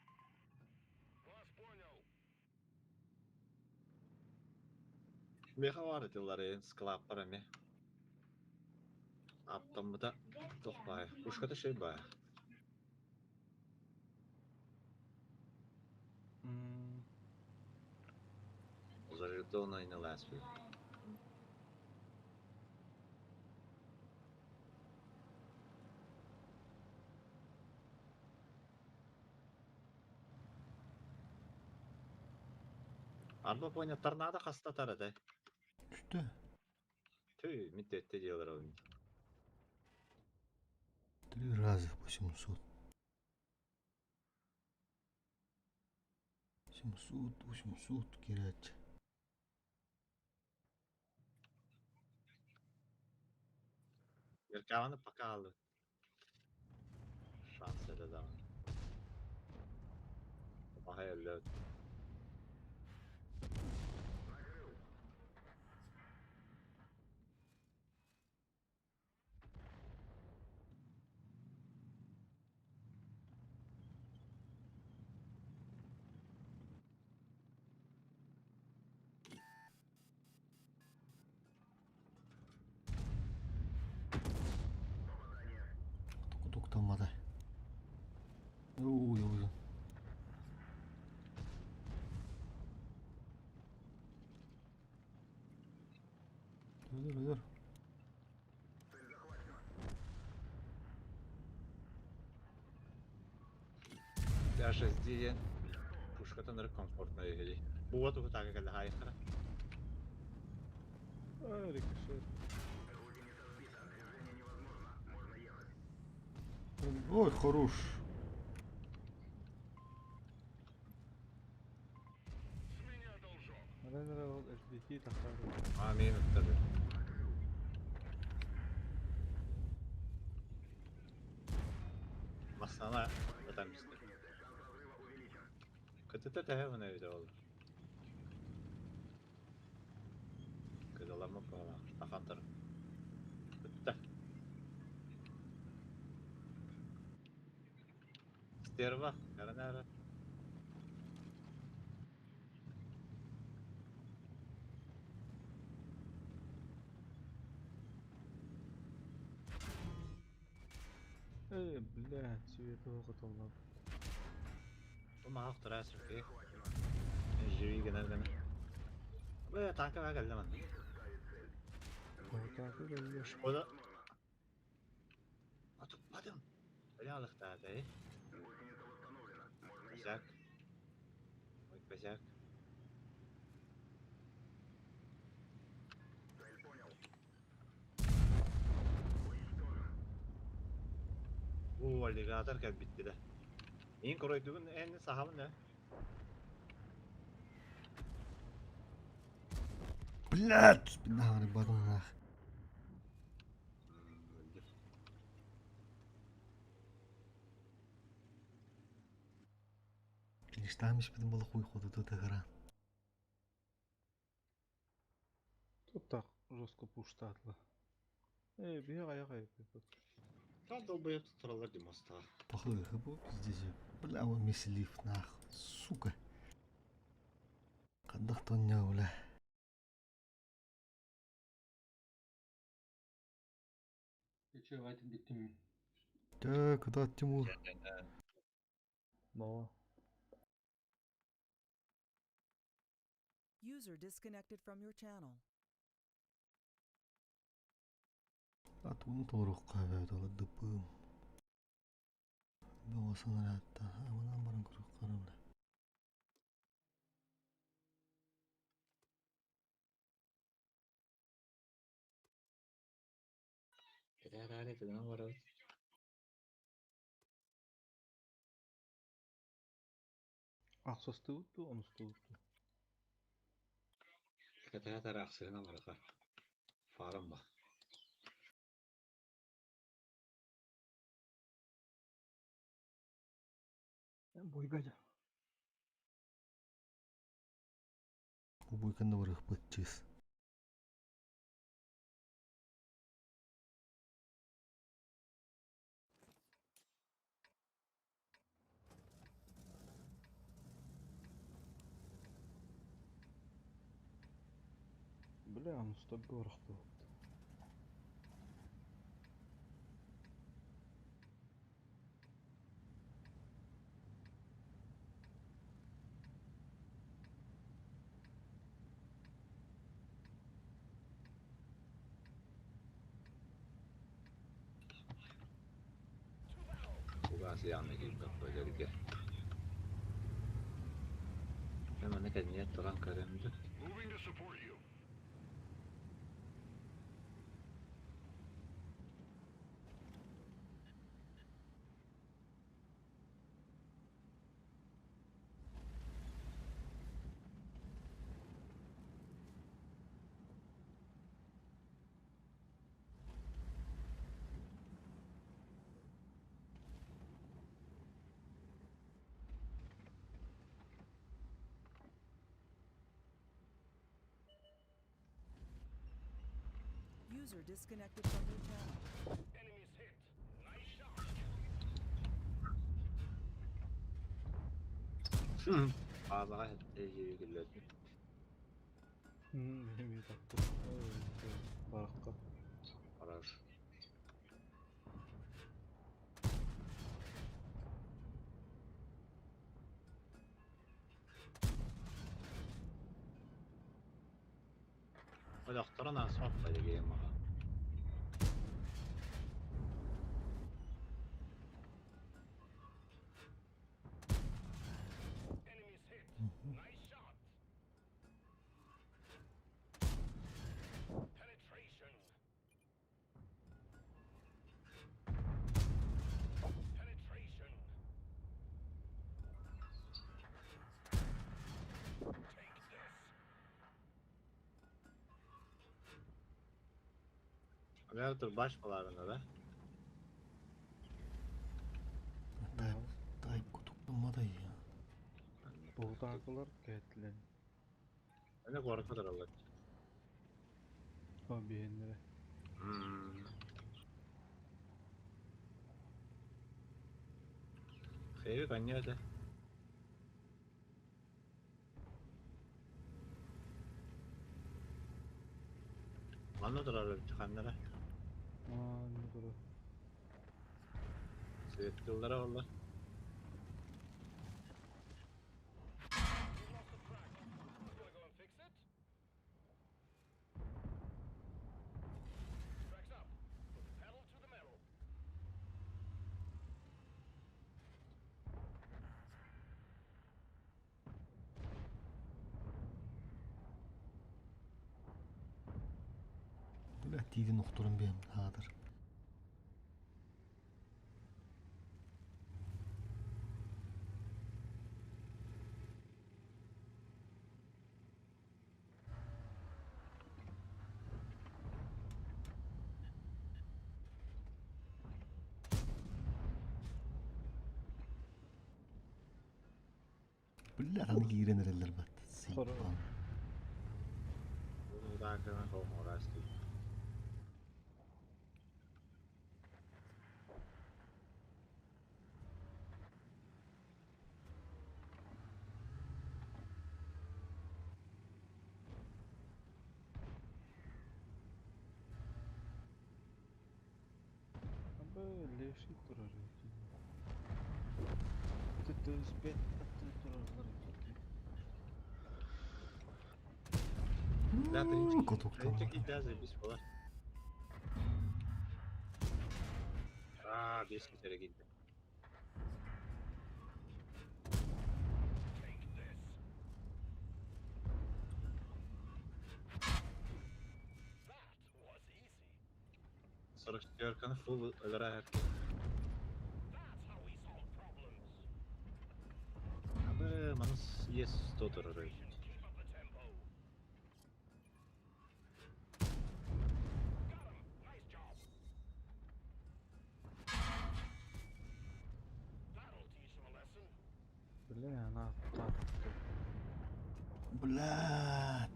Вас понял. Миэхэ баар ити Ларин склаппар эмиэ. Аптаммыта туох баай. Пушката шей баай. Зарядона и на ласпи. Арба поня торнадо хастатар этэ. Түстэ. Түй, митетте диэлэр ол. Три раза по 700. 700, 800 кирять. Меркаваны пока алды. Шанс это да. Помогай лед. Кутуктаммата. Ой, ой. Өлөр, өлөр. Даже диэн пушкатан эрэ комфортно иһили. Буга тугу таага кэллэ хаайыхтара. А, рикошет. Ой, хорош. Манан эрэ ол HDT тахсар. А, мин ыттады. Массана ытан бистэ. Кытыта тэһэ мына эбитэ ол. Кыдалама пала. Тахантар. Ытта. Стерва, каранара. Э, блядь, цветового котолла. Бу маах турас үкей. Живи гына гына. Бу танка га кэллэ манна. Танка кэллэ. Шкода. Атыппадым. Бля алыктаата, э. Косяк. Ой, косяк. Уу, аллигатор кэлбитти да. Ин коройдугун эн сахабын да. Блядь, нахуй бадынах. Иштаам испитин буола хуй хотуту тыгыраан. Тут так жестко пуштаатла. Э, биһи аҕайах эбиппит. Та долбоеб тураллар дии мостаҕа. Пахлыһы бу пиздец. Бля, он мислив нах, сука. Хандах тоння бля. Че, хватит бүттүм. Дьэ, кытаат Тимур. Но. User disconnected from your channel. Атуну толоруохха эбээт ол дыппыым. Бөҕөсөн ыраатта, аманан баран көрүөххэ эрэ бля. Кэтээраары тыгынан барабыт. Ахсастыбыт дуу, онустубут дуу? Кэтээтэри ахсыһынан барыха. Фарам ба. Бойга дьэ. Бу буйканна барыахпыт чыыс. Бля, онустарга барахтыбыт. Кугаас яаны киирбэт бөлөргө. Мен манна кэнниэ туран көрөм да. Moving to support you. User disconnected from your channel. Enemies hit. Nice shot. Баазаҕа эһиги Мин таптым. Барахха. Хорош. Олохторун ааспат балигием маҕа. Enemies hit. Nice shot. Penetration. Penetration. Take this. Ömer dur baş баларына да. Тайп, тайп кутуктаммадай я. Бугутаакылар кэһэтилэр. Эне куоракка тураллар. О, биһиннэрэ. Хэви конья этэ. Манна турар эбит ханнара. Аа, не турар. Светлылара олла. We lost the track. Who's gonna go and fix it? Tracks up. Put the pedal to the metal. Бля, тиидин охторон биэм хаатар. Бля, аны киирэн эрэллэр бат. Сыйбан. Bunu танкынан хоңорасты. Абы леший турар эбит. Түспэт турарлар эбит. Да, Котуктан. тринчик идя заебись была. Аа, бес кетері кетті. Сорок четверканы фул өлөрө Абы манас ес 100 турар эбит. Бля, она так. Бля.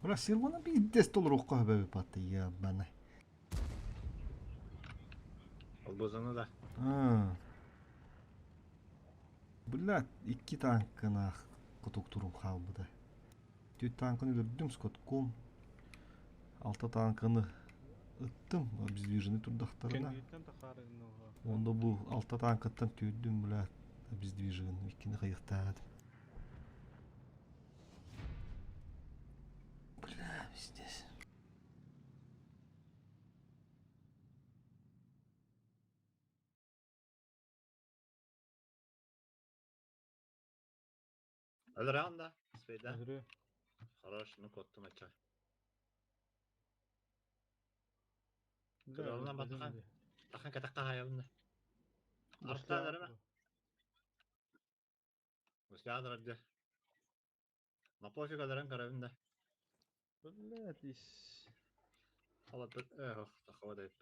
Бля, Сирвана биирдэс толоруохха сөбө бат ебана. Албозаны да. Аа. Бля, икки танкына котуктурум хаалбыта. Түт танканы өлөрдүм, скотком. Алта танканы ыттым, обездвиженный турдахтарына. Кэнниттэн тахаарыгын Онда бу алта танкаттан түйдүм, бля, обездвижен. Иккини кайыктаадым. Бля, пиздец. Өлөрө анда. Спейда. Өлөрө. Хорош, ну коттум ача. Да, Кыралынан батахан. Тахан катакка хаябында. Арта дәрме? Гуслядыр абды. На пофиг аларан карабында. Блядь, ис. Ала бит, эх, тахава деп.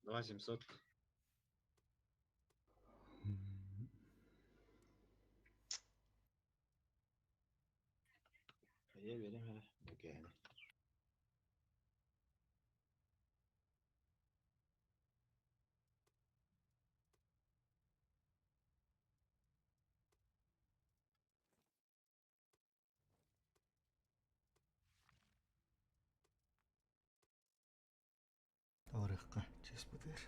2700. Ие берем әле. Бүкәне. Тарихка честь бытыр.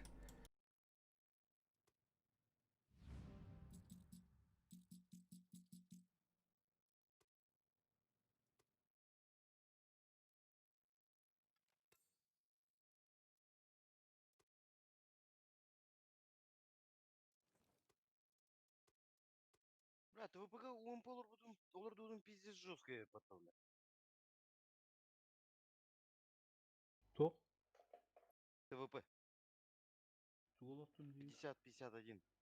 Бля, ТВПГ УМП олар пиздец жесткая потом, бля. Тоқ. ТВП. Туолоттун дии. 50-51.